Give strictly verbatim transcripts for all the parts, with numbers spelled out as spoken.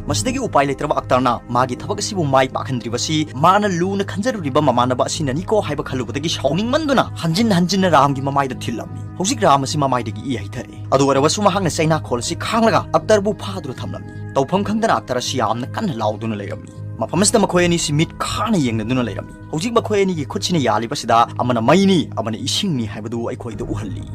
ꯃꯁꯤꯗꯒꯤ ꯎꯄꯥꯏ ꯂꯩꯇ꯭ꯔꯕ ꯑꯛꯇꯔꯅ ꯃꯥꯒꯤ ꯊꯕꯛ ꯑꯁꯤꯕꯨ ꯃꯥꯏ ꯄꯥꯛꯍꯟꯗ꯭ꯔꯤꯕꯁꯤ ꯃꯥꯅ ꯂꯨꯅ ꯈꯟꯖꯔꯨꯔꯤꯕ ꯃꯃꯥꯟꯅꯕ ꯑꯁꯤꯅꯅꯤꯀꯣ ꯍꯥꯏꯕ ꯈꯜꯂꯨꯕꯗꯒꯤ ꯁꯥꯎꯅꯤꯡꯃꯟꯗꯨꯅ ꯍꯟꯖꯤꯟ ꯍꯟꯖꯤꯟꯅ ꯔꯥꯝꯒꯤ ꯃꯃꯥꯏꯗ ꯊꯤꯜꯂꯝꯃꯤ꯫ ꯍꯧꯖꯤꯛ ꯔꯥꯝ ꯑꯁꯤ ꯃꯃꯥꯏꯗꯒꯤ ꯏ ꯍꯩꯊꯔꯛꯏ꯫ ꯑꯗꯨ ꯑꯣꯏꯔꯕꯁꯨ ꯃꯍꯥꯛꯅ ꯆꯩꯅꯥꯈꯣꯜ ꯑꯁꯤ ꯈꯥꯡꯂꯒ ꯑꯛꯇꯔꯕꯨ ꯐꯥꯗꯨꯅ ꯊꯝꯂꯝꯃꯤ꯫ ꯇꯧꯐꯝ ꯈꯪꯗꯅ ꯑꯛꯇꯔ ꯑꯁꯤ ꯌꯥꯝꯅ ꯀꯟꯅ ꯂꯥꯎꯗꯨꯅ ꯂꯩꯔꯝꯃꯤ꯫ ꯃꯐꯝ ꯑꯁꯤꯗ ꯃꯈꯣꯏ ꯑꯅꯤꯁꯤ ꯃꯤꯠ ꯈꯥꯅ ꯌꯦꯡꯅꯗꯨꯅ ꯂꯩꯔꯝꯃꯤ꯫ ꯍꯧꯖꯤꯛ ꯃꯈꯣꯏ ꯑꯅꯤꯒꯤ ꯈꯨꯠꯁꯤꯅ ꯌꯥꯜꯂꯤꯕꯁꯤꯗ ꯑꯃꯅ ꯃꯩꯅꯤ, ꯑꯃꯅ ꯏꯁꯤꯡꯅꯤ ꯍꯥꯏꯕꯗꯨ ꯑꯩꯈꯣꯏꯗ ꯎꯍꯜꯂꯤ꯫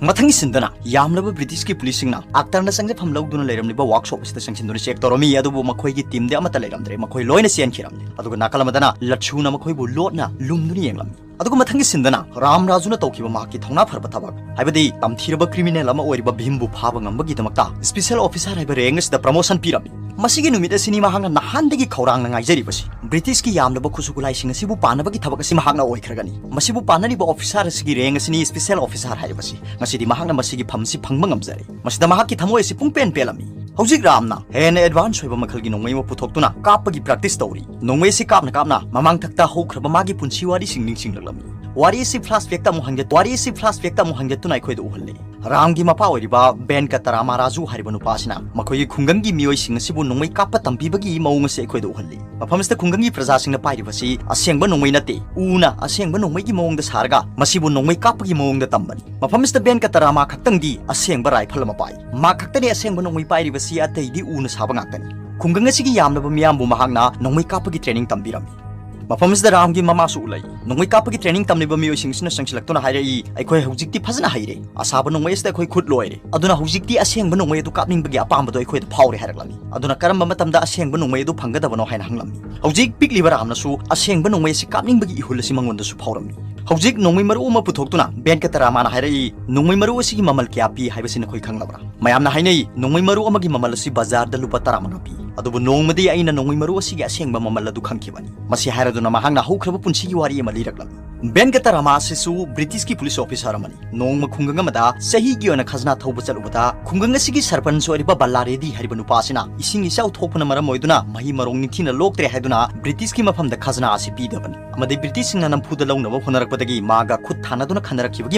ꯃꯊꯪꯒꯤ ꯁꯤꯟꯗꯅ ꯌꯥꯝꯂꯕ ꯕ꯭ꯔꯤꯇꯤꯁꯀꯤ ꯄꯨꯂꯤꯁꯁꯤꯡꯅ ꯑꯛꯇꯔꯅ ꯆꯪꯖꯐꯝ ꯂꯧꯗꯨꯅ ꯂꯩꯔꯝꯂꯤꯕ ꯋꯥꯔꯛꯁꯣꯞ ꯑꯁꯤꯗ ꯆꯪꯁꯤꯟꯗꯨꯅ ꯆꯦꯛ ꯇꯧꯔꯝꯃꯤ, ꯑꯗꯨꯕꯨ ꯃꯈꯣꯏꯒꯤ ꯇꯤꯝꯗꯤ ꯑꯃꯠꯇ ꯂꯩꯔꯝꯗ꯭ꯔꯦ, ꯃꯈꯣꯏ ꯂꯣꯏꯅ ꯆꯦꯟꯈꯤꯔꯝꯂꯦ꯫ ꯑꯗꯨꯒ ꯅꯥꯀꯜ ꯑꯃꯗꯅ ꯂꯠꯁꯨꯅ ꯃꯈꯣꯏꯕꯨ ꯂꯣꯠꯅ ꯂꯨꯝꯗꯨꯅ ꯌꯦꯡꯂꯝꯃꯤ꯫ ꯑꯗꯨꯒ ꯃꯊꯪꯒꯤ ꯁꯤꯟꯗꯅ ꯔꯥꯝ ꯔꯥꯖꯨꯅ ꯇꯧꯈꯤꯕ ꯃꯍꯥꯛꯀꯤ ꯊꯧꯅꯥ ꯐꯔꯕ ꯊꯕꯛ, ꯍꯥꯏꯕꯗꯤ ꯇꯝꯊꯤꯔꯕ ꯀ꯭ꯔꯤꯃꯤꯅꯦꯜ ꯑꯃ ꯑꯣꯏꯔꯤꯕ ꯚꯤꯝꯕꯨ ꯐꯥꯕ ꯉꯝꯕꯒꯤꯗꯃꯛꯇ ꯁ꯭ꯄꯤꯁꯦꯜ ꯑꯣꯐꯤꯁꯥꯔ ꯍꯥꯏꯕ ꯔꯦꯡ ꯑꯁꯤꯗ ꯄ꯭ꯔꯃꯣꯁꯟ ꯄꯤꯔꯝꯃꯤ꯫ ꯃꯁꯤꯒꯤ ꯅꯨꯃꯤꯠ ꯑꯁꯤꯅꯤ ꯃꯍꯥꯛꯅ ꯅꯍꯥꯟꯗꯒꯤ ꯈꯧꯔꯥꯡꯅ ꯉꯥꯏꯖꯔꯤꯕꯁꯤ꯫ ꯕ꯭ꯔꯤꯇꯤꯁꯀꯤ ꯌꯥꯝꯂꯕ ꯈꯨꯠꯁꯨ ꯈꯨꯠꯂꯥꯏꯁꯤꯡ ꯑꯁꯤꯕꯨ ꯄꯥꯟꯅꯕꯒꯤ ꯊꯕꯛ ꯑꯁꯤ ꯃꯍꯥꯛꯅ ꯑꯣꯏꯈ꯭ꯔꯒꯅꯤ꯫ ꯃꯁꯤꯕꯨ ꯄꯥꯟꯅꯔꯤꯕ ꯑꯣꯐꯤꯁꯥꯔ ꯑꯁꯤꯒꯤ ꯔꯦꯡ ꯑꯁꯤꯅꯤ ꯁ꯭ꯄꯤꯁꯦꯜ ꯑꯣꯐꯤꯁꯥꯔ ꯍꯥꯏꯔꯤꯕꯁꯤ꯫ ꯉꯁꯤꯗꯤ ꯃꯍꯥꯛꯅ ꯃꯁꯤꯒꯤ ꯐꯝ ꯑꯁꯤ ꯐꯪꯕ ꯉꯝꯖꯔꯦ꯫ ꯃꯁꯤꯗ ꯃꯍꯥꯛꯀꯤ ꯊꯃꯣꯏ ꯑꯁꯤ ꯄꯨꯡꯄꯦꯟ ꯄꯦꯜꯂꯝꯃꯤ꯫ ꯍꯧꯖꯤꯛ ꯔꯥꯝꯅ ꯍꯦꯟꯅ ꯑꯦꯗꯚꯥꯟꯁ ꯑꯣꯏꯕ ꯃꯈꯜꯒꯤ ꯅꯣꯡꯃꯩ ꯑꯃ ꯄꯨꯊꯣꯛꯇꯨꯅ ꯀꯥꯞꯄꯒꯤ ꯄ꯭ꯔꯦꯛꯇꯤꯁ ꯇꯧꯔꯤ꯫ ꯅꯣꯡꯃꯩ ꯑꯁꯤ ꯀꯥꯞꯅ ꯀꯥꯞꯅ ꯃꯃꯥꯡꯊꯛꯇ ꯍꯧꯈ꯭ꯔꯕ ꯃꯥꯒꯤ ꯄꯨꯟꯁꯤ ꯋꯥꯔꯤꯁꯤꯡ ꯅꯤꯡꯁꯤꯡꯂꯛꯂꯝꯃꯤ꯫ ꯋꯥꯔꯤ ꯑꯁꯤ ꯐ꯭ꯂꯥꯁꯕꯦꯛꯇ ꯑꯃꯨꯛ ꯍꯟꯒꯠ-, ꯋꯥꯔꯤ ꯑꯁꯤ ꯐ꯭ꯂꯥꯁꯕꯦꯛꯇ ꯑꯃꯨꯛ ꯍꯟꯒꯠꯇꯨꯅ ꯑꯩꯈꯣꯏꯗ ꯎꯍꯜꯂꯤ꯫ ꯔꯥꯝꯒꯤ ꯃꯄꯥ ꯑꯣꯏꯔꯤꯕ ꯕꯦꯟꯀꯇꯔꯥꯃꯥ ꯔꯥꯖꯨ ꯍꯥꯏꯔꯤꯕ ꯅꯨꯄꯥ ꯑꯁꯤꯅ ꯃꯈꯣꯏꯒꯤ ꯈꯨꯡꯒꯪꯒꯤ ꯃꯤꯑꯣꯏꯁꯤꯡ ꯑꯁꯤꯕꯨ ꯅꯣꯡꯃꯩ ꯀꯥꯞꯄ ꯇꯝꯕꯤꯕꯒꯤ ꯃꯑꯣꯡ ꯑꯁꯤ ꯑꯩꯈꯣꯏꯗ ꯎꯍꯜꯂꯤ꯫ ꯃꯐꯝ ꯑꯁꯤꯗ ꯈꯨꯡꯒꯪꯒꯤ ꯄ꯭ꯔꯖꯥꯁꯤꯡꯅ ꯄꯥꯏꯔꯤꯕꯁꯤ ꯑꯁꯦꯡꯕ ꯅꯣꯡꯃꯩ ꯅꯠꯇꯦ, ꯎꯅ ꯑꯁꯦꯡꯕ ꯅꯣꯡꯃꯩꯒꯤ ꯃꯑꯣꯡꯗ ꯁꯥꯔꯒ ꯃꯁꯤꯕꯨ ꯅꯣꯡꯃꯩ ꯀꯥꯞꯄꯒꯤ ꯃꯑꯣꯡꯗ ꯇꯝꯕꯅꯤ꯫ ꯃꯐꯝ ꯑꯁꯤꯗ ꯕꯦꯟꯀꯇꯔꯥꯃꯥ ꯈꯛꯇꯪꯗꯤ ꯑꯁꯦꯡꯕ ꯔꯥꯏꯐꯜ ꯑꯃ ꯄꯥꯏ꯫ ꯃꯥ ꯈꯛꯇꯅꯤ ꯑꯁꯦꯡꯕ ꯅꯣꯡꯃꯩ ꯄꯥꯏꯔꯤꯕꯁꯤ, ꯑꯇꯩꯗꯤ ꯎꯅ ꯁꯥꯕ ꯉꯥꯛꯇꯅꯤ꯫ ꯈꯨꯡꯒꯪ ꯑꯁꯤꯒꯤ ꯌꯥꯝꯂꯕ ꯃꯤꯌꯥꯝꯕꯨ ꯃꯍꯥꯛꯅ ꯅꯣꯡꯃꯩ ꯀꯥꯞꯄꯒꯤ ꯇ꯭ꯔꯦꯅꯤꯡ ꯇꯝꯕꯤꯔꯝꯃꯤ꯫ ꯃꯐꯝ ꯑꯁꯤꯗ ꯔꯥꯝꯒꯤ ꯃꯃꯥꯁꯨ ꯎꯠꯂꯛꯏ꯫ ꯅꯣꯡꯃꯩ ꯀꯥꯞꯄꯒꯤ ꯇ꯭ꯔꯦꯅꯤꯡ ꯇꯝꯂꯤꯕ ꯃꯤꯑꯣꯏꯁꯤꯡ ꯑꯁꯤꯅ ꯆꯪꯁꯤꯜꯂꯛꯇꯨꯅ ꯍꯥꯏꯔꯛꯏ, "ꯑꯩꯈꯣꯏ ꯍꯧꯖꯤꯛꯇꯤ ꯐꯖꯅ ꯍꯩꯔꯦ꯫ ꯑꯁꯥꯕ ꯅꯣꯡꯃꯩ ꯑꯁꯤꯗ ꯑꯩꯈꯣꯏ ꯈꯨꯠ ꯂꯣꯏꯔꯦ꯫ ꯑꯗꯨꯅ ꯍꯧꯖꯤꯛꯇꯤ ꯑꯁꯦꯡꯕ ꯅꯣꯡꯃꯩ ꯑꯗꯨ ꯀꯥꯞꯅꯤꯡꯕꯒꯤ ꯑꯄꯥꯝꯕꯗꯣ ꯑꯩꯈꯣꯏꯗ ꯐꯥꯎꯔꯦ" ꯍꯥꯏꯔꯛꯂꯝꯃꯤ꯫ ꯑꯗꯨꯅ ꯀꯔꯝꯕ ꯃꯇꯝꯗ ꯑꯁꯦꯡꯕ ꯅꯣꯡꯃꯩ ꯑꯗꯨ ꯐꯪꯒꯗꯕꯅꯣ ꯍꯥꯏꯅ ꯍꯪꯂꯝꯃꯤ꯫ ꯍꯧꯖꯤꯛ ꯄꯤꯛꯂꯤꯕ ꯔꯥꯝꯅꯁꯨ ꯑꯁꯦꯡꯕ ꯅꯣꯡꯃꯩ ꯑꯁꯤ ꯀꯥꯞꯅꯤꯡꯕꯒꯤ ꯏꯍꯨꯜ ꯑꯁꯤ ꯃꯉꯣꯟꯗꯁꯨ ꯐꯥꯎꯔꯝꯃꯤ꯫ ꯍꯧꯖꯤꯛ ꯅꯣꯡꯃꯩ ꯃꯔꯨ ꯑꯃ ꯄꯨꯊꯣꯛꯇꯨꯅ ꯕꯦꯟꯀꯇꯔꯥꯃꯥꯅ ꯍꯥꯏꯔꯛꯏ, "ꯅꯣꯡꯃꯩ ꯃꯔꯨ ꯑꯁꯤꯒꯤ ꯃꯃꯜ ꯀꯌꯥ ꯄꯤ ꯍꯥꯏꯕꯁꯤ ꯅꯈꯣꯏ ꯈꯪꯂꯕ꯭ꯔꯥ?" ꯃꯌꯥꯝꯅ ꯍꯥꯏꯅꯩ, ꯅꯣꯡꯃꯩ ꯃꯔꯨ ꯑꯃꯒꯤ ꯃꯃꯜ ꯑꯁꯤ ꯕꯖꯥꯔꯗ ꯂꯨꯄꯥ ꯇꯔꯥꯃꯉꯥ ꯄꯤ꯫ ꯑꯗꯨꯕꯨ ꯅꯣꯡꯃꯗꯤ ꯑꯩꯅ ꯅꯣꯡꯃꯩ ꯃꯔꯨ ꯑꯁꯤꯒꯤ ꯑꯁꯦꯡꯕ ꯃꯃꯜ ꯑꯗꯨ ꯈꯪꯈꯤꯕꯅꯤ꯫ ꯃꯁꯤ ꯍꯥꯏꯔꯗꯨꯅ ꯃꯍꯥꯛꯅ ꯍꯧꯈ꯭ꯔꯕ ꯄꯨꯟꯁꯤꯒꯤ ꯋꯥꯔꯤ ꯑꯃ ꯂꯤꯔꯛꯂꯝꯃꯤ꯫ ꯕꯦꯟꯀꯇꯔꯥꯃ ꯑꯁꯤꯁꯨ ꯕ꯭ꯔꯤꯇꯤꯁꯀꯤ ꯄꯨꯂꯤꯁ ꯑꯣꯐꯤꯁꯥꯔ ꯑꯃꯅꯤ꯫ ꯅꯣꯡꯃ ꯈꯨꯡꯒꯪ ꯑꯃꯗ ꯆꯍꯤꯒꯤ ꯑꯣꯏꯅ ꯈꯖꯅꯥ ꯊꯧꯕ ꯆꯠꯂꯨꯕꯗ, ꯈꯨꯡꯒꯪ ꯑꯁꯤꯒꯤ ꯁꯔꯄꯟꯁ ꯑꯣꯏꯔꯤꯕ ꯕꯜꯂꯥ ꯔꯦꯗꯤ ꯍꯥꯏꯔꯤꯕ ꯅꯨꯄꯥ ꯑꯁꯤꯅ ꯏꯁꯤꯡ ꯏꯆꯥꯎ ꯊꯣꯛꯄꯅ ꯃꯔꯝ ꯑꯣꯏꯗꯨꯅ ꯃꯍꯩ ꯃꯔꯣꯡ ꯅꯤꯡꯊꯤꯅ ꯂꯣꯛꯇ꯭ꯔꯦ ꯍꯥꯏꯗꯨꯅ ꯕ꯭ꯔꯤꯇꯤꯁꯀꯤ ꯃꯐꯝꯗ ꯈꯖꯅꯥ ꯑꯁꯤ ꯄꯤꯗꯕꯅꯤ꯫ ꯑꯃꯗꯤ ꯕ꯭ꯔꯤꯇꯤꯁꯁꯤꯡꯅ ꯅꯝꯐꯨꯗ ꯂꯧꯅꯕ ꯍꯣꯠꯅꯔꯛꯄꯗꯒꯤ ꯃꯥꯒ ꯈꯨꯠ ꯊꯥꯅꯗꯨꯅ ꯈꯟꯅꯔꯛꯈꯤꯕꯒꯤ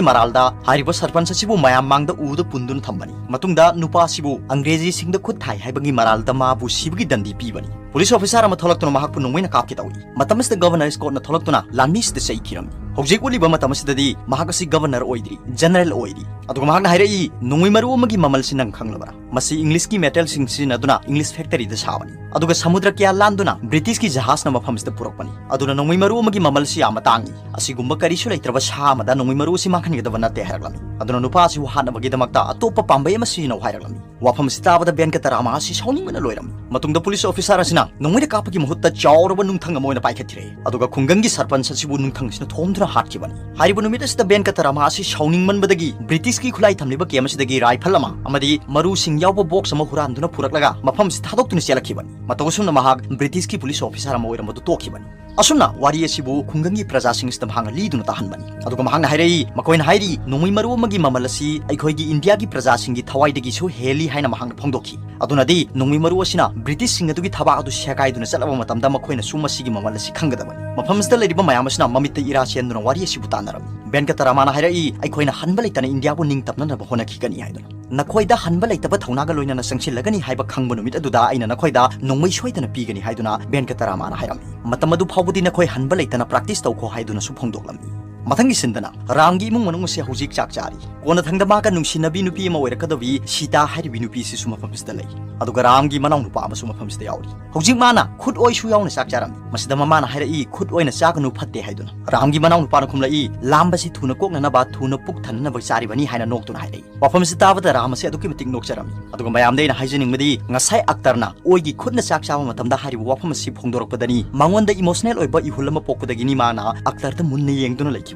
ꯃꯔꯥꯜꯗ ꯍꯥꯏꯔꯤꯕ ꯁꯔꯄꯟꯁ ꯑꯁꯤꯕꯨ ꯃꯌꯥꯝ ꯃꯥꯡꯗ ꯎꯗ ꯄꯨꯟꯗꯨꯅ ꯊꯝꯕꯅꯤ꯫ ꯃꯇꯨꯡꯗ ꯅꯨꯄꯥ ꯑꯁꯤꯕꯨ ꯑꯪꯒ꯭ꯔꯦꯖꯤꯁꯤꯡꯗ ꯈꯨꯠ ꯊꯥꯏ ꯍꯥꯏꯕꯒꯤ ꯃꯔꯥꯜꯗ ꯃꯥꯕꯨ ꯁꯤꯕꯒꯤ ꯗꯟꯗꯤ ꯄꯤꯕꯅꯤ꯫ ꯄꯨꯂꯤꯁ ꯑꯣꯐꯤꯁꯥꯔ ꯑꯃ ꯊꯣꯛꯂꯛꯇꯨꯅ ꯃꯍꯥꯛꯄꯨ ꯅꯣꯡꯃꯩꯅ ꯀꯥꯞꯀꯦ ꯇꯧꯏ꯫ ꯃꯇꯝ ꯑꯁꯤꯗ ꯒꯚꯔꯅꯔ ꯁ꯭ꯀꯣꯠꯅ ꯊꯣꯛꯂꯛꯇꯨꯅ ꯂꯥꯟꯃꯤꯁꯤꯗ ꯆꯩꯈꯤꯔꯝꯃꯤ꯫ ꯍꯧꯖꯤꯛ ꯎꯠꯂꯤꯕ ꯃꯇꯝ ꯑꯁꯤꯗꯗꯤ ꯃꯍꯥꯛ ꯑꯁꯤ ꯒꯚꯔꯅꯔ ꯑꯣꯏꯗ꯭ꯔꯤ, ꯖꯦꯅꯔꯦꯜ ꯑꯣꯏꯔꯤ꯫ ꯑꯗꯨꯒ ꯃꯍꯥꯛꯅ ꯍꯥꯏꯔꯛꯏ, "ꯅꯣꯡꯃꯩ ꯃꯔꯨ ꯑꯃꯒꯤ ꯃꯃꯜ ꯑꯁꯤ ꯅꯪ ꯈꯪꯂꯕ꯭ꯔꯥ? ꯃꯁꯤ ꯏꯪꯂꯤꯁꯀꯤ ꯃꯦꯇꯦꯜꯁꯤꯡ ꯁꯤꯖꯤꯟꯅꯗꯨꯅ ꯏꯪꯂꯤꯁ ꯐꯦꯛꯇꯔꯤꯗ ꯁꯥꯕꯅꯤ꯫ ꯑꯗꯨꯒ ꯁꯃꯨꯗ꯭ꯔ ꯀꯌꯥ ꯂꯥꯟꯗꯨꯅ ꯕ꯭ꯔꯤꯇꯤꯁꯀꯤ ꯖꯍꯥꯖꯅ ꯃꯐꯝꯁꯤꯗ ꯄꯨꯔꯛꯄꯅꯤ꯫ ꯑꯗꯨꯅ ꯅꯣꯡꯃꯩ ꯃꯔꯨ ꯑꯃꯒꯤ ꯃꯃꯜꯁꯤ ꯌꯥꯝꯅ ꯇꯥꯡꯏ꯫ ꯑꯁꯤꯒꯨꯝꯕ ꯀꯔꯤꯁꯨ ꯂꯩꯇ꯭ꯔꯕ ꯁꯥ ꯑꯃꯗ ꯅꯣꯡꯃꯩ ꯃꯔꯨ ꯑꯁꯤ ꯃꯥꯡꯍꯟꯒꯗꯕ ꯅꯠꯇꯦ" ꯍꯥꯏꯔꯛꯂꯝꯃꯤ꯫ ꯑꯗꯨꯅ ꯅꯨꯄꯥ ꯑꯁꯤꯕꯨ ꯍꯥꯠꯅꯕꯒꯤꯗꯃꯛꯇ ꯑꯇꯣꯞꯄ ꯄꯥꯝꯕꯩ ꯑꯃ ꯁꯤꯖꯤꯟꯅꯧ ꯍꯥꯏꯔꯛꯂꯝꯃꯤ꯫ ꯋꯥꯐꯝ ꯑꯁꯤ ꯇꯥꯕꯗ ꯕꯦꯟꯀꯇꯔꯥꯃ ꯑꯁꯤ ꯁꯥꯎꯅꯤꯡꯕꯅ ꯂꯣꯏꯔꯝꯃꯤ꯫ ꯃꯇꯨꯡꯗ ꯄꯨꯂꯤꯁ ꯑꯣꯐꯤꯁꯥꯔ ꯑꯁꯤꯅ ꯅꯣꯡꯃꯩꯅ ꯀꯥꯞꯄꯒꯤ ꯃꯍꯨꯠꯇ ꯆꯥꯎꯔꯕ ꯅꯨꯡꯊꯪ ꯑꯃ ꯑꯣꯏꯅ ꯄꯥꯏꯈꯠꯈꯤꯔꯦ꯫ ꯑꯗꯨꯒ ꯈꯨꯡꯒꯪꯒꯤ ꯁꯔꯄꯟꯁ ꯑꯁꯤꯕꯨ ꯅꯨꯡꯊꯪ ꯑꯁꯤꯅ ꯊꯣꯝꯗꯨꯅ ꯍꯥꯠꯈꯤꯕꯅꯤ꯫ ꯍꯥꯏꯔꯤꯕ ꯅꯨꯃꯤꯠ ꯑꯁꯤꯗ ꯕꯦꯟꯀꯇꯔꯥꯃ ꯑꯁꯤ ꯁꯥꯎꯅꯤꯡꯃꯟꯕꯗꯒꯤ ꯕ꯭ꯔꯤꯇꯤꯁꯀꯤ ꯈꯨꯠꯂꯥꯏ ꯊꯝꯂꯤꯕ ꯀꯦꯝ ꯑꯁꯤꯗꯒꯤ ꯔꯥꯏꯐꯜ ꯑꯃ ꯑꯃꯗꯤ ꯃꯔꯨꯁꯤꯡ ꯌꯥꯎꯕ ꯕꯣꯛꯁ ꯑꯃ ꯍꯨꯔꯥꯟꯗꯨꯅ ꯄꯨꯔꯛꯂꯒ ꯃꯐꯝ ꯑꯁꯤ ꯊꯥꯗꯣꯛꯇꯨꯅ ꯆꯦꯜꯂꯛꯈꯤꯕꯅꯤ꯫ ꯃꯇꯧ ꯑꯁꯨꯝꯅ ꯃꯍꯥꯛ ꯕ꯭ꯔꯤꯇꯤꯁꯀꯤ ꯄꯨꯂꯤꯁ ꯑꯣꯐꯤꯁꯥꯔ ꯑꯃ ꯑꯣꯏꯔꯝꯕꯗꯨ ꯇꯣꯛꯈꯤꯕꯅꯤ꯫ ꯑꯁꯨꯝꯅ ꯋꯥꯔꯤ ꯑꯁꯤꯕꯨ ꯈꯨꯡꯒꯪꯒꯤ ꯄ꯭ꯔꯖꯥꯁꯤꯡꯁꯤꯗ ꯃꯍꯥꯛꯅ ꯂꯤꯗꯨꯅ ꯇꯥꯍꯟꯕꯅꯤ꯫ ꯑꯗꯨꯒ ꯃꯍꯥꯛꯅ ꯍꯥꯏꯔꯛꯏ, ꯃꯈꯣꯏꯅ ꯍꯥꯏꯔꯤ, "ꯅꯣꯡꯃꯩ ꯃꯔꯨ ꯑꯃꯒꯤ ꯃꯃꯜ ꯑꯁꯤ ꯑꯩꯈꯣꯏꯒꯤ ꯏꯟꯗꯤꯌꯥꯒꯤ ꯄ꯭ꯔꯖꯥꯁꯤꯡꯒꯤ ꯊꯋꯥꯏꯗꯒꯤꯁꯨ ꯍꯦꯜꯂꯤ" ꯍꯥꯏꯅ ꯃꯍꯥꯛꯅ ꯐꯣꯡꯗꯣꯛꯈꯤ꯫ ꯑꯗꯨꯅꯗꯤ ꯅꯣꯡꯃꯩ ꯃꯔꯨ ꯑꯁꯤꯅ ꯕ꯭ꯔꯤꯇꯤꯁꯁꯤꯡ ꯑꯗꯨꯒꯤ ꯊꯕꯥꯛ ꯑꯗꯨ ꯁꯦꯒꯥꯏꯗꯨꯅ ꯆꯠꯂꯕ ꯃꯇꯝꯗ ꯃꯈꯣꯏꯅꯁꯨ ꯃꯁꯤꯒꯤ ꯃꯃꯜ ꯑꯁꯤ ꯈꯪꯒꯗꯕꯅꯤ꯫ ꯃꯐꯝ ꯑꯁꯤꯗ ꯂꯩꯔꯤꯕ ꯃꯌꯥꯝ ꯑꯁꯤꯅ ꯃꯃꯤꯠꯇ ꯏꯔꯥ ꯆꯦꯟꯗꯨꯅ ꯋꯥꯔꯤ ꯑꯁꯤꯕꯨ ꯇꯥꯟꯅꯔꯝꯃꯤ꯫ ꯕꯦꯟꯀꯇꯔꯥꯃꯥꯅ ꯍꯥꯏꯔꯛꯏ, "ꯑꯩꯈꯣꯏꯅ ꯍꯟꯕ ꯂꯩꯇꯅ ꯏꯟꯗꯤꯌꯥꯕꯨ ꯅꯤꯡꯇꯝꯅꯅꯕ ꯍꯣꯠꯅꯈꯤꯒꯅꯤ" ꯍꯥꯏꯗꯨꯅ꯫ "ꯅꯈꯣꯏꯗ ꯍꯟꯕ ꯂꯩꯇꯕ ꯊꯧꯅꯥꯒ ꯂꯣꯏꯅꯅ ꯆꯪꯁꯤꯜꯂꯒꯅꯤ ꯍꯥꯏꯕ ꯈꯪꯕ ꯅꯨꯃꯤꯠ ꯑꯗꯨꯗ ꯑꯩꯅ ꯅꯈꯣꯏꯗ ꯅꯣꯡꯃꯩ ꯁꯣꯏꯗꯅ ꯄꯤꯒꯅꯤ" ꯍꯥꯏꯗꯨꯅ ꯕꯦꯟꯀꯇꯔꯥꯃꯥꯅ ꯍꯥꯏꯔꯝꯃꯤ꯫ "ꯃꯇꯝ ꯑꯗꯨ ꯐꯥꯎꯕꯗꯤ ꯅꯈꯣꯏ ꯍꯟꯕ ꯂꯩꯇꯅ ꯄ꯭ꯔꯥꯛꯇꯤꯁ ꯇꯧꯈꯣ" ꯍꯥꯏꯗꯨꯅꯁꯨ ꯐꯣꯡꯗꯣꯛꯂꯝꯃꯤ꯫ ꯃꯊꯪꯒꯤ ꯁꯤꯟꯗꯅ ꯔꯥꯝꯒꯤ ꯏꯃꯨꯡ ꯃꯅꯨꯡ ꯑꯁꯤ ꯍꯧꯖꯤꯛ ꯆꯥꯛ ꯆꯥꯔꯤ꯫ ꯀꯣꯟꯅꯊꯪꯗ ꯃꯥꯒ ꯅꯨꯡꯁꯤꯅꯕꯤ ꯅꯨꯄꯤ ꯑꯃ ꯑꯣꯏꯔꯛꯀꯗꯕꯤ ꯁꯤꯇꯥ ꯍꯥꯏꯔꯤꯕꯤ ꯅꯨꯄꯤꯁꯤꯁꯨ ꯃꯐꯝꯁꯤꯗ ꯂꯩ꯫ ꯑꯗꯨꯒ ꯔꯥꯝꯒꯤ ꯃꯅꯥꯎ ꯅꯨꯄꯥ ꯑꯃꯁꯨ ꯃꯐꯝꯁꯤꯗ ꯌꯥꯎꯔꯤ꯫ ꯍꯧꯖꯤꯛ ꯃꯥꯅ ꯈꯨꯠ ꯑꯣꯏꯁꯨ ꯌꯥꯎꯅ ꯆꯥꯛ ꯆꯥꯔꯝꯃꯤ꯫ ꯃꯁꯤꯗ ꯃꯃꯥꯅ ꯍꯥꯏꯔꯛꯏ, "ꯈꯨꯠ ꯑꯣꯏꯅ ꯆꯥꯒꯅꯨ, ꯐꯠꯇꯦ" ꯍꯥꯏꯗꯨꯅ꯫ ꯔꯥꯝꯒꯤ ꯃꯅꯥꯎ ꯅꯨꯄꯥꯅ ꯈꯨꯝꯂꯛꯏ, "ꯂꯥꯝꯕꯁꯤ ꯊꯨꯅ ꯀꯣꯛꯅꯅꯕ, ꯊꯨꯅ ꯄꯨꯛ ꯊꯟꯅꯅꯕ ꯆꯥꯔꯤꯕꯅꯤ" ꯍꯥꯏꯅ ꯅꯣꯛꯇꯨꯅ ꯍꯥꯏꯔꯛꯏ꯫ ꯋꯥꯐꯝꯁꯤ ꯇꯥꯕꯗ ꯔꯥꯝ ꯑꯁꯤ ꯑꯗꯨꯛꯀꯤ ꯃꯇꯤꯛ ꯅꯣꯛꯆꯔꯝꯃꯤ꯫ ꯑꯗꯨꯒ ꯃꯌꯥꯝꯗ ꯑꯩꯅ ꯍꯥꯏꯖꯅꯤꯡꯕꯗꯤ, ꯉꯁꯥꯏ ꯑꯛꯇꯔꯅ ꯑꯣꯏꯒꯤ ꯈꯨꯠꯅ ꯆꯥꯛ ꯆꯥꯕ ꯃꯇꯝꯗ ꯍꯥꯏꯔꯤꯕ ꯋꯥꯐꯝ ꯑꯁꯤ ꯐꯣꯡꯗꯣꯔꯛꯄꯗꯅꯤ, ꯃꯉꯣꯟꯗ ꯏꯃꯣꯁꯅꯦꯜ ꯑꯣꯏꯕ ꯏꯍꯨꯜ ꯑꯃ ꯄꯣꯛꯄꯗꯒꯤꯅꯤ ꯃꯥꯅ ꯑꯛꯇꯔꯗ ꯃꯨꯟꯅ ꯌꯦꯡꯗꯨꯅ ꯂꯩꯈꯤꯕꯗꯨ꯫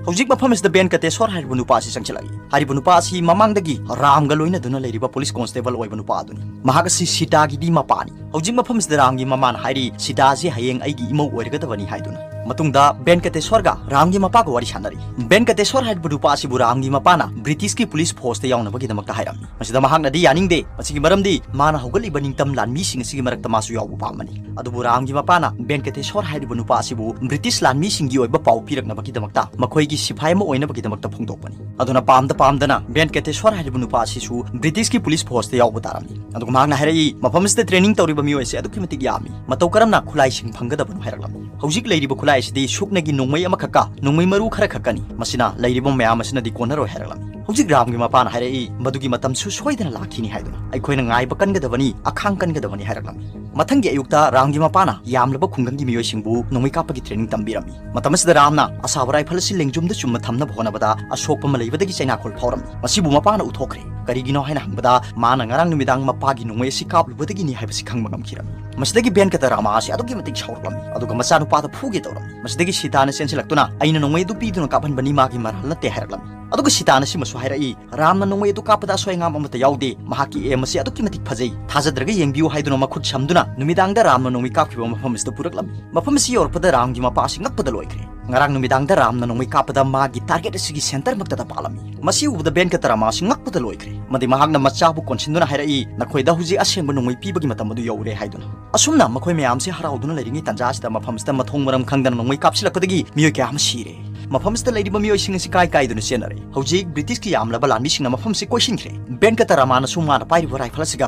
ꯍꯧꯖꯤꯛ ꯃꯐꯝ ꯑꯁꯤꯗ ꯕꯦꯟꯀꯇꯦꯁꯣꯔ ꯍꯥꯏꯔꯤꯕ ꯅꯨꯄꯥ ꯑꯁꯤ ꯆꯪꯁꯤꯜꯂꯛꯏ꯫ ꯍꯥꯏꯔꯤꯕ ꯅꯨꯄꯥ ꯑꯁꯤ ꯃꯃꯥꯡꯗꯒꯤ ꯔꯥꯝꯒ ꯂꯣꯏꯅꯗꯨꯅ ꯂꯩꯔꯤꯕ ꯄꯨꯂꯤꯁ ꯀꯣꯟꯁꯇꯦꯕꯜ ꯑꯣꯏꯕ ꯅꯨꯄꯥ ꯑꯗꯨꯅꯤ꯫ ꯃꯍꯥꯛ ꯑꯁꯤ ꯁꯤꯇꯥꯒꯤꯗꯤ ꯃꯄꯥꯅꯤ꯫ ꯍꯧꯖꯤꯛ ꯃꯐꯝ ꯑꯁꯤꯗ ꯔꯥꯝꯒꯤ ꯃꯃꯥꯅ ꯍꯥꯏꯔꯤ, "ꯁꯤꯇꯥꯁꯤ ꯍꯌꯦꯡ ꯑꯩꯒꯤ ꯏꯃꯧ ꯑꯣꯏꯔꯒꯗꯕꯅꯤ" ꯍꯥꯏꯗꯨꯅ꯫ ꯃꯇꯨꯡꯗ ꯕꯦꯟꯀꯇꯦꯁ꯭ꯋꯔꯒ ꯔꯥꯝꯒꯤ ꯃꯄꯥꯒ ꯋꯥꯔꯤ ꯁꯥꯟꯅꯔꯤ꯫ ꯕꯦꯟꯀꯇꯦꯁ꯭ꯋꯔ ꯍꯥꯏꯔꯤꯕ ꯅꯨꯄꯥ ꯑꯁꯤꯕꯨ ꯔꯥꯝꯒꯤ ꯃꯄꯥꯅ ꯕ꯭ꯔꯤꯇꯤꯁꯀꯤ ꯄꯨꯂꯤꯁ ꯐꯣꯔꯁꯇ ꯌꯥꯎꯅꯕꯒꯤꯗꯃꯛꯇ ꯍꯥꯏꯔꯝꯃꯤ꯫ ꯃꯁꯤꯗ ꯃꯍꯥꯛꯅꯗꯤ ꯌꯥꯅꯤꯡꯗꯦ꯫ ꯃꯁꯤꯒꯤ ꯃꯔꯝꯗꯤ ꯃꯥꯅ ꯍꯧꯒꯠꯂꯤꯕ ꯅꯤꯡꯇꯝ ꯂꯥꯟꯃꯤꯁꯤꯡ ꯑꯁꯤꯒꯤ ꯃꯔꯛꯇ ꯃꯥꯁꯨ ꯌꯥꯎꯕ ꯄꯥꯝꯕꯅꯤ꯫ ꯑꯗꯨꯕꯨ ꯔꯥꯝꯒꯤ ꯃꯄꯥꯅ ꯕꯦꯟꯀꯇꯦꯁ꯭ꯋꯔ ꯍꯥꯏꯔꯤꯕ ꯅꯨꯄꯥ ꯑꯁꯤꯕꯨ ꯕ꯭ꯔꯤꯇꯤꯁ ꯂꯥꯟꯃꯤꯁꯤꯡꯒꯤ ꯑꯣꯏꯕ ꯄꯥꯎ ꯄꯤꯔꯛꯅꯕꯒꯤꯗꯃꯛꯇ, ꯃꯈꯣꯏꯒꯤ ꯁꯤꯐꯥꯏ ꯑꯃ ꯑꯣꯏꯅꯕꯒꯤꯗꯃꯛꯇ ꯐꯣꯡꯗꯣꯛꯄꯅꯤ꯫ ꯑꯗꯨꯅ ꯄꯥꯝꯗ ꯄꯥꯝꯗꯅ ꯕꯦꯟꯀꯇꯦꯁ꯭ꯋꯔ ꯍꯥꯏꯔꯤꯕ ꯅꯨꯄꯥ ꯑꯁꯤꯁꯨ ꯕ꯭ꯔꯤꯇꯤꯁꯀꯤ ꯄꯨꯂꯤꯁ ꯐꯣꯔꯁꯇ ꯌꯥꯎꯕ ꯇꯥꯔꯝꯃꯤ꯫ ꯑꯗꯨꯒ ꯃꯍꯥꯛꯅ ꯍꯥꯏꯔꯛꯏ, ꯃꯐꯝ ꯑꯁꯤꯗ ꯇ꯭ꯔꯦꯅꯤꯡ ꯇꯧꯔꯤꯕ ꯃꯤꯑꯣꯏ ꯑꯁꯤ ꯑꯗꯨꯛꯀꯤ ꯃꯇꯤꯛ ꯌꯥꯝꯃꯤ, ꯃꯇꯧ ꯀꯔꯝꯅ ꯈꯨꯠꯂꯥꯏꯁꯤꯡ ꯐꯪꯒꯗꯕꯅꯣ ꯍꯥꯏꯔꯛꯂꯝꯃꯤ꯫ ꯍꯧꯖꯤꯛ ꯂꯩꯔꯤꯕ ꯈꯨꯠꯂꯥꯏ ꯑꯁꯤꯗꯤ ꯁꯨꯞꯅꯒꯤ ꯅꯣꯡꯃꯩ ꯑꯃꯈꯛꯀ ꯅꯣꯡꯃꯩ ꯃꯔꯨ ꯈꯔ ꯈꯛꯀꯅꯤ, ꯃꯁꯤꯅ ꯂꯩꯔꯤꯕ ꯃꯌꯥꯝ ꯑꯁꯤꯅꯗꯤ ꯀꯣꯟꯅꯔꯣꯏ ꯍꯥꯏꯔꯛꯂꯝꯃꯤ꯫ ꯍꯧꯖꯤꯛ ꯔꯥꯝꯒꯤ ꯃꯄꯥꯅ ꯍꯥꯏꯔꯛꯏ, ꯃꯗꯨꯒꯤ ꯃꯇꯝꯁꯨ ꯁꯣꯏꯗꯅ ꯂꯥꯛꯈꯤꯅꯤ ꯍꯥꯏꯗꯨꯅ꯫ ꯑꯩꯈꯣꯏꯅ ꯉꯥꯏꯕ ꯀꯟꯒꯗꯕꯅꯤ, ꯑꯈꯥꯡ ꯀꯟꯒꯗꯕꯅꯤ ꯍꯥꯏꯔꯛꯂꯝꯃꯤ꯫ ꯃꯊꯪꯒꯤ ꯑꯌꯨꯛꯇ ꯔꯥꯝꯒꯤ ꯃꯄꯥꯅ ꯌꯥꯝꯂꯕ ꯈꯨꯡꯒꯪꯒꯤ ꯃꯤꯑꯣꯏꯁꯤꯡꯕꯨ ꯅꯣꯡꯃꯩ ꯀꯥꯞꯄꯒꯤ ꯇ꯭ꯔꯦꯅꯤꯡ ꯇꯝꯕꯤꯔꯝꯃꯤ꯫ ꯃꯇꯝ ꯑꯁꯤꯗ ꯔꯥꯝꯅ ꯑꯁꯥꯕ ꯔꯥꯏꯐꯜ ꯑꯁꯤ ꯂꯦꯡꯖꯨꯝꯗ ꯆꯨꯝꯅ ꯊꯝꯅꯕ ꯍꯣꯠꯅꯕꯗ ꯑꯁꯣꯛꯄ ꯑꯃ ꯂꯩꯕꯗꯒꯤ ꯆꯩꯅꯥꯈꯣꯜ ꯐꯥꯎꯔꯝꯃꯤ꯫ ꯃꯁꯤꯕꯨ ꯃꯄꯥꯅ ꯎꯊꯣꯛꯈ꯭ꯔꯦ꯫ ꯀꯔꯤꯒꯤꯅꯣ ꯍꯥꯏꯅ ꯍꯪꯕꯗ, ꯃꯥꯅ ꯉꯔꯥꯡ ꯅꯨꯃꯤꯗꯥꯡ ꯃꯄꯥꯒꯤ ꯅꯣꯡꯃꯩ ꯑꯁꯤ ꯀꯥꯞꯂꯨꯕꯗꯒꯤꯅꯤ ꯍꯥꯏꯕꯁꯤ ꯈꯪꯕ ꯉꯝꯈꯤꯔꯝꯃꯤ꯫ ꯃꯁꯤꯗꯒꯤ ꯕꯦꯟꯀꯇ ꯔꯥꯃꯥ ꯑꯁꯤ ꯑꯗꯨꯛꯀꯤ ꯃꯇꯤꯛ ꯁꯥꯎꯔꯛꯂꯝꯃꯤ, ꯑꯗꯨꯒ ꯃꯆꯥꯅꯨꯄꯥꯗ ꯐꯨꯒꯦ ꯇꯧꯔꯝꯃꯤ꯫ ꯃꯁꯤꯗꯒꯤ ꯁꯤꯇꯥꯅ ꯆꯦꯟꯁꯤꯜꯂꯛꯇꯨꯅ, "ꯑꯩꯅ ꯅꯣꯡꯃꯩ ꯑꯗꯨ ꯄꯤꯗꯨꯅ ꯀꯥꯞꯍꯟꯕꯅꯤ, ꯃꯥꯒꯤ ꯃꯔꯥꯜ ꯅꯠꯇꯦ" ꯍꯥꯏꯔꯛꯂꯝꯃꯤ꯫ ꯑꯗꯨꯒ ꯁꯤꯇꯥꯅ ꯁꯤꯃꯁꯨ ꯍꯥꯏꯔꯛꯏ, "ꯔꯥꯝꯅ ꯅꯣꯡꯃꯩ ꯑꯗꯨ ꯀꯥꯞꯄꯗ ꯑꯁꯣꯏ ꯑꯉꯥꯝ ꯑꯃꯠꯇ ꯌꯥꯎꯗꯦ, ꯃꯍꯥꯛꯀꯤ ꯑꯦꯝ ꯑꯁꯤ ꯑꯗꯨꯛꯀꯤ ꯃꯇꯤꯛ ꯐꯖꯩ, ꯊꯥꯖꯗ꯭ꯔꯒ ꯌꯦꯡꯕꯤꯌꯨ" ꯍꯥꯏꯗꯨꯅ ꯃꯈꯨꯠ ꯁꯝꯗꯨꯅ ꯅꯨꯃꯤꯗꯥꯡꯗ ꯔꯥꯝꯅ ꯅꯣꯡꯃꯩ ꯀꯥꯞꯈꯤꯕ ꯃꯐꯝ ꯑꯁꯤꯗ ꯄꯨꯔꯛꯂꯝꯃꯤ꯫ ꯃꯐꯝ ꯑꯁꯤ ꯌꯧꯔꯛꯄꯗ ꯔꯥꯝꯒꯤ ꯃꯄꯥ ꯑꯁꯤ ꯉꯛꯄꯗ ꯂꯣꯏꯈ꯭ꯔꯦ꯫ ꯉꯔꯥꯡ ꯅꯨꯃꯤꯗꯥꯡꯗ ꯔꯥꯝꯅ ꯅꯣꯡꯃꯩ ꯀꯥꯞꯄꯗ ꯃꯥꯒꯤ ꯇꯥꯔꯒꯦꯠ ꯑꯁꯤꯒꯤ ꯁꯦꯟꯇꯔꯃꯛꯇꯗ ꯄꯥꯜꯂꯝꯃꯤ꯫ ꯃꯁꯤ ꯎꯕꯗ ꯕꯦꯟꯀꯇ ꯔꯥꯃꯥ ꯑꯁꯤ ꯉꯛꯄꯗ ꯂꯣꯏꯈ꯭ꯔꯦ꯫ ꯑꯃꯗꯤ ꯃꯍꯥꯛꯅ ꯃꯆꯥꯕꯨ ꯀꯣꯟꯁꯤꯟꯗꯨꯅ ꯍꯥꯏꯔꯛꯏ, "ꯅꯈꯣꯏꯗ ꯍꯧꯖꯤꯛ ꯑꯁꯦꯡꯕ ꯅꯣꯡꯃꯩ ꯄꯤꯕꯒꯤ ꯃꯇꯝ ꯑꯗꯨ ꯌꯧꯔꯦ" ꯍꯥꯏꯗꯨꯅ꯫ ꯑꯁꯨꯝꯅ ꯃꯈꯣꯏ ꯃꯌꯥꯝꯁꯤ ꯍꯔꯥꯎꯗꯨꯅ ꯂꯩꯔꯤꯉꯩ ꯇꯥꯟꯖꯥ ꯑꯁꯤꯗ ꯃꯐꯝ ꯑꯁꯤꯗ ꯃꯊꯣꯡ ꯃꯔꯝ ꯈꯪꯗꯅ ꯅꯣꯡꯃꯩ ꯀꯥꯞꯁꯤꯜꯂꯛꯄꯗꯒꯤ ꯃꯤꯑꯣꯏ ꯀꯌꯥ ꯑꯃ ꯁꯤꯔꯦ꯫ ꯃꯐꯝ ꯑꯁꯤꯗ ꯂꯩꯔꯤꯕ ꯃꯤꯑꯣꯏꯁꯤꯡ ꯑꯁꯤ ꯀꯥꯏ ꯀꯥꯏꯗꯨꯅ ꯆꯦꯟꯅꯔꯦ꯫ ꯍꯧꯖꯤꯛ ꯕ꯭ꯔꯤꯇꯤꯁꯀꯤ ꯌꯥꯝꯂꯕ ꯂꯥꯟꯃꯤꯁꯤꯡꯅ ꯃꯐꯝ ꯑꯁꯤ ꯀꯣꯏꯁꯤꯟꯈ꯭ꯔꯦ꯫ ꯕꯦꯟꯀꯇ ꯔꯥꯃꯥꯅꯁꯨ ꯃꯥꯅ ꯄꯥꯏꯔꯤꯕ ꯔꯥꯏꯐꯜ ꯑꯁꯤꯒ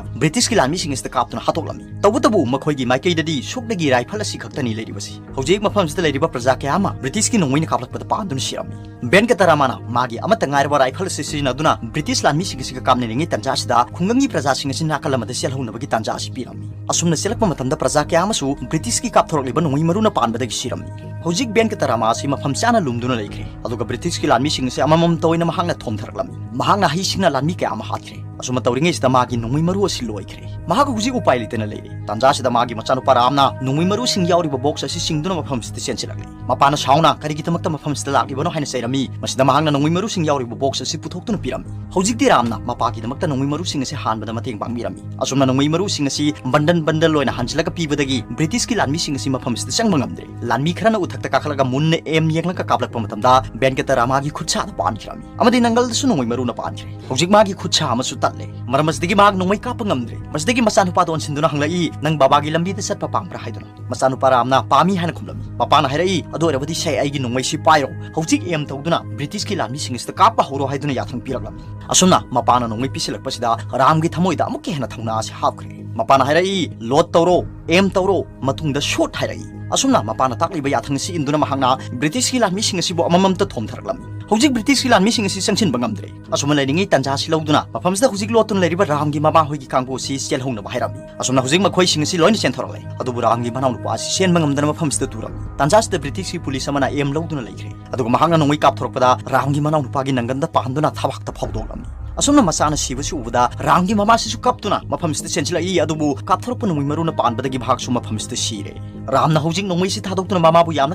ꯕ꯭ꯔꯤꯇꯤꯁꯀꯤ ꯂꯥꯟꯃꯤꯁꯤꯡ ꯑꯁꯤꯗ ꯀꯥꯞꯇꯨꯅ ꯍꯥꯠꯇꯣꯛꯂꯝꯃꯤ꯫ ꯇꯧꯕꯇꯕꯨ ꯃꯈꯣꯏꯒꯤ ꯃꯥꯏꯀꯩꯗꯗꯤ ꯁꯨꯞꯅꯒꯤ ꯔꯥꯏꯐꯜ ꯑꯁꯤ ꯈꯛꯇꯅꯤ ꯂꯩꯔꯤꯕꯁꯤ꯫ ꯍꯧꯖꯤꯛ ꯃꯐꯝ ꯑꯁꯤꯗ ꯂꯩꯔꯤꯕ ꯄ꯭ꯔꯖꯥ ꯀꯌꯥ ꯑꯃ ꯕ꯭ꯔꯤꯇꯤꯁꯀꯤ ꯅꯣꯡꯃꯩꯅ ꯀꯥꯞꯂꯛꯄꯗ ꯄꯥꯟꯗꯨꯅ ꯁꯤꯔꯝꯃꯤ꯫ ꯕꯦꯟꯀꯇ ꯔꯥꯃꯥꯅ ꯃꯥꯒꯤ ꯑꯃꯠꯇ ꯉꯥꯏꯔꯕ ꯔꯥꯏꯐꯜ ꯑꯁꯤ ꯁꯤꯖꯤꯟꯅꯗꯨꯅ ꯕ꯭ꯔꯤꯇꯤꯁ ꯂꯥꯟꯃꯤꯁꯤꯡ ꯑꯁꯤꯒ ꯀꯥꯞꯅꯔꯤꯉꯩ ꯇꯥꯟꯖꯥ ꯑꯁꯤꯗ ꯈꯨꯡꯒꯪꯒꯤ ꯄ꯭ꯔꯖꯥꯁꯤꯡ ꯑꯁꯤ ꯅꯥꯀꯜ ꯑꯃꯗ ꯆꯦꯜꯍꯧꯅꯕꯒꯤ ꯇꯥꯟꯖꯥ ꯑꯁꯤ ꯄꯤꯔꯝꯃꯤ꯫ ꯑꯁꯨꯝꯅ ꯆꯦꯜꯂꯛꯄ ꯃꯇꯝꯗ ꯄ꯭ꯔꯖꯥ ꯀꯌꯥ ꯑꯃꯁꯨ ꯕ꯭ꯔꯤꯇꯤꯁꯀꯤ ꯀꯥꯞꯊꯣꯔꯛꯂꯤꯕ ꯅꯣꯡꯃꯩ ꯃꯔꯨꯅ ꯄꯥꯟꯕꯗꯒꯤ ꯁꯤꯔꯝꯃꯤ꯫ ꯍꯧꯖꯤꯛ ꯕꯦꯟꯀꯇ ꯔꯥꯃꯥ ꯑꯁꯤ ꯃꯐꯝ ꯆꯥꯅ ꯂꯨꯝꯗꯨꯅ ꯂꯩꯈ꯭ꯔꯦ, ꯑꯗꯨꯒ ꯕ꯭ꯔꯤꯇꯤꯁꯀꯤ ꯂꯥꯟꯃꯤꯁꯤꯡ ꯑꯁꯤ ꯑꯃꯃꯝꯇ ꯑꯣꯏꯅ ꯃꯍꯥꯛꯅ ꯊꯣꯝꯊꯔꯛꯂꯝꯃꯤ꯫ ꯃꯍꯥꯛꯅ ꯍꯩꯁꯤꯡꯅ ꯂꯥꯟꯃꯤ ꯀꯌꯥ ꯑꯃ ꯍꯥꯠꯈ꯭ꯔꯦ꯫ ꯑꯁꯨꯝꯅ ꯇꯧꯔꯤꯉꯩꯁꯤꯗ ꯃꯥꯒꯤ ꯅꯣꯡꯃꯩ ꯃꯔꯨ ꯑꯁꯤ ꯂꯣꯏꯈ꯭ꯔꯦ꯫ ꯃꯍꯥꯛ ꯍꯧꯖꯤꯛ ꯎꯄꯥꯏ ꯂꯩꯇꯅ ꯂꯩꯔꯦ꯫ ꯇꯥꯟꯖꯥꯁꯤꯗ ꯃꯥꯒꯤ ꯃꯆꯥꯅꯨꯄꯥ ꯔꯥꯝꯅ ꯅꯣꯡꯃꯩ ꯃꯔꯨꯁꯤꯡ ꯌꯥꯎꯔꯤꯕ ꯕꯣꯛꯁ ꯑꯁꯤ ꯆꯤꯡꯗꯨꯅ ꯃꯐꯝꯁꯤꯗ ꯆꯦꯟꯁꯤꯜꯂꯛꯂꯦ꯫ ꯃꯄꯥꯅ ꯁꯥꯎꯅ ꯀꯔꯤꯒꯤꯗꯃꯛꯇ ꯃꯐꯝꯁꯤꯗ ꯂꯥꯛꯂꯤꯕꯅꯣ ꯍꯥꯏꯅ ꯆꯩꯔꯝꯃꯤ꯫ ꯃꯁꯤꯗ ꯃꯍꯥꯛꯅ ꯅꯣꯡꯃꯩ ꯃꯔꯨꯁꯤꯡ ꯌꯥꯎꯔꯤꯕ ꯕꯣꯛꯁ ꯑꯁꯤ ꯄꯨꯊꯣꯛꯇꯨꯅ ꯄꯤꯔꯝꯃꯤ꯫ ꯍꯧꯖꯤꯛꯇꯤ ꯔꯥꯝꯅ ꯃꯄꯥꯒꯤꯗꯃꯛꯇ ꯅꯣꯡꯃꯩ ꯃꯔꯨꯁꯤꯡ ꯑꯁꯤ ꯍꯥꯟꯕꯗ ꯃꯇꯦꯡ ꯄꯥꯡꯕꯤꯔꯝꯃꯤ꯫ ꯑꯁꯨꯝꯅ ꯅꯣꯡꯃꯩ ꯃꯔꯨꯁꯤꯡ ꯑꯁꯤ ꯕꯟꯗꯜ ꯕꯟꯗꯜ ꯑꯣꯏꯅ ꯍꯥꯟꯖꯤꯜꯂꯒ ꯄꯤꯕꯗꯒꯤ ꯕ꯭ꯔꯤꯇꯤꯁꯀꯤ ꯂꯥꯟꯃꯤꯁꯤꯡ ꯑꯁꯤ ꯃꯐꯝꯁꯤꯗ ꯆꯪꯕ ꯉꯝꯗ꯭ꯔꯦ꯫ ꯂꯥꯟꯃꯤ ꯈꯔꯅ ꯎꯊꯛꯇ ꯀꯥꯈꯠꯂꯒ ꯃꯨꯟꯅ ꯑꯦꯝ ꯌꯦꯡꯂꯒ ꯀꯥꯞꯂꯛꯄ ꯃꯇꯝꯗ ꯕꯦꯟꯀꯇ ꯔꯥꯃꯥꯒꯤ ꯈꯨꯠꯁꯥꯗ ꯄꯥꯟꯈꯤꯔꯝꯃꯤ ꯑꯃꯗꯤ ꯅꯪꯒꯜꯗꯁꯨ ꯅꯣꯡꯃꯩ ꯃꯔꯨꯅ ꯄꯥꯟꯈ꯭ꯔꯦ꯫ ꯍꯧꯖꯤꯛ ꯃꯥꯒꯤ ꯈꯨꯠꯁꯥ ꯑꯃꯁꯨ ꯇꯠꯂꯦ꯫ ꯃꯔꯝ ꯑꯁꯤꯗꯒꯤ ꯃꯍꯥꯛ ꯅꯣꯡꯃꯩ ꯀꯥꯞꯄ ꯉꯝꯗ꯭ꯔꯦ꯫ ꯃꯁꯤꯗꯒꯤ ꯃꯆꯥꯅꯨꯄꯥꯗ ꯑꯣꯟꯁꯤꯟꯗꯨꯅ ꯍꯪꯂꯛꯏ, "ꯅꯪ ꯕꯥꯕꯥꯒꯤ ꯂꯝꯕꯤꯗ ꯆꯠꯄ ꯄꯥꯝꯕ꯭ꯔꯥ?" ꯍꯥꯏꯗꯨꯅ꯫ ꯃꯆꯥꯅꯨꯄꯥ ꯔꯥꯝꯅ ꯄꯥꯝꯃꯤ ꯍꯥꯏꯅ ꯈꯨꯝꯂꯝꯃꯤ꯫ ꯃꯄꯥꯅ ꯍꯥꯏꯔꯛꯏ, "ꯑꯗꯨ ꯑꯣꯏꯔꯕꯗꯤ ꯁꯦ, ꯑꯩꯒꯤ ꯅꯣꯡꯃꯩꯁꯤ ꯄꯥꯏꯔꯣ꯫ ꯍꯧꯖꯤꯛ ꯑꯦꯝ ꯇꯧꯗꯨꯅ ꯕ꯭ꯔꯤꯇꯤꯁꯀꯤ ꯂꯥꯟꯃꯤꯁꯤꯡ ꯑꯁꯤꯗ ꯀꯥꯞꯄ ꯍꯧꯔꯣ" ꯍꯥꯏꯗꯨꯅ ꯌꯥꯊꯪ ꯄꯤꯔꯛꯂꯝꯃꯤ꯫ ꯑꯁꯨꯝꯅ ꯃꯄꯥꯅ ꯅꯣꯡꯃꯩ ꯄꯤꯁꯤꯜꯂꯛꯄꯁꯤꯗ ꯔꯥꯝꯒꯤ ꯊꯃꯣꯏꯗ ꯑꯃꯨꯛꯀ ꯍꯦꯟꯅ ꯊꯧꯅꯥ ꯑꯁꯤ ꯍꯥꯞꯈ꯭ꯔꯦ꯫ ꯃꯄꯥꯅ ꯍꯥꯏꯔꯛꯏ, "ꯂꯣꯗ ꯇꯧꯔꯣ, ꯑꯦꯝ ꯇꯧꯔꯣ, ꯃꯇꯨꯡꯗ ꯁꯨꯠ" ꯍꯥꯏꯔꯛꯏ꯫ ꯑꯁꯨꯝꯅ ꯃꯄꯥꯅ ꯇꯥꯛꯂꯤꯕ ꯌꯥꯊꯪ ꯑꯁꯤ ꯏꯟꯗꯨꯅ ꯃꯍꯥꯛꯅ ꯕ꯭ꯔꯤꯇꯤꯁꯀꯤ ꯂꯥꯟꯃꯤꯁꯤꯡ ꯑꯁꯤꯕꯨ ꯑꯃꯃꯝꯇ ꯊꯣꯝꯊꯔꯛꯂꯝꯃꯤ꯫ ꯍꯧꯖꯤꯛ ꯕ꯭ꯔꯤꯇꯤꯁꯀꯤ ꯂꯥꯟꯃꯤꯁꯤꯡ ꯑꯁꯤ ꯆꯪꯁꯤꯟꯕ ꯉꯝꯗ꯭ꯔꯦ꯫ ꯑꯁꯨꯝꯅ ꯂꯩꯔꯤꯉꯩ ꯇꯥꯟꯖꯥ ꯑꯁꯤ ꯂꯧꯗꯨꯅ ꯃꯐꯝꯁꯤꯗ ꯍꯧꯖꯤꯛ ꯂꯣꯠꯇꯨꯅ ꯂꯩꯔꯤꯕ ꯔꯥꯝꯒꯤ ꯃꯃꯥ ꯍꯣꯏꯒꯤ ꯀꯥꯡꯕꯨ ꯑꯁꯤ ꯆꯦꯜꯍꯧꯅꯕ ꯍꯥꯏꯔꯝꯃꯤ꯫ ꯑꯁꯨꯝꯅ ꯍꯧꯖꯤꯛ ꯃꯈꯣꯏꯁꯤꯡ ꯑꯁꯤ ꯂꯣꯏꯅ ꯆꯦꯟꯊꯣꯔꯛꯂꯦ꯫ ꯑꯗꯨꯕꯨ ꯔꯥꯝꯒꯤ ꯃꯅꯥꯎꯅꯨꯄꯥ ꯑꯁꯤ ꯆꯦꯟꯕ ꯉꯝꯗꯅ ꯃꯐꯝꯁꯤꯗ ꯇꯨꯔꯝꯃꯤ꯫ ꯇꯥꯟꯖꯥꯁꯤꯗ ꯕ꯭ꯔꯤꯇꯤꯁꯀꯤ ꯄꯨꯂꯤꯁ ꯑꯃꯅ ꯑꯦꯝ ꯂꯧꯗꯨꯅ ꯂꯩꯈ꯭ꯔꯦ꯫ ꯑꯗꯨꯒ ꯃꯍꯥꯛꯅ ꯅꯣꯡꯃꯩ ꯀꯥꯞꯊꯣꯔꯛꯄꯗ ꯔꯥꯝꯒꯤ ꯃꯅꯥꯎꯅꯨꯄꯥꯒꯤ ꯅꯪꯒꯟꯗ ꯄꯥꯟꯗꯨꯅ ꯊꯕꯥꯛꯇ ꯐꯥꯎꯗꯣꯛꯂꯝꯃꯤ꯫ ꯑꯁꯨꯝꯅ ꯃꯆꯥꯅ ꯁꯤꯕꯁꯤ ꯎꯕꯗ ꯔꯥꯝꯒꯤ ꯃꯃꯥꯁꯤꯁꯨ ꯀꯞꯇꯨꯅ ꯃꯐꯝꯁꯤꯗ ꯆꯦꯟꯁꯤꯜꯂꯛꯏ, ꯑꯗꯨꯕꯨ ꯀꯥꯞꯊꯣꯔꯛꯄ ꯅꯣꯡꯃꯩ ꯃꯔꯨꯅ ꯄꯥꯟꯕꯗꯒꯤ ꯃꯍꯥꯛꯁꯨ ꯃꯐꯝꯁꯤꯗ ꯁꯤꯔꯦ꯫ ꯔꯥꯝꯅ ꯍꯧꯖꯤꯛ ꯅꯣꯡꯃꯩꯁꯤ ꯊꯥꯗꯣꯛꯇꯨꯅ ꯃꯃꯥꯕꯨ ꯌꯥꯝꯅ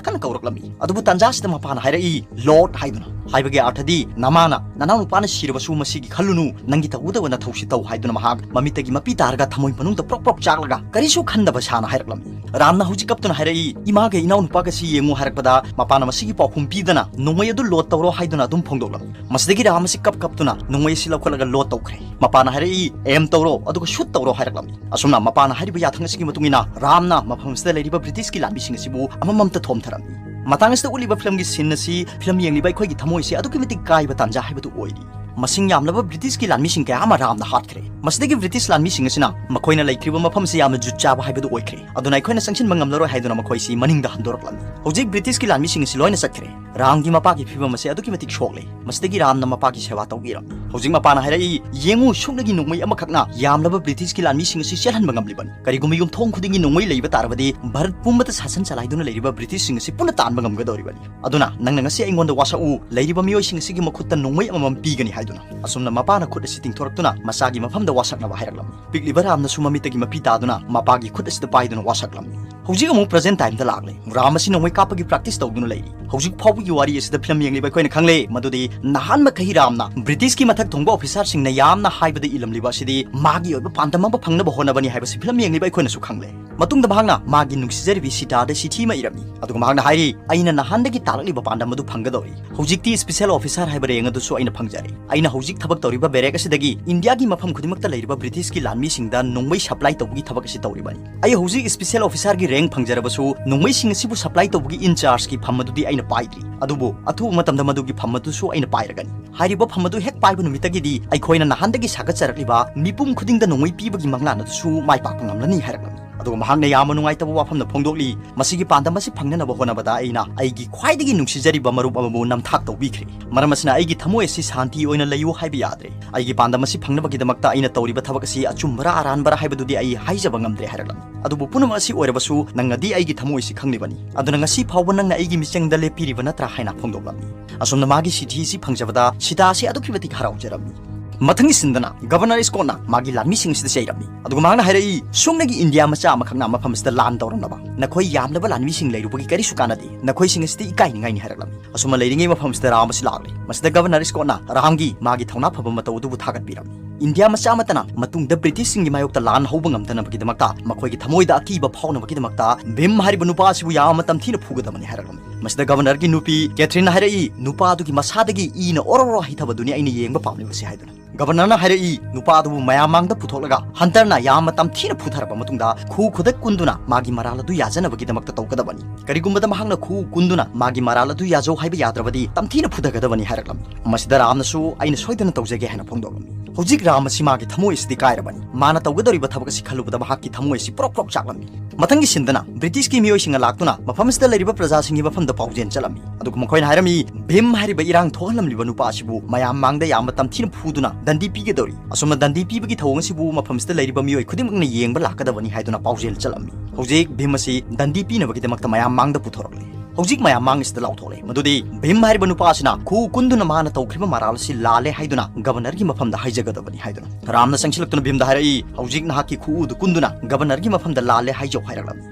ꯀꯟꯅ ꯀꯧꯔꯛꯂꯝꯃꯤ꯫ ꯑꯗꯨꯕꯨ ꯇꯥꯟꯖꯥꯁꯤꯗ ꯃꯄꯥꯅ ꯍꯥꯏꯔꯛꯏ, "ꯂꯣꯗ" ꯍꯥꯏꯗꯨꯅ꯫ ꯍꯥꯏꯕꯒꯤ ꯑꯥꯔꯊꯗꯤ, "ꯅꯃꯥꯅ ꯅꯅꯥꯎꯅꯨꯄꯥꯅ ꯁꯤꯔꯕꯁꯨ ꯃꯁꯤꯒꯤ ꯈꯜꯂꯨꯅꯨ, ꯅꯪꯒꯤ ꯇꯧꯒꯗꯕ ꯅꯊꯧꯁꯤ ꯇꯧ" ꯍꯥꯏꯗꯨꯅ ꯃꯍꯥꯛ ꯃꯃꯤꯠꯇꯒꯤ ꯃꯄꯤ ꯇꯥꯔꯒ ꯊꯃꯣꯏ ꯃꯅꯨꯡꯗ ꯄ꯭ꯔꯣꯛ ꯄ꯭ꯔꯣꯛ ꯆꯥꯛꯂꯒ ꯀꯔꯤꯁꯨ ꯈꯟꯗꯕ ꯁꯥꯅ ꯍꯥꯏꯔꯛꯂꯝꯃꯤ꯫ ꯔꯥꯝꯅ ꯍꯧꯖꯤꯛ ꯀꯞꯇꯨꯅ ꯍꯥꯏꯔꯛꯏ, "ꯏꯃꯥꯒ ꯏꯅꯥꯎꯅꯨꯄꯥꯒꯁꯤ ꯌꯦꯡꯉꯨ" ꯍꯥꯏꯔꯛꯄꯗ ꯃꯄꯥꯅ ꯃꯁꯤꯒꯤ ꯄꯥꯎꯈꯨꯝ ꯄꯤꯗꯅ ꯅꯣꯡꯃꯩ ꯑꯗꯨ ꯂꯣꯗ ꯇꯧꯔꯣ ꯍꯥꯏꯗꯨꯅ ꯑꯗꯨꯝ ꯐꯣꯡꯗꯣꯛꯂꯝꯃꯤ꯫ ꯃꯁꯤꯗꯒꯤ ꯔꯥꯝ ꯑꯁꯤ ꯀꯞ ꯀꯞꯇꯨꯅ ꯅꯣꯡꯃꯩ ꯑꯁꯤ ꯂꯧꯈꯠꯂꯒ ꯂꯣꯗ ꯇꯧꯈ꯭ꯔꯦ꯫ ꯃꯄꯥꯅ ꯍꯥꯏꯔꯛꯏ, "ꯑꯦꯝ ꯇꯧꯔꯣ, ꯑꯗꯨꯒ ꯁꯨꯠ ꯇꯧꯔꯣ" ꯍꯥꯏꯔꯛꯂꯝꯃꯤ꯫ ꯑꯁꯨꯝꯅ ꯃꯄꯥꯅ ꯍꯥꯏꯔꯤꯕ ꯌꯥꯊꯪ ꯑꯁꯤꯒꯤ ꯃꯇꯨꯡ ꯏꯟꯅ ꯔꯥꯝꯅ ꯃꯐꯝ ꯑꯁꯤꯗ ꯂꯩꯔꯤꯕ ꯕ꯭ꯔꯤꯇꯤꯁꯀꯤ ꯂꯥꯟꯃꯤꯁꯤꯡ ꯑꯁꯤꯕꯨ ꯑꯃꯃꯝꯇ ꯊꯣꯝꯊꯔꯝꯃꯤ꯫ ꯃꯇꯥꯡ ꯑꯁꯤꯗ ꯎꯠꯂꯤꯕ ꯐꯤꯂꯝꯒꯤ ꯁꯤꯟ ꯑꯁꯤ ꯐꯤꯂꯝ ꯌꯦꯡꯂꯤꯕ ꯑꯩꯈꯣꯏꯒꯤ ꯊꯃꯣꯏꯁꯦ ꯑꯗꯨꯛꯀꯤ ꯃꯇꯤꯛ ꯀꯥꯏꯕ ꯇꯥꯟꯖꯥ ꯍꯥꯏꯕꯗꯨ ꯑꯣꯏꯔꯤ꯫ ꯃꯁꯤꯡ ꯌꯥꯝꯂꯕ ꯕ꯭ꯔꯤꯇꯤꯁꯀꯤ ꯂꯥꯟꯃꯤꯁꯤꯡ ꯀꯌꯥ ꯑꯃ ꯔꯥꯝꯅ ꯍꯥꯠꯈ꯭ꯔꯦ꯫ ꯃꯁꯤꯗꯒꯤ ꯕ꯭ꯔꯤꯇꯤꯁ ꯂꯥꯟꯃꯤꯁꯤꯡ ꯑꯁꯤꯅ ꯃꯈꯣꯏꯅ ꯂꯩꯈ꯭ꯔꯤꯕ ꯃꯐꯝꯁꯤ ꯌꯥꯝꯅ ꯖꯨꯠ ꯆꯥꯕ ꯍꯥꯏꯕꯗꯨ ꯑꯣꯏꯈ꯭ꯔꯦ꯫ ꯑꯗꯨꯅ ꯑꯩꯈꯣꯏꯅ ꯆꯪꯁꯤꯟꯕ ꯉꯝꯂꯔꯣꯏ ꯍꯥꯏꯗꯨꯅ ꯃꯈꯣꯏꯁꯤ ꯃꯅꯤꯡꯗ ꯍꯟꯗꯣꯔꯛꯂꯝꯃꯤ꯫ ꯍꯧꯖꯤꯛ ꯕ꯭ꯔꯤꯇꯤꯁꯀꯤ ꯂꯥꯟꯃꯤꯁꯤꯡ ꯑꯁꯤ ꯂꯣꯏꯅ ꯆꯠꯈ꯭ꯔꯦ꯫ ꯔꯥꯝꯒꯤ ꯃꯄꯥꯒꯤ ꯐꯤꯕꯝ ꯑꯁꯤ ꯑꯗꯨꯛꯀꯤ ꯃꯇꯤꯛ ꯁꯣꯛꯂꯦ꯫ ꯃꯁꯤꯗꯒꯤ ꯔꯥꯝꯅ ꯃꯄꯥꯒꯤ ꯁꯦꯕꯥ ꯇꯧꯕꯤꯔꯝꯃꯤ꯫ ꯍꯧꯖꯤꯛ ꯃꯄꯥꯅ ꯍꯥꯏꯔꯛꯏ, "ꯌꯦꯡꯉꯨ, ꯁꯨꯞꯅꯒꯤ ꯅꯣꯡꯃꯩ ꯑꯃꯈꯛꯅ ꯌꯥꯝꯂꯕ ꯕ꯭ꯔꯤꯇꯤꯁꯀꯤ ꯂꯥꯟꯃꯤꯁꯤꯡ ꯑꯁꯤ ꯆꯦꯜꯍꯟꯕ ꯉꯝꯂꯤꯕꯅꯤ꯫ ꯀꯔꯤꯒꯨꯝꯕ ꯌꯨꯝꯊꯣꯡ ꯈꯨꯗꯤꯡꯒꯤ ꯅꯣꯡꯃꯩ ꯂꯩꯕ ꯇꯥꯔꯕꯗꯤ ꯚꯥꯔꯠ ꯄꯨꯝꯕꯗ ꯁꯥꯁꯟ ꯆꯂꯥꯏꯗꯨꯅ ꯂꯩꯔꯤꯕ ꯕ꯭ꯔꯤꯇꯤꯁꯁꯤꯡ ꯑꯁꯤ ꯄꯨꯟꯅ ꯇꯥꯟꯕ ꯉꯝꯒꯗꯧꯔꯤꯕꯅꯤ꯫ ꯑꯗꯨꯅ ꯅꯪꯅ ꯉꯁꯤ ꯑꯩꯉꯣꯟꯗ ꯋꯥꯁꯛꯎ, ꯂꯩꯔꯤꯕ ꯃꯤꯑꯣꯏꯁꯤꯡ ꯑꯁꯤꯒꯤ ꯃꯈꯨꯠꯇ ꯅꯣꯡꯃꯩ ꯑꯃꯃꯝ ꯄꯤꯒꯅꯤ" ꯍꯥꯏꯗꯨꯅ꯫ ꯇꯨꯅ꯫ ꯑꯁꯨꯝꯅ ꯃꯄꯥꯅ ꯈꯨꯠ ꯑꯁꯤ ꯇꯤꯡꯊꯣꯔꯛꯇꯨꯅ ꯃꯆꯥꯒꯤ ꯃꯐꯝꯗ ꯋꯥꯁꯛꯅꯕ ꯍꯥꯏꯔꯛꯂꯝꯃꯤ꯫ ꯄꯤꯛꯂꯤꯕ ꯔꯥꯝꯅꯁꯨ ꯃꯃꯤꯠꯇꯒꯤ ꯃꯄꯤ ꯇꯥꯗꯨꯅ ꯃꯄꯥꯒꯤ ꯈꯨꯠ ꯑꯁꯤꯗ ꯄꯥꯏꯗꯨꯅ ꯋꯥꯁꯛꯂꯝꯃꯤ꯫ ꯍꯧꯖꯤꯛ ꯑꯃꯨꯛ present time ꯗ ꯂꯥꯛꯂꯦ꯫ ꯔꯥꯝ ꯑꯁꯤ ꯅꯣꯡꯃꯩ ꯀꯥꯞꯄꯒꯤ practice ꯇꯧꯗꯨꯅ ꯂꯩꯔꯤ꯫ ꯍꯧꯖꯤꯛ ꯐꯥꯎꯕꯒꯤ ꯋꯥꯔꯤ ꯑꯁꯤꯗ ꯐꯤꯂꯝ ꯌꯦꯡꯂꯤꯕ ꯑꯩꯈꯣꯏꯅ ꯈꯪꯂꯦ ꯃꯗꯨꯗꯤ ꯅꯍꯥꯟ ꯃꯈꯩ ꯔꯥꯝꯅ ꯕ꯭ꯔꯤꯇꯤꯁꯀꯤ ꯃꯊꯛ ꯊꯣꯡꯕ officer ꯁꯤꯡꯅ ꯌꯥꯝꯅ ꯍꯥꯏꯕꯗ ꯏꯜꯂꯝꯂꯤꯕ ꯑꯁꯤꯗꯤ ꯃꯥꯒꯤ ꯑꯣꯏꯕ ꯄꯥꯟꯗꯝ ꯑꯃ ꯐꯪꯅꯕ ꯍꯣꯠꯅꯕꯅꯤ ꯍꯥꯏꯕꯁꯤ ꯐꯤꯂꯝ ꯌꯦꯡꯂꯤꯕ ꯑꯩꯈꯣꯏꯅꯁꯨ ꯈꯪꯂꯦ꯫ ꯃꯇꯨꯡꯗ ꯃꯍꯥꯛꯅ ꯃꯥꯒꯤ ꯅꯨꯡꯁꯤꯖꯔꯤꯕꯤ ꯁꯤꯇꯥꯗ ꯆꯤꯊꯤ ꯑꯃ ꯏꯔꯝꯃꯤ꯫ ꯑꯗꯨꯒ ꯃꯍꯥꯛꯅ ꯍꯥꯏꯔꯤ, "ꯑꯩꯅ ꯅꯍꯥꯟꯗꯒꯤ ꯇꯥꯂꯛꯂꯤꯕ ꯄꯥꯟꯗꯝ ꯑꯗꯨ ꯐꯪꯒꯗꯧꯔꯤ꯫ ꯍꯧꯖꯤꯛꯇꯤ special officer ꯍꯥꯏꯕ rank ꯑꯗꯨꯁꯨ ꯑꯩꯅ ꯐꯪꯖꯔꯦ꯫ ꯑꯩꯅ ꯍꯧꯖꯤꯛ ꯊꯕꯛ ꯇꯧꯔꯤꯕ barrack ꯑꯁꯤꯗꯒꯤ ꯏꯟꯗꯤꯌꯥꯒꯤ ꯃꯐꯝ ꯈꯨꯗꯤꯡꯃꯛꯇ ꯂꯩꯔꯤꯕ ꯕ꯭ꯔꯤꯇꯤꯁꯀꯤ ꯂꯥꯟꯃꯤꯁꯤꯡꯗ ꯅꯣꯡꯃꯩ supply ꯇꯧꯕꯒꯤ ꯊꯕꯛ ꯑꯁꯤ ꯇꯧꯔꯤꯕꯅꯤ꯫ ꯑꯩ ꯍꯧꯖꯤꯛ special officer ꯒꯤ rank ꯐꯪꯖꯔꯕꯁꯨ ꯅꯣꯡꯃꯩꯁꯤꯡ ꯑꯁꯤꯕꯨ supply ꯇꯧꯕꯒꯤ in charge ꯀꯤ ꯐꯝ ꯑꯗꯨꯗꯤ ꯑꯩꯅ ꯄꯥꯏꯗ꯭ꯔꯤ꯫ ꯑꯗꯨꯕꯨ ꯑꯊꯨꯕ ꯃꯇꯝꯗ ꯃꯗꯨꯒꯤ ꯐꯝ ꯑꯗꯨꯁꯨ ꯑꯩꯅ ꯄꯥꯏꯔꯒꯅꯤ꯫ ꯍꯥꯏꯔꯤꯕ ꯐꯝ ꯑꯗꯨ ꯍꯦꯛ ꯄꯥꯏꯕ ꯅꯨꯃꯤꯠꯇꯒꯤꯗꯤ ꯑꯩꯈꯣꯏꯅ ꯅꯍꯥꯟꯗꯒꯤ ꯁꯥꯒꯠꯆꯔꯛꯂꯤꯕ ꯃꯤꯄꯨꯝ ꯈꯨꯗꯤꯡꯗ ꯅꯣꯡꯃꯩ ꯄꯤꯕꯒꯤ ꯃꯪꯂꯥꯟ ꯑꯗꯨꯁꯨ ꯃꯥꯏ ꯄꯥꯛꯄ ꯉꯝꯂꯅꯤ" ꯍꯥꯏꯔꯛꯂꯝꯃꯤ꯫ ꯑꯗꯨꯒ ꯃꯍꯥꯛꯅ ꯌꯥꯝꯅ ꯅꯨꯡꯉꯥꯏꯇꯕ ꯋꯥꯐꯝꯅ ꯐꯣꯡꯗꯣꯛꯂꯤ, "ꯃꯁꯤꯒꯤ ꯄꯥꯟꯗꯝ ꯑꯁꯤ ꯐꯪꯅꯅꯕ ꯍꯣꯠꯅꯕꯗ ꯑꯩꯅ ꯑꯩꯒꯤ ꯈ꯭ꯋꯥꯏꯗꯒꯤ ꯅꯨꯡꯁꯤꯖꯔꯤꯕ ꯃꯔꯨꯞ ꯑꯃꯕꯨ ꯅꯝꯊꯥꯛ ꯇꯧꯕꯤꯈ꯭ꯔꯦ꯫ ꯃꯔꯝ ꯑꯁꯤꯅ ꯑꯩꯒꯤ ꯊꯃꯣꯏ ꯑꯁꯤ ꯁꯥꯟꯇꯤ ꯑꯣꯏꯅ ꯂꯩꯌꯨ ꯍꯥꯏꯕ ꯌꯥꯗ꯭ꯔꯦ꯫ ꯑꯩꯒꯤ ꯄꯥꯟꯗꯝ ꯑꯁꯤ ꯐꯪꯅꯕꯒꯤꯗꯃꯛꯇ ꯑꯩꯅ ꯇꯧꯔꯤꯕ ꯊꯕꯛ ꯑꯁꯤ ꯑꯆꯨꯝꯕꯔꯥ ꯑꯔꯥꯟꯕꯔꯥ ꯍꯥꯏꯕꯗꯨꯗꯤ ꯑꯩ ꯍꯥꯏꯖꯕ ꯉꯝꯗ꯭ꯔꯦ" ꯍꯥꯏꯔꯛꯂꯝꯃꯤ꯫ "ꯑꯗꯨꯕꯨ ꯄꯨꯝꯅꯃꯛ ꯑꯁꯤ ꯑꯣꯏꯔꯕꯁꯨ ꯅꯪꯅꯗꯤ ꯑꯩꯒꯤ ꯊꯃꯣꯏ ꯑꯁꯤ ꯈꯪꯂꯤꯕꯅꯤ꯫ ꯑꯗꯨꯅ ꯉꯁꯤ ꯐꯥꯎꯕ ꯅꯪꯅ ꯑꯩꯒꯤ ꯃꯤꯆꯪꯗ ꯂꯦꯞꯄꯤꯔꯤꯕ ꯅꯠꯇ꯭ꯔꯥ?" ꯍꯥꯏꯅ ꯐꯣꯡꯗꯣꯛꯂꯝꯃꯤ꯫ ꯑꯁꯨꯝꯅ ꯃꯥꯒꯤ ꯆꯤꯊꯤ ꯑꯁꯤ ꯐꯪꯖꯕꯗ ꯁꯤꯇꯥ ꯑꯁꯤ ꯑꯗꯨꯛꯀꯤ ꯃꯇꯤꯛ ꯍꯔꯥꯎꯖꯔꯝꯃꯤ꯫ ꯃꯊꯪꯒꯤ ꯁꯤꯟꯗꯅ ꯒꯕꯔꯅꯔ ꯁ꯭ꯀꯣꯠꯅ ꯃꯥꯒꯤ ꯂꯥꯟꯃꯤꯁꯤꯡ ꯑꯁꯤꯗ ꯆꯩꯔꯝꯃꯤ꯫ ꯑꯗꯨꯒ ꯃꯍꯥꯛꯅ ꯍꯥꯏꯔꯛꯏ, "ꯁꯨꯞꯅꯒꯤ ꯏꯟꯗꯤꯌꯥ ꯃꯆꯥ ꯑꯃꯈꯛꯅ ꯃꯐꯝ ꯑꯁꯤꯗ ꯂꯥꯟ ꯇꯧꯔꯝꯂꯕ? ꯅꯈꯣꯏ ꯌꯥꯝꯂꯕ ꯂꯥꯟꯃꯤꯁꯤꯡ ꯂꯩꯔꯨꯕꯒꯤ ꯀꯔꯤꯁꯨ ꯀꯥꯟꯅꯗꯦ꯫ ꯅꯈꯣꯏꯁꯤꯡ ꯑꯁꯤꯗꯤ ꯏꯀꯥꯏꯅꯤꯡꯉꯥꯏꯅꯤ" ꯍꯥꯏꯔꯛꯂꯝꯃꯤ꯫ ꯑꯁꯨꯝꯅ ꯂꯩꯔꯤꯉꯩ ꯃꯐꯝ ꯑꯁꯤꯗ ꯔꯥꯝ ꯑꯁꯤ ꯂꯥꯛꯂꯦ꯫ ꯃꯁꯤꯗ ꯒꯕꯔꯅꯔ ꯁ꯭ꯀꯣꯠꯅ ꯔꯥꯝꯒꯤ ꯃꯥꯒꯤ ꯊꯧꯅꯥ ꯐꯕ ꯃꯇꯧ ꯑꯗꯨꯕꯨ ꯊꯥꯒꯠꯄꯤꯔꯝꯃꯤ꯫ ꯏꯟꯗꯤꯌꯥ ꯃꯆꯥ ꯑꯃꯠꯇꯅ ꯃꯇꯨꯡꯗ ꯕ꯭ꯔꯤꯇꯤꯁꯁꯤꯡꯒꯤ ꯃꯥꯌꯣꯛꯇ ꯂꯥꯟ ꯍꯧꯕ ꯉꯝꯗꯅꯕꯒꯤꯗꯃꯛꯇ, ꯃꯈꯣꯏꯒꯤ ꯊꯃꯣꯏꯗ ꯑꯀꯤꯕ ꯐꯥꯎꯅꯕꯒꯤꯗꯃꯛꯇ ꯚꯤꯝ ꯍꯥꯏꯔꯤꯕ ꯅꯨꯄꯥ ꯑꯁꯤꯕꯨ ꯌꯥꯝꯅ ꯇꯝꯊꯤꯅ ꯐꯨꯒꯗꯕꯅꯤ ꯍꯥꯏꯔꯛꯂꯝꯃꯤ꯫ ꯃꯁꯤꯗ ꯒꯕꯔꯅꯔꯒꯤ ꯅꯨꯄꯤ ꯀꯦꯊ꯭ꯔꯤꯟꯅ ꯍꯥꯏꯔꯛꯏ, "ꯅꯨꯄꯥ ꯑꯗꯨꯒꯤ ꯃꯁꯥꯗꯒꯤ ꯏꯅ ꯑꯣꯔꯣ ꯑꯣꯔꯣ ꯍꯩꯊꯕꯗꯨꯅꯤ ꯑꯩꯅ ꯌꯦꯡꯕ ꯄꯥꯝꯂꯤꯕꯁꯤ" ꯍꯥꯏꯗꯨꯅ꯫ ꯒꯕꯔꯅꯔꯅ ꯍꯥꯏꯔꯛꯏ, "ꯅꯨꯄꯥ ꯑꯗꯨꯕꯨ ꯃꯌꯥꯝ ꯃꯥꯡꯗ ꯄꯨꯊꯣꯛꯂꯒ ꯍꯟꯇꯔꯅ ꯌꯥꯝꯅ ꯇꯝꯊꯤꯅ ꯐꯨꯊꯔꯕ ꯃꯇꯨꯡꯗ ꯈꯨ ꯈꯨꯗꯛ ꯀꯨꯟꯗꯨꯅ ꯃꯥꯒꯤ ꯃꯔꯥꯜ ꯑꯗꯨ ꯌꯥꯖꯅꯕꯒꯤꯗꯃꯛꯇ ꯇꯧꯒꯗꯕꯅꯤ꯫ ꯀꯔꯤꯒꯨꯝꯕꯗ ꯃꯍꯥꯛꯅ ꯈꯨ ꯀꯨꯟꯗꯨꯅ ꯃꯥꯒꯤ ꯃꯔꯥꯜ ꯑꯗꯨ ꯌꯥꯖꯧ ꯍꯥꯏꯕ ꯌꯥꯗ꯭ꯔꯕꯗꯤ ꯇꯝꯊꯤꯅ ꯐꯨꯊꯒꯗꯕꯅꯤ" ꯍꯥꯏꯔꯛꯂꯝꯃꯤ꯫ ꯃꯁꯤꯗ ꯔꯥꯝꯅꯁꯨ, "ꯑꯩꯅ ꯁꯣꯏꯗꯅ ꯇꯧꯖꯒꯦ" ꯍꯥꯏꯅ ꯐꯣꯡꯗꯣꯛꯂꯝꯃꯤ꯫ ꯍꯧꯖꯤꯛ ꯔꯥꯝ ꯑꯁꯤ ꯃꯥꯒꯤ ꯊꯃꯣꯏ ꯑꯁꯤꯗꯤ ꯀꯥꯏꯔꯕꯅꯤ꯫ ꯃꯥꯅ ꯇꯧꯒꯗꯧꯔꯤꯕ ꯊꯕꯛ ꯑꯁꯤ ꯈꯜꯂꯨꯕꯗ ꯃꯍꯥꯛꯀꯤ ꯊꯃꯣꯏ ꯑꯁꯤ ꯄ꯭ꯔꯣꯛ ꯄ꯭ꯔꯣꯛ ꯆꯥꯛꯂꯝꯃꯤ꯫ ꯃꯊꯪꯒꯤ ꯁꯤꯟꯗꯅ ꯕ꯭ꯔꯤꯇꯤꯁꯀꯤ ꯃꯤꯑꯣꯏꯁꯤꯡꯅ ꯂꯥꯛꯇꯨꯅ ꯃꯐꯝ ꯑꯁꯤꯗ ꯂꯩꯔꯤꯕ ꯄ꯭ꯔꯖꯥꯁꯤꯡꯒꯤ ꯃꯐꯝꯗ ꯄꯥꯎꯖꯦꯜ ꯆꯠꯂꯝꯃꯤ꯫ ꯑꯗꯨꯒ ꯃꯈꯣꯏꯅ ꯍꯥꯏꯔꯝꯃꯤ, "ꯚꯤꯝ ꯍꯥꯏꯔꯤꯕ ꯏꯔꯥꯡ ꯊꯣꯛꯍꯜꯂꯝꯂꯤꯕ ꯅꯨꯄꯥ ꯑꯁꯤꯕꯨ ꯃꯌꯥꯝ ꯃꯥꯡꯗ ꯌꯥꯝꯅ ꯇꯝꯊꯤꯅ ꯐꯨꯗꯨꯅ ꯗꯟꯗꯤ ꯄꯤꯒꯗꯧꯔꯤ꯫ ꯑꯁꯨꯝꯅ ꯗꯟꯗꯤ ꯄꯤꯕꯒꯤ ꯊꯧꯑꯣꯡ ꯑꯁꯤꯕꯨ ꯃꯐꯝ ꯑꯁꯤꯗ ꯂꯩꯔꯤꯕ ꯃꯤꯑꯣꯏ ꯈꯨꯗꯤꯡꯃꯛꯅ ꯌꯦꯡꯕ ꯂꯥꯛꯀꯗꯕꯅꯤ" ꯍꯥꯏꯗꯨꯅ ꯄꯥꯎꯖꯦꯜ ꯆꯠꯂꯝꯃꯤ꯫ ꯍꯧꯖꯤꯛ ꯚꯤꯝ ꯑꯁꯤ ꯗꯟꯗꯤ ꯄꯤꯅꯕꯒꯤꯗꯃꯛꯇ ꯃꯌꯥꯝ ꯃꯥꯡꯗ ꯄꯨꯊꯣꯔꯛꯂꯤ꯫ ꯍꯧꯖꯤꯛ ꯃꯌꯥꯝ ꯃꯥꯡ ꯑꯁꯤꯗ ꯂꯥꯎꯊꯣꯛꯂꯦ ꯃꯗꯨꯗꯤ ꯚꯤꯝ ꯍꯥꯏꯔꯤꯕ ꯅꯨꯄꯥ ꯑꯁꯤꯅ ꯈꯨꯎ ꯀꯨꯟꯗꯨꯅ ꯃꯥꯅ ꯇꯧꯈ꯭ꯔꯤꯕ ꯃꯔꯥꯜ ꯑꯁꯤ ꯂꯥꯜꯂꯦ ꯍꯥꯏꯗꯨꯅ ꯒꯕꯔꯅꯔꯒꯤ ꯃꯐꯝꯗ ꯍꯥꯏꯖꯒꯗꯕꯅꯤ ꯍꯥꯏꯗꯨꯅ꯫ ꯔꯥꯝꯅ ꯆꯪꯁꯤꯜꯂꯛꯇꯨꯅ ꯚꯤꯝꯗ ꯍꯥꯏꯔꯛꯏ, "ꯍꯧꯖꯤꯛ ꯅꯍꯥꯛꯀꯤ ꯈꯨꯎꯗꯨ ꯀꯨꯟꯗꯨꯅ ꯒꯕꯔꯅꯔꯒꯤ ꯃꯐꯝꯗ ꯂꯥꯜꯂꯦ ꯍꯥꯏꯖꯧ" ꯍꯥꯏꯔꯛꯂꯝꯃꯤ꯫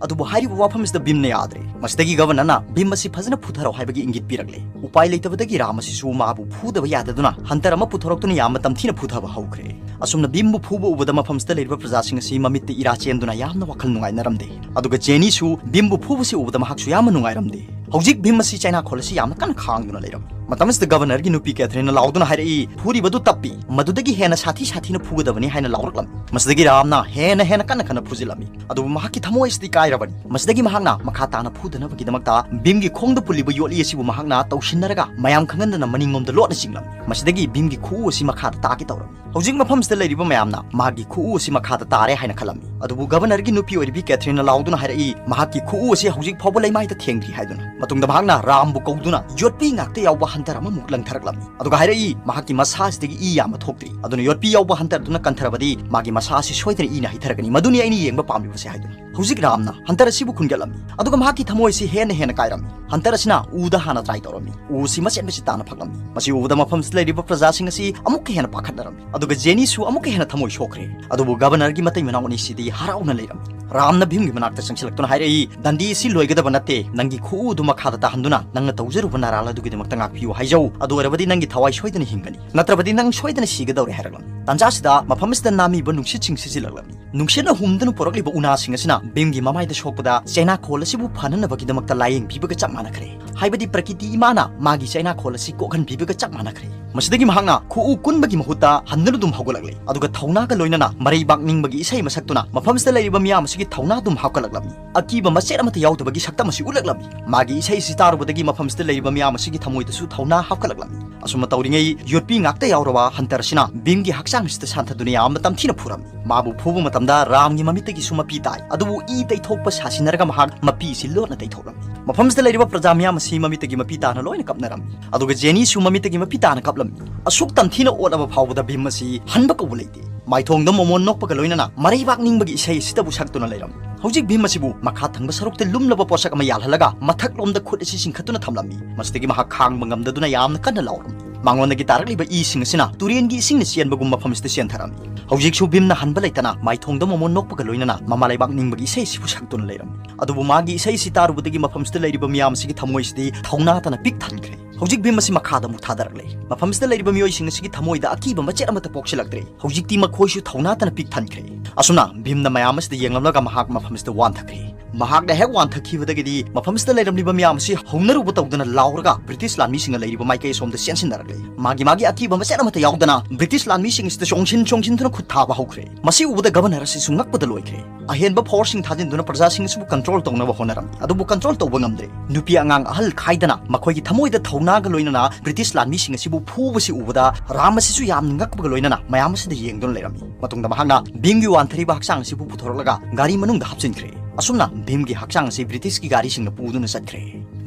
ꯑꯗꯨꯕꯨ ꯍꯥꯏꯔꯤꯕ ꯋꯥꯐꯝ ꯑꯁꯤꯗ ꯚꯤꯝꯅ ꯌꯥꯗ꯭ꯔꯦ꯫ ꯃꯁꯤꯗꯒꯤ ꯒꯕꯔꯅꯔꯅ ꯚꯤꯝ ꯑꯁꯤ ꯐꯖꯅ ꯐꯨꯊꯔꯣ ꯍꯥꯏꯕꯒꯤ ꯏꯪꯒꯤꯠ ꯄꯤꯔꯛꯂꯦ꯫ ꯎꯄꯥꯏ ꯂꯩꯇꯕꯗꯒꯤ ꯔꯥꯝ ꯑꯁꯤꯁꯨ ꯃꯥꯕꯨ ꯐꯨꯗꯕ ꯌꯥꯗꯗꯨꯅ ꯍꯟꯇꯔ ꯑꯃ ꯄꯨꯊꯣꯔꯛꯇꯨꯅ ꯌꯥꯝꯅ ꯇꯝꯊꯤꯅ ꯐꯨꯊꯕ ꯍꯧꯈ꯭ꯔꯦ꯫ ꯑꯁꯨꯝꯅ ꯚꯤꯝꯕꯨ ꯐꯨꯕ ꯎꯕꯗ ꯃꯐꯝꯁꯤꯗ ꯂꯩꯔꯤꯕ ꯄ꯭ꯔꯖꯥꯁꯤꯡ ꯑꯁꯤ ꯃꯃꯤꯠꯇ ꯏꯔꯥ ꯆꯦꯟꯗꯨꯅ ꯌꯥꯝꯅ ꯋꯥꯈꯜ ꯅꯨꯡꯉꯥꯏꯅꯔꯝꯗꯦ꯫ ꯑꯗꯨꯒ ꯖꯦꯅꯤꯁꯨ ꯚꯤꯝꯕꯨ ꯐꯨꯕꯁꯤ ꯎꯕꯗ ꯃꯍꯥꯛꯁꯨ ꯌꯥꯝꯅ ꯅꯨꯡꯉꯥꯏꯔꯝꯗꯦ꯫ ꯍꯧꯖꯤꯛ ꯚꯤꯝ ꯑꯁꯤ ꯆꯩꯅꯥꯈꯣꯜ ꯑꯁꯤ ꯌꯥꯝꯅ ꯀꯟꯅ ꯈꯥꯡꯗꯨꯅ ꯂꯩꯔꯝꯃꯤ꯫ ꯃꯇꯝ ꯑꯁꯤꯗ ꯒꯕꯔꯅꯔꯒꯤ ꯅꯨꯄꯤ ꯀꯦꯊꯔꯤꯟꯅ ꯂꯥꯎꯗꯨꯅ ꯍꯥꯏꯔꯛꯏ, "ꯐꯨꯔꯤꯕꯗꯨ ꯇꯞꯄꯤ, ꯃꯗꯨꯗꯒꯤ ꯍꯦꯟꯅ ꯁꯥꯊꯤ ꯁꯥꯊꯤꯅ ꯐꯨꯒꯗꯕꯅꯤ" ꯍꯥꯏꯅ ꯂꯥꯎꯔꯛꯂꯝꯃꯤ꯫ ꯃꯁꯤꯗꯒꯤ ꯔꯥꯝꯅ ꯍꯦꯟꯅ ꯍꯦꯟꯅ ꯀꯟꯅ ꯀꯟꯅ ꯐꯨꯖꯤꯜꯂꯝꯃꯤ꯫ ꯑꯗꯨꯕꯨ ꯃꯍꯥꯛꯀꯤ ꯊꯃꯣꯏ ꯑꯁꯤꯗꯤ ꯀꯥꯏꯔꯕꯅꯤ꯫ ꯃꯁꯤꯗꯒꯤ ꯃꯍꯥꯛꯅ ꯃꯈꯥ ꯇꯥꯅ ꯐꯨꯗꯅꯕꯒꯤꯗꯃꯛꯇ ꯚꯤꯝꯒꯤ ꯈꯣꯡꯗ ꯄꯨꯜꯂꯤꯕ ꯌꯣꯠꯂꯤ ꯑꯁꯤꯕꯨ ꯃꯍꯥꯛꯅ ꯇꯧꯁꯤꯟꯅꯔꯒ ꯃꯌꯥꯝ ꯈꯪꯍꯟꯗꯅ ꯃꯅꯤꯡꯂꯣꯝꯗ ꯂꯣꯠꯅ ꯆꯤꯡꯂꯝꯃꯤ꯫ ꯃꯁꯤꯗꯒꯤ ꯚꯤꯝꯒꯤ ꯈꯨꯎ ꯑꯁꯤ ꯃꯈꯥꯗ ꯇꯥꯒꯦ ꯇꯧꯔꯝꯃꯤ꯫ ꯍꯧꯖꯤꯛ ꯃꯐꯝꯁꯤꯗ ꯂꯩꯔꯤꯕ ꯃꯌꯥꯝꯅ ꯃꯥꯒꯤ ꯈꯨꯎ ꯑꯁꯤ ꯃꯈꯥꯗ ꯇꯥꯔꯦ ꯍꯥꯏꯅ ꯈꯜꯂꯝꯃꯤ꯫ ꯑꯗꯨꯕꯨ ꯒꯕꯔꯅꯔꯒꯤ ꯅꯨꯄꯤ ꯑꯣꯏꯔꯤꯕꯤ ꯀꯦꯊꯔꯤꯟꯅ ꯂꯥꯎꯗꯨꯅ ꯍꯥꯏꯔꯛꯏ, "ꯃꯍꯥꯛꯀꯤ ꯈꯨꯎ ꯑꯁꯤ ꯍꯧꯖꯤꯛ ꯐꯥꯎꯕ ꯂꯩꯃꯥꯏꯗ ꯊꯦꯡꯗ꯭ꯔꯤ" ꯍꯥꯏꯗꯨꯅ꯫ ꯃꯇꯨꯡꯗ ꯃꯍꯥꯛꯅ ꯔꯥꯝꯕꯨ ꯀꯧꯗꯨꯅ ꯌꯣꯠꯄꯤ ꯉꯥꯛꯇ ꯌꯥꯎꯕ ꯍꯟꯇꯔ ꯑꯃꯃꯨꯛ ꯂꯪꯊꯔꯛꯂꯝꯃꯤ꯫ ꯑꯗꯨꯒ ꯍꯥꯏꯔꯛꯏ, "ꯃꯍꯥꯛꯀꯤ ꯃꯁꯥ ꯑꯁꯤꯗꯒꯤ ꯏ ꯌꯥꯝꯕ ꯊꯣꯛꯇ꯭ꯔꯤ, ꯑꯗꯨꯅ ꯌꯣꯠꯄꯤ ꯌꯥꯎꯕ ꯍꯟꯇꯔꯗꯨꯅ ꯀꯟꯊꯔꯕꯗꯤ ꯃꯥꯒꯤ ꯃꯁꯥ ꯑꯁꯤ ꯁꯣꯏꯗꯅ ꯏꯅ ꯍꯩꯊꯔꯛꯀꯅꯤ, ꯃꯗꯨꯅꯤ ꯑꯩꯅ ꯌꯦꯡꯕ ꯄꯥꯝꯂꯤꯕꯁꯦ" ꯍꯥꯏꯗꯨꯅ꯫ ꯍꯧꯖꯤꯛ ꯔꯥꯝꯅ ꯍꯟꯇꯔ ꯑꯁꯤꯕꯨ ꯈꯨꯟꯒꯠꯂꯝꯃꯤ, ꯑꯗꯨꯒ ꯃꯍꯥꯛꯀꯤ ꯊꯃꯣꯏꯁꯤ ꯍꯦꯟꯅ ꯍꯦꯟꯅ ꯀꯥꯏꯔꯝꯃꯤ꯫ ꯍꯟꯇꯔ ꯑꯁꯤꯅ ꯎꯗ ꯍꯥꯟꯅ ꯇ꯭ꯔꯥꯏ ꯇꯧꯔꯝꯃꯤ꯫ ꯎ ꯑꯁꯤ ꯃꯆꯦꯠ ꯃꯆꯦꯠ ꯇꯥꯅ ꯐꯛꯂꯝꯃꯤ꯫ ꯃꯁꯤ ꯎꯕꯗ ꯃꯐꯝꯁꯤꯗ ꯂꯩꯔꯤꯕ ꯄ꯭ꯔꯖꯥꯁꯤꯡ ꯑꯁꯤ ꯑꯃꯨꯛꯀ ꯍꯦꯟꯅ ꯄꯥꯈꯠꯅꯔꯝꯃꯤ, ꯑꯗꯨꯒ ꯖꯦꯅꯤꯁꯨ ꯑꯃꯨꯛꯀ ꯍꯦꯟꯅ ꯊꯃꯣꯏ ꯁꯣꯛꯈ꯭ꯔꯦ꯫ ꯑꯗꯨꯕꯨ ꯒꯕꯔꯅꯔꯒꯤ ꯃꯇꯩ ꯃꯅꯥꯎ ꯑꯅꯤꯁꯤꯗꯤ ꯍꯔꯥꯎꯅ ꯂꯩꯔꯝꯃꯤ꯫ ꯔꯥꯝꯅ ꯚꯤꯝꯒꯤ ꯃꯅꯥꯛꯇ ꯆꯪꯁꯤꯜꯂꯛꯇꯨꯅ ꯍꯥꯏꯔꯛꯏ, "ꯗꯟꯗꯤ ꯑꯁꯤ ꯂꯣꯏꯒꯗꯕ ꯅꯠꯇꯦ, ꯅꯪꯒꯤ ꯈꯨꯎꯗꯨ ꯃꯈꯥꯗ ꯇꯥꯍꯟꯗꯨꯅ ꯅꯪꯅ ꯇꯧꯖꯔꯨꯕ ꯅꯔꯥꯜ ꯑꯗꯨꯒꯤꯗꯃꯛꯇ ꯉꯥꯛꯄꯤꯌꯨ ꯍꯥꯏꯖꯧ, ꯑꯗꯨ ꯑꯣꯏꯔꯕꯗꯤ ꯅꯪꯒꯤ ꯊꯋꯥꯏ ꯁꯣꯏꯗꯅ ꯍꯤꯡꯒꯅꯤ, ꯅꯠꯇ꯭ꯔꯕꯗꯤ ꯅꯪ ꯁꯣꯏꯗꯅ ꯁꯤꯒꯗꯧꯔꯦ" ꯍꯥꯏꯔꯛꯂꯝꯃꯤ꯫ ꯇꯥꯟꯖꯥꯁꯤꯗ ꯃꯐꯝ ꯑꯁꯤꯗ ꯅꯥꯃꯤꯕ ꯅꯨꯡꯁꯤꯠꯁꯤꯡ ꯁꯤꯖꯤꯜꯂꯛꯂꯝꯃꯤ꯫ ꯅꯨꯡꯁꯤꯠꯅ ꯍꯨꯝꯗꯨꯅ ꯄꯨꯔꯛꯂꯤꯕ ꯎꯅꯥꯁꯤꯡ ꯑꯁꯤꯅ ꯚꯤꯝꯒꯤ ꯃꯃꯥꯏꯗ ꯁꯣꯛꯄꯗ ꯆꯩꯅꯥꯈꯣꯜ ꯑꯁꯤꯕꯨ ꯐꯅꯅꯕꯒꯤꯗꯃꯛꯇ ꯂꯥꯌꯦꯡ ꯄꯤꯕꯒ ꯆꯞ ꯃꯥꯟꯅꯈ꯭ꯔꯦ꯫ ꯍꯥꯏꯕꯗꯤ ꯄ꯭ꯔꯀꯤꯇꯤ ꯏꯃꯥꯅ ꯃꯥꯒꯤ ꯆꯩꯅꯥꯈꯣꯜ ꯑꯁꯤ ꯀꯣꯛꯍꯟꯕꯤꯕꯒ ꯆꯞ ꯃꯥꯟꯅꯈ꯭ꯔꯦ꯫ ꯃꯁꯤꯗꯒꯤ ꯃꯍꯥꯛꯅ ꯈꯨꯎ ꯀꯨꯟꯕꯒꯤ ꯃꯍꯨꯠꯇ ꯍꯟꯗꯨꯅ ꯑꯗꯨꯝ ꯍꯧꯒꯠꯂꯛꯂꯦ, ꯑꯗꯨꯒ ꯊꯧꯅꯥꯒ ꯂꯣꯏꯅꯅ ꯃꯔꯩꯕꯥꯛ ꯅꯤꯡꯕꯒꯤ ꯏꯁꯩ ꯑꯃ ꯁꯛꯇꯨꯅ ꯃꯐꯝꯁꯤꯗ ꯂꯩꯔꯤꯕ ꯃꯤꯌꯥꯝ ꯑꯁꯤꯒꯤ ꯊꯧꯅꯥ ꯑꯗꯨꯝ ꯍꯥꯞꯀꯠꯂꯛꯂꯝꯃꯤ꯫ ꯑꯀꯤꯕ ꯃꯆꯦꯠ ꯑꯃꯠꯇ ꯌꯥꯎꯗꯕꯒꯤ ꯁꯛꯇꯝ ꯑꯁꯤ ꯎꯠꯂꯛꯂꯝꯃꯤ꯫ ꯃꯥꯒꯤ ꯏꯁꯩ ꯑꯁꯤ ꯇꯥꯔꯨꯕꯗꯒꯤ ꯃꯐꯝꯁꯤꯗ ꯂꯩꯔꯤꯕ ꯃꯤꯌꯥꯝ ꯑꯁꯤꯒꯤ ꯊꯃꯣꯏꯗꯁꯨ ꯊꯧꯅꯥ ꯍꯥꯞꯀꯠꯂꯛꯂꯝꯃꯤ꯫ ꯑꯁꯨꯝꯅ ꯇꯧꯔꯤꯉꯩ ꯌꯣꯠꯄꯤ ꯉꯥꯛꯇ ꯌꯥꯎꯔꯕ ꯍꯟꯇꯔ ꯑꯁꯤꯅ ꯚꯤꯝꯒꯤ ꯍꯛꯆꯥꯡ ꯑꯁꯤꯗ ꯁꯥꯟꯊꯗꯨꯅ ꯌꯥꯝꯅ ꯇꯝꯊꯤꯅ ꯐꯨꯔꯝꯃꯤ꯫ ꯃꯥꯕꯨ ꯐꯨꯕ ꯃꯇꯝꯗ ꯔꯥꯝꯒꯤ ꯃꯃꯤꯠꯇꯒꯤꯁꯨ ꯃꯄꯤ ꯇꯥꯏ, ꯑꯗꯨꯕꯨ ꯏ ꯇꯩꯊꯣꯛꯄ ꯁꯥꯁꯤꯟꯅꯔꯒ ꯃꯍꯥꯛ ꯃꯄꯤ ꯑꯁꯤ ꯂꯣꯠꯅ ꯇꯩꯊꯣꯛꯂꯝꯃꯤ꯫ ꯃꯐꯝꯁꯤꯗ ꯂꯩꯔꯤꯕ ꯄ꯭ꯔꯖꯥ ꯃꯤꯌꯥꯝ ꯑꯁꯤ ꯃꯃꯤꯠꯇꯒꯤ ꯃꯄꯤ ꯇꯥꯅ ꯂꯣꯏꯅ ꯀꯞꯅꯔꯝꯃꯤ, ꯑꯗꯨꯒ ꯖꯦꯅꯤꯁꯨ ꯃꯃꯤꯠꯇꯒꯤ ꯃꯄꯤ ꯇꯥꯅ ꯀꯞꯂꯝꯃꯤ꯫ ꯑꯁꯨꯛ ꯇꯝꯊꯤꯅ ꯑꯣꯠꯂꯕ ꯐꯥꯎꯕꯗ ꯚꯤꯝ ꯑꯁꯤ ꯍꯟꯕ ꯀꯧꯕ ꯂꯩꯇꯦ꯫ ꯃꯥꯏꯊꯣꯡꯗ ꯃꯣꯃꯣꯟ ꯅꯣꯛꯄꯒ ꯂꯣꯏꯅꯅ ꯃꯔꯩꯕꯥꯛ ꯅꯤꯡꯕꯒꯤ ꯏꯁꯩ ꯑꯁꯤꯗꯕꯨ ꯁꯛꯇꯨꯅ ꯂꯩꯔꯝꯃꯤ꯫ ꯍꯧꯖꯤꯛ ꯚꯤꯝ ꯑꯁꯤꯕꯨ ꯃꯈꯥ ꯊꯪꯕ ꯁꯔꯨꯛꯇ ꯂꯨꯝꯂꯕ ꯄꯣꯠꯁꯛ ꯑꯃ ꯌꯥꯜꯍꯜꯂꯒ ꯃꯊꯛꯂꯣꯝꯗ ꯈꯨꯠ ꯑꯁꯤ ꯆꯤꯡꯈꯠꯇꯨꯅ ꯊꯝꯂꯝꯃꯤ꯫ ꯃꯁꯤꯗꯒꯤ ꯃꯍꯥꯛ ꯈꯥꯡꯕ ꯉꯝꯗꯗꯨꯅ ꯌꯥꯝꯅ ꯀꯟꯅ ꯂꯥꯎꯔꯝꯃꯤ꯫ ꯃꯉꯣꯟꯗꯒꯤ ꯇꯥꯔꯛꯂꯤꯕ ꯏꯁꯤꯡ ꯑꯁꯤꯅ ꯇꯨꯔꯦꯟꯒꯤ ꯏꯁꯤꯡꯅ ꯆꯦꯟꯕꯒꯨꯝ ꯃꯐꯝꯁꯤꯗ ꯆꯦꯟꯊꯔꯝꯃꯤ꯫ ꯍꯧꯖꯤꯛꯁꯨ ꯚꯤꯝꯅ ꯍꯟꯕ ꯂꯩꯇꯅ ꯃꯥꯏꯊꯣꯡꯗ ꯃꯃꯣꯟ ꯅꯣꯛꯄꯒ ꯂꯣꯏꯅꯅ ꯃꯃꯥ ꯂꯩꯕꯥꯛ ꯅꯤꯡꯕꯒꯤ ꯏꯁꯩ ꯑꯁꯤꯕꯨ ꯁꯛꯇꯨꯅ ꯂꯩꯔꯝꯃꯤ꯫ ꯑꯗꯨꯕꯨ ꯃꯥꯒꯤ ꯏꯁꯩ ꯑꯁꯤ ꯇꯥꯔꯨꯕꯗꯒꯤ ꯃꯐꯝꯁꯤꯗ ꯂꯩꯔꯤꯕ ꯃꯤꯌꯥꯝ ꯑꯁꯤꯒꯤ ꯊꯃꯣꯏꯁꯤꯗꯤ ꯊꯧꯅꯥꯇꯅ ꯄꯤꯛ ꯊꯟꯈ꯭ꯔꯦ꯫ ꯍꯧꯖꯤꯛ ꯚꯤꯝ ꯑꯁꯤ ꯃꯈꯥꯗ ꯑꯃꯨꯛ ꯊꯥꯗꯔꯛꯂꯦ꯫ ꯃꯐꯝꯁꯤꯗ ꯂꯩꯔꯤꯕ ꯃꯤꯑꯣꯏꯁꯤꯡ ꯑꯁꯤꯒꯤ ꯊꯃꯣꯏꯗ ꯑꯀꯤꯕ ꯃꯆꯦꯠ ꯑꯃꯠꯇ ꯄꯣꯛꯁꯤꯜꯂꯛꯇ꯭ꯔꯦ꯫ ꯍꯧꯖꯤꯛꯇꯤ ꯃꯈꯣꯏꯁꯨ ꯊꯧꯅꯥꯇꯅ ꯄꯤꯛ ꯊꯟꯈ꯭ꯔꯦ꯫ ꯑꯁꯨꯝꯅ ꯚꯤꯝꯅ ꯃꯌꯥꯝ ꯑꯁꯤꯗ ꯌꯦꯡꯂꯝꯂꯒ ꯃꯍꯥꯛ ꯃꯐꯝꯁꯤꯗ ꯋꯥꯟꯊꯈ꯭ꯔꯦ꯫ ꯃꯍꯥꯛꯅ ꯍꯦꯛ ꯋꯥꯟꯊꯈꯤꯕꯗꯒꯤꯗꯤ ꯃꯐꯝꯁꯤꯗ ꯂꯩꯔꯝꯂꯤꯕ ꯃꯤꯌꯥꯝ ꯑꯁꯤ ꯍꯧꯅꯔꯨꯕ ꯇꯧꯗꯨꯅ ꯂꯥꯎꯔꯒ ꯕ꯭ꯔꯤꯇꯤꯁ ꯂꯥꯟꯃꯤꯁꯤꯡꯅ ꯂꯩꯔꯤꯕ ꯃꯥꯏꯀꯩ ꯑꯁꯣꯝꯗ ꯆꯦꯟꯁꯤꯟꯅꯔꯛꯂꯦ꯫ ꯃꯥꯒꯤ ꯃꯥꯒꯤ ꯑꯀꯤꯕ ꯃꯆꯦꯠ ꯑꯃꯠꯇ ꯌꯥꯎꯗꯅ ꯕ꯭ꯔꯤꯇꯤꯁ ꯂꯥꯟꯃꯤꯁꯤꯡ ꯑꯁꯤꯗ ꯆꯣꯡꯁꯤꯟ ꯆꯣꯡꯁꯤꯟꯗꯨꯅ ꯈꯨꯠ ꯊꯥꯕ ꯍꯧꯈ꯭ꯔꯦ꯫ ꯃꯁꯤ ꯎꯕꯗ ꯒꯚꯔꯅꯔ ꯑꯁꯤꯁꯨ ꯉꯛꯄꯗ ꯂꯣꯏꯈ꯭ꯔꯦ꯫ ꯑꯍꯦꯟꯕ ꯐꯣꯔꯁꯁꯤꯡ ꯊꯥꯖꯤꯟꯗꯨꯅ ꯄ꯭ꯔꯖꯥꯁꯤꯡ ꯑꯁꯤꯕꯨ ꯀꯟꯇ꯭ꯔꯣꯜ ꯇꯧꯅꯕ ꯍꯣꯠꯅꯔꯝꯃꯤ, ꯑꯗꯨꯕꯨ ꯀꯟꯇ꯭ꯔꯣꯜ ꯇꯧꯕ ꯉꯝꯗ꯭ꯔꯦ꯫ ꯅꯨꯄꯤ ꯑꯉꯥꯡ ꯑꯍꯜ ꯈꯥꯏꯗꯅ ꯃꯈꯣꯏꯒꯤ ꯊꯃꯣꯏꯗ ꯊꯧꯅꯥꯒ ꯂꯣꯏꯅꯅ ꯕ꯭ꯔꯤꯇꯤꯁ ꯂꯥꯟꯃꯤꯁꯤꯡ ꯑꯁꯤꯕꯨ ꯐꯨꯕꯁꯤ ꯎꯕꯗ ꯔꯥꯝ ꯑꯁꯤꯁꯨ ꯌꯥꯝꯅ ꯉꯛꯄꯒ ꯂꯣꯏꯅꯅ ꯃꯌꯥꯝ ꯑꯁꯤꯗ ꯌꯦꯡꯗꯨꯅ ꯂꯩꯔꯝꯃꯤ꯫ ꯃꯇꯨꯡꯗ ꯃꯍꯥꯛꯅ ꯚꯤꯝꯒꯤ ꯋꯥꯟꯊꯔꯤꯕ ꯍꯛꯆꯥꯡ ꯑꯁꯤꯕꯨ ꯄꯨꯊꯣꯔꯛꯂꯒ ꯒꯥꯔꯤ ꯃꯅꯨꯡꯗ ꯍꯥꯞꯆꯤꯟꯈ꯭ꯔꯦ꯫ ꯑꯁꯨꯝꯅ ꯚꯤꯝꯒꯤ ꯍꯛꯆꯥꯡ ꯑꯁꯤ ꯕ꯭ꯔꯤꯇꯤꯁꯀꯤ ꯒꯥꯔꯤꯁꯤꯡꯅ ꯄꯨꯗꯨꯅ ꯆꯠꯈ꯭ꯔꯦ꯫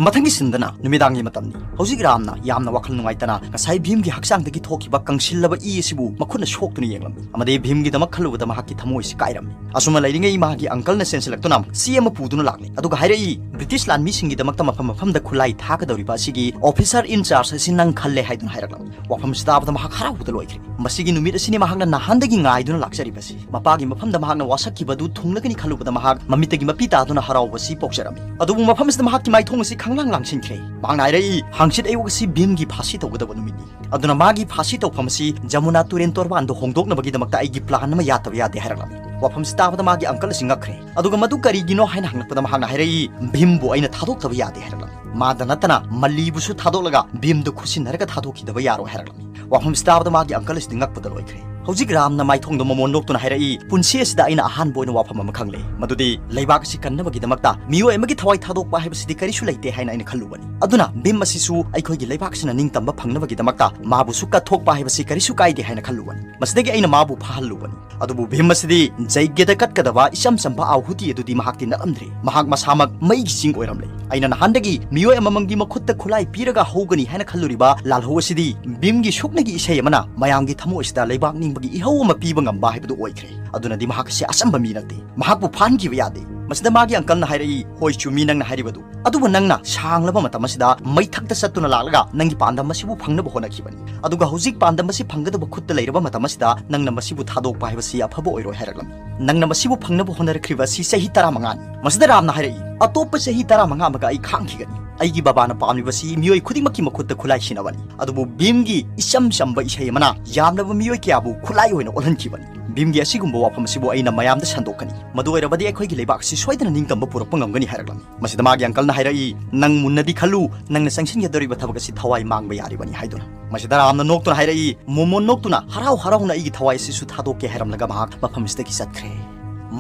ꯃꯊꯪꯒꯤ ꯁꯤꯟꯗꯅ ꯅꯨꯃꯤꯗꯥꯡꯒꯤ ꯃꯇꯝꯅꯤ꯫ ꯍꯧꯖꯤꯛ ꯔꯥꯝꯅ ꯌꯥꯝꯅ ꯋꯥꯈꯜ ꯅꯨꯡꯉꯥꯏꯇꯅ ꯉꯁꯥꯏ ꯚꯤꯝꯒꯤ ꯍꯛꯆꯥꯡꯗꯒꯤ ꯊꯣꯛꯈꯤꯕ ꯀꯪꯁꯤꯜꯂꯕ ꯏ ꯑꯁꯤꯕꯨ ꯃꯈꯨꯠꯅ ꯁꯣꯛꯇꯨꯅ ꯌꯦꯡꯂꯝꯃꯤ, ꯑꯃꯗꯤ ꯚꯤꯝꯒꯤꯗꯃꯛ ꯈꯜꯂꯨꯕꯗ ꯃꯍꯥꯛꯀꯤ ꯊꯃꯣꯏꯁꯤ ꯀꯥꯏꯔꯝꯃꯤ꯫ ꯑꯁꯨꯝꯅ ꯂꯩꯔꯤꯉꯩ ꯃꯍꯥꯛꯀꯤ ꯑꯪꯀꯜꯅ ꯆꯦꯟꯁꯤꯜꯂꯛꯇꯨꯅ ꯆꯦ ꯑꯃ ꯄꯨꯗꯨꯅ ꯂꯥꯛꯂꯦ, ꯑꯗꯨꯒ ꯍꯥꯏꯔꯛꯏ, ꯕ꯭ꯔꯤꯇꯤꯁ ꯂꯥꯟꯃꯤꯁꯤꯡꯒꯤꯗꯃꯛꯇ ꯃꯐꯝ ꯃꯐꯝꯗ ꯈꯨꯠꯂꯥꯏ ꯊꯥꯒꯗꯧꯔꯤꯕ ꯑꯁꯤꯒꯤ officer in charge ꯑꯁꯤ ꯅꯪ ꯈꯜꯂꯦ ꯍꯥꯏꯗꯨꯅ ꯍꯥꯏꯔꯛꯂꯝꯃꯤ꯫ ꯋꯥꯐꯝꯁꯤ ꯇꯥꯕꯗ ꯃꯍꯥꯛ ꯍꯔꯥꯎꯕꯗ ꯂꯣꯏꯈ꯭ꯔꯦ꯫ ꯃꯁꯤꯒꯤ ꯅꯨꯃꯤꯠ ꯑꯁꯤꯅꯤ ꯃꯍꯥꯛꯅ ꯅꯍꯥꯟꯗꯒꯤ ꯉꯥꯏꯗꯨꯅ ꯂꯥꯛꯆꯔꯤꯕꯁꯤ꯫ ꯃꯄꯥꯒꯤ ꯃꯐꯝꯗ ꯃꯍꯥꯛꯅ ꯋꯥꯁꯛꯈꯤꯕ ꯑꯗꯨ ꯊꯨꯡꯂꯒꯅꯤ ꯈꯜꯂꯨꯕꯗ ꯃꯍꯥꯛ ꯃꯃꯤꯠꯇꯒꯤ ꯃꯄꯤ ꯇꯥꯗꯨꯅ ꯍꯔꯥꯎꯕꯁꯤ ꯄꯣꯛꯆꯔꯝꯃꯤ꯫ ꯑꯗꯨꯕꯨ ꯃꯐꯝꯁꯤꯗ ꯃꯍꯥꯛꯀꯤ ꯃꯥꯏꯊꯣꯡ ꯑꯁꯤ ꯈꯪꯂꯥꯡ ꯂꯥꯡꯁꯤꯟꯈ꯭ꯔꯦ꯫ ꯃꯍꯥꯛꯅ ꯍꯥꯏꯔꯛꯏ, ꯍꯥꯡꯆꯤꯠ ꯑꯌꯨꯛ ꯑꯁꯤ ꯚꯤꯝꯒꯤ ꯐꯥꯁꯤ ꯇꯧꯒꯗꯕ ꯅꯨꯃꯤꯠꯅꯤ꯫ ꯑꯗꯨꯅ ꯃꯥꯒꯤ ꯐꯥꯁꯤ ꯇꯧꯐꯝ ꯑꯁꯤ ꯖꯃꯨꯅꯥ ꯇꯨꯔꯦꯟ ꯇꯣꯔꯕꯥꯟꯗ ꯍꯣꯡꯗꯣꯛꯅꯕꯒꯤꯗꯃꯛꯇ ꯑꯩꯒꯤ ꯄ꯭ꯂꯥꯟ ꯑꯃ ꯌꯥꯠꯇꯕ ꯌꯥꯗꯦ ꯍꯥꯏꯔꯛꯂꯝꯃꯤ꯫ ꯋꯥꯐꯝꯁꯤ ꯇꯥꯕꯗ ꯃꯥꯒꯤ ꯑꯪꯀꯜ ꯑꯁꯤ ꯉꯛꯈ꯭ꯔꯦ꯫ ꯑꯗꯨꯒ ꯃꯗꯨ ꯀꯔꯤꯒꯤꯅꯣ ꯍꯥꯏꯅ ꯍꯪꯂꯛꯄꯗ ꯃꯍꯥꯛꯅ ꯍꯥꯏꯔꯛꯏ, ꯚꯤꯝꯕꯨ ꯑꯩꯅ ꯊꯥꯗꯣꯛꯇꯕ ꯌꯥꯗꯦ ꯍꯥꯏꯔꯛꯂꯝꯃꯤ꯫ ꯃꯥꯗ ꯅꯠꯇꯅ ꯃꯜꯂꯤꯕꯨꯁꯨ ꯊꯥꯗꯣꯛꯂꯒ ꯚꯤꯝꯗ ꯈꯨꯠꯁꯤꯟꯅꯔꯒ ꯊꯥꯗꯣꯛꯈꯤꯗꯕ ꯌꯥꯔꯣꯏ ꯍꯥꯏꯔꯛꯂꯝꯃꯤ꯫ ꯋꯥꯐꯝꯁꯤ ꯇꯥꯕꯗ ꯃꯥꯒꯤ ꯑꯪꯀꯜ ꯑꯁꯤꯗꯤ ꯉꯛꯄꯗ ꯂꯣꯏꯈ꯭ꯔꯦ꯫ ꯍꯧꯖꯤꯛ ꯔꯥꯝꯅ ꯃꯥꯏꯊꯣꯡꯗ ꯃꯃꯣꯟ ꯅꯣꯛꯇꯨꯅ ꯍꯥꯏꯔꯛꯏ, ꯄꯨꯟꯁꯤ ꯑꯁꯤꯗ ꯑꯩꯅ ꯑꯍꯥꯟꯕ ꯑꯣꯏꯅ ꯋꯥꯐꯝ ꯑꯃ ꯈꯪꯂꯦ, ꯃꯗꯨꯗꯤ ꯂꯩꯕꯥꯛ ꯑꯁꯤ ꯀꯟꯅꯕꯒꯤꯗꯃꯛꯇ ꯃꯤꯑꯣꯏ ꯑꯃꯒꯤ ꯊꯋꯥꯏ ꯊꯥꯗꯣꯛꯄ ꯍꯥꯏꯕꯁꯤꯗꯤ ꯀꯔꯤꯁꯨ ꯂꯩꯇꯦ ꯍꯥꯏꯅ ꯑꯩꯅ ꯈꯜꯂꯨꯕꯅꯤ꯫ ꯑꯗꯨꯅ ꯚꯤꯝ ꯑꯁꯤꯁꯨ ꯑꯩꯈꯣꯏꯒꯤ ꯂꯩꯕꯥꯛꯁꯤꯅ ꯅꯤꯡꯇꯝꯕ ꯐꯪꯅꯕꯒꯤꯗꯃꯛꯇ ꯃꯥꯕꯨꯁꯨ ꯀꯠꯊꯣꯛꯄ ꯍꯥꯏꯕꯁꯤ ꯀꯔꯤꯁꯨ ꯀꯥꯏꯗꯦ ꯍꯥꯏꯅ ꯈꯜꯂꯨꯕꯅꯤ꯫ ꯃꯁꯤꯗꯒꯤ ꯑꯩꯅ ꯃꯥꯕꯨ ꯐꯍꯜꯂꯨꯕꯅꯤ꯫ ꯑꯗꯨꯕꯨ ꯚꯤꯝ ꯑꯁꯤꯗꯤ ꯖꯩꯒ꯭ꯌꯗ ꯀꯠꯀꯗꯕ ꯏꯆꯝ ꯆꯝꯕ ꯑꯥꯍꯨꯇꯤ ꯑꯗꯨꯗꯤ ꯃꯍꯥꯛꯇꯤ ꯅꯠꯂꯝꯗ꯭ꯔꯦ꯫ ꯃꯍꯥꯛ ꯃꯁꯥꯃꯛ ꯃꯩꯒꯤ ꯆꯤꯡ ꯑꯣꯏꯔꯝꯂꯦ꯫ ꯑꯩꯅ ꯅꯍꯥꯟꯗꯒꯤ ꯃꯤꯑꯣꯏ ꯑꯃꯃꯝꯒꯤ ꯃꯈꯨꯠꯇ ꯈꯨꯠꯂꯥꯏ ꯄꯤꯔꯒ ꯍꯧꯒꯅꯤ ꯍꯥꯏꯅ ꯈꯜꯂꯨꯔꯤꯕ ꯂꯥꯜꯍꯧ ꯑꯁꯤꯗꯤ ꯚꯤꯝꯒꯤ ꯁꯨꯞꯅꯒꯤ ꯏꯁꯩ ꯑꯃꯅ ꯃꯌꯥꯝꯒꯤ ꯊꯃꯣꯏ ꯑꯁꯤꯗ ꯂꯩꯕꯥꯛ ꯅꯤꯡꯕꯒꯤ ꯏꯍꯧ ꯑꯃ ꯄꯤꯕ ꯉꯝꯕ ꯍꯥꯏꯕꯗꯨ ꯑꯣꯏꯈ꯭ꯔꯦ꯫ ꯑꯗꯨꯅꯗꯤ ꯃꯍꯥꯛ ꯑꯁꯤ ꯑꯆꯝꯕ ꯃꯤ ꯅꯠꯇꯦ꯫ ꯃꯍꯥꯛꯄꯨ ꯐꯥꯍꯟꯈꯤꯕ ꯌꯥꯗꯦ꯫ ꯃꯁꯤꯗ ꯃꯥꯒꯤ uncle ꯅ ꯍꯥꯏꯔꯛꯏ, "ꯍꯣꯏ, ꯆꯨꯝꯃꯤ ꯅꯪꯅ ꯍꯥꯏꯔꯤꯕꯗꯨ꯫ ꯑꯗꯨꯕꯨ ꯅꯪꯅ ꯁꯥꯡꯂꯕ ꯃꯇꯝ ꯑꯁꯤꯗ ꯃꯩꯊꯛꯇ ꯆꯠꯇꯨꯅ ꯂꯥꯛꯂꯒ ꯅꯪꯒꯤ ꯄꯥꯟꯗꯝ ꯑꯁꯤꯕꯨ ꯐꯪꯅꯕ ꯍꯣꯠꯅꯈꯤꯕꯅꯤ꯫ ꯑꯗꯨꯒ ꯍꯧꯖꯤꯛ ꯄꯥꯟꯗꯝ ꯑꯁꯤ ꯐꯪꯒꯗꯕ ꯈꯨꯠꯇ ꯂꯩꯔꯕ ꯃꯇꯝ ꯑꯁꯤꯗ ꯅꯪꯅ ꯃꯁꯤꯕꯨ ꯊꯥꯗꯣꯛꯄ ꯍꯥꯏꯕꯁꯤ ꯑꯐꯕ ꯑꯣꯏꯔꯣꯏ" ꯍꯥꯏꯔꯛꯂꯝꯃꯤ꯫ "ꯅꯪꯅ ꯃꯁꯤꯕꯨ ꯐꯪꯅꯕ ꯍꯣꯠꯅꯔꯛꯈ꯭ꯔꯤꯕ ꯑꯁꯤ ꯆꯍꯤ ꯇꯔꯥꯃꯉꯥꯅꯤ꯫" ꯃꯁꯤꯗ ꯔꯥꯝꯅ ꯍꯥꯏꯔꯛꯏ, "ꯑꯇꯣꯞꯄ ꯆꯍꯤ ꯇꯔꯥꯃꯉꯥ ꯑꯃꯒ ꯑꯩ ꯈꯥꯡꯈꯤꯒꯅꯤ꯫ ꯑꯩꯒꯤ ꯕꯕꯥꯅ ꯄꯥꯝꯂꯤꯕꯁꯤ ꯃꯤꯑꯣꯏ ꯈꯨꯗꯤꯡꯃꯛꯀꯤ ꯃꯈꯨꯠꯇ ꯈꯨꯠꯂꯥꯏ ꯁꯤꯟꯅꯕꯅꯤ꯫ ꯑꯗꯨꯕꯨ ꯚꯤꯝꯒꯤ ꯏꯆꯝ ꯆꯝꯕ ꯏꯁꯩ ꯑꯃꯅ ꯌꯥꯝꯂꯕ ꯃꯤꯑꯣꯏ ꯀꯌꯥꯕꯨ ꯈꯨꯠꯂꯥꯏ ꯑꯣꯏꯅ ꯑꯣꯜꯍꯟꯈꯤꯕꯅꯤ꯫ ꯚꯤꯝꯒꯤ ꯑꯁꯤꯒꯨꯝꯕ ꯋꯥꯐꯝ ꯑꯁꯤꯕꯨ ꯑꯩꯅ ꯃꯌꯥꯝꯗ ꯁꯟꯗꯣꯛꯀꯅꯤ꯫ ꯃꯗꯨ ꯑꯣꯏꯔꯕꯗꯤ ꯑꯩꯈꯣꯏꯒꯤ ꯂꯩꯕꯥꯛ ꯑꯁꯤ ꯁꯣꯏꯗꯅ ꯅꯤꯡꯇꯝꯕ ꯄꯨꯔꯛꯄ ꯉꯝꯒꯅꯤ" ꯍꯥꯏꯔꯛꯂꯝꯃꯤ꯫ ꯃꯁꯤꯗ ꯃꯥꯒꯤ uncle ꯅ ꯍꯥꯏꯔꯛꯏ, "ꯅꯪ ꯃꯨꯟꯅꯗꯤ ꯈꯜꯂꯨ, ꯅꯪꯅ ꯆꯪꯁꯤꯟꯒꯗꯧꯔꯤꯕ ꯊꯕꯛ ꯑꯁꯤ ꯊꯋꯥꯏ ꯃꯥꯡꯕ ꯌꯥꯔꯤꯕꯅꯤ" ꯍꯥꯏꯗꯨꯅ꯫ ꯃꯁꯤꯗ ꯔꯥꯝꯅ ꯅꯣꯛꯇꯨꯅ ꯍꯥꯏꯔꯛꯏ, "ꯃꯣꯃꯣꯟ ꯅꯣꯛꯇꯨꯅ ꯍꯔꯥꯎ ꯍꯔꯥꯎꯅ ꯑꯩꯒꯤ ꯊꯋꯥꯏ ꯑꯁꯤꯁꯨ ꯊꯥꯗꯣꯛꯀꯦ" ꯍꯥꯏꯔꯝꯂꯒ ꯃꯍꯥꯛ ꯃꯐꯝꯁꯤꯗꯒꯤ ꯆꯠꯈ꯭ꯔꯦ꯫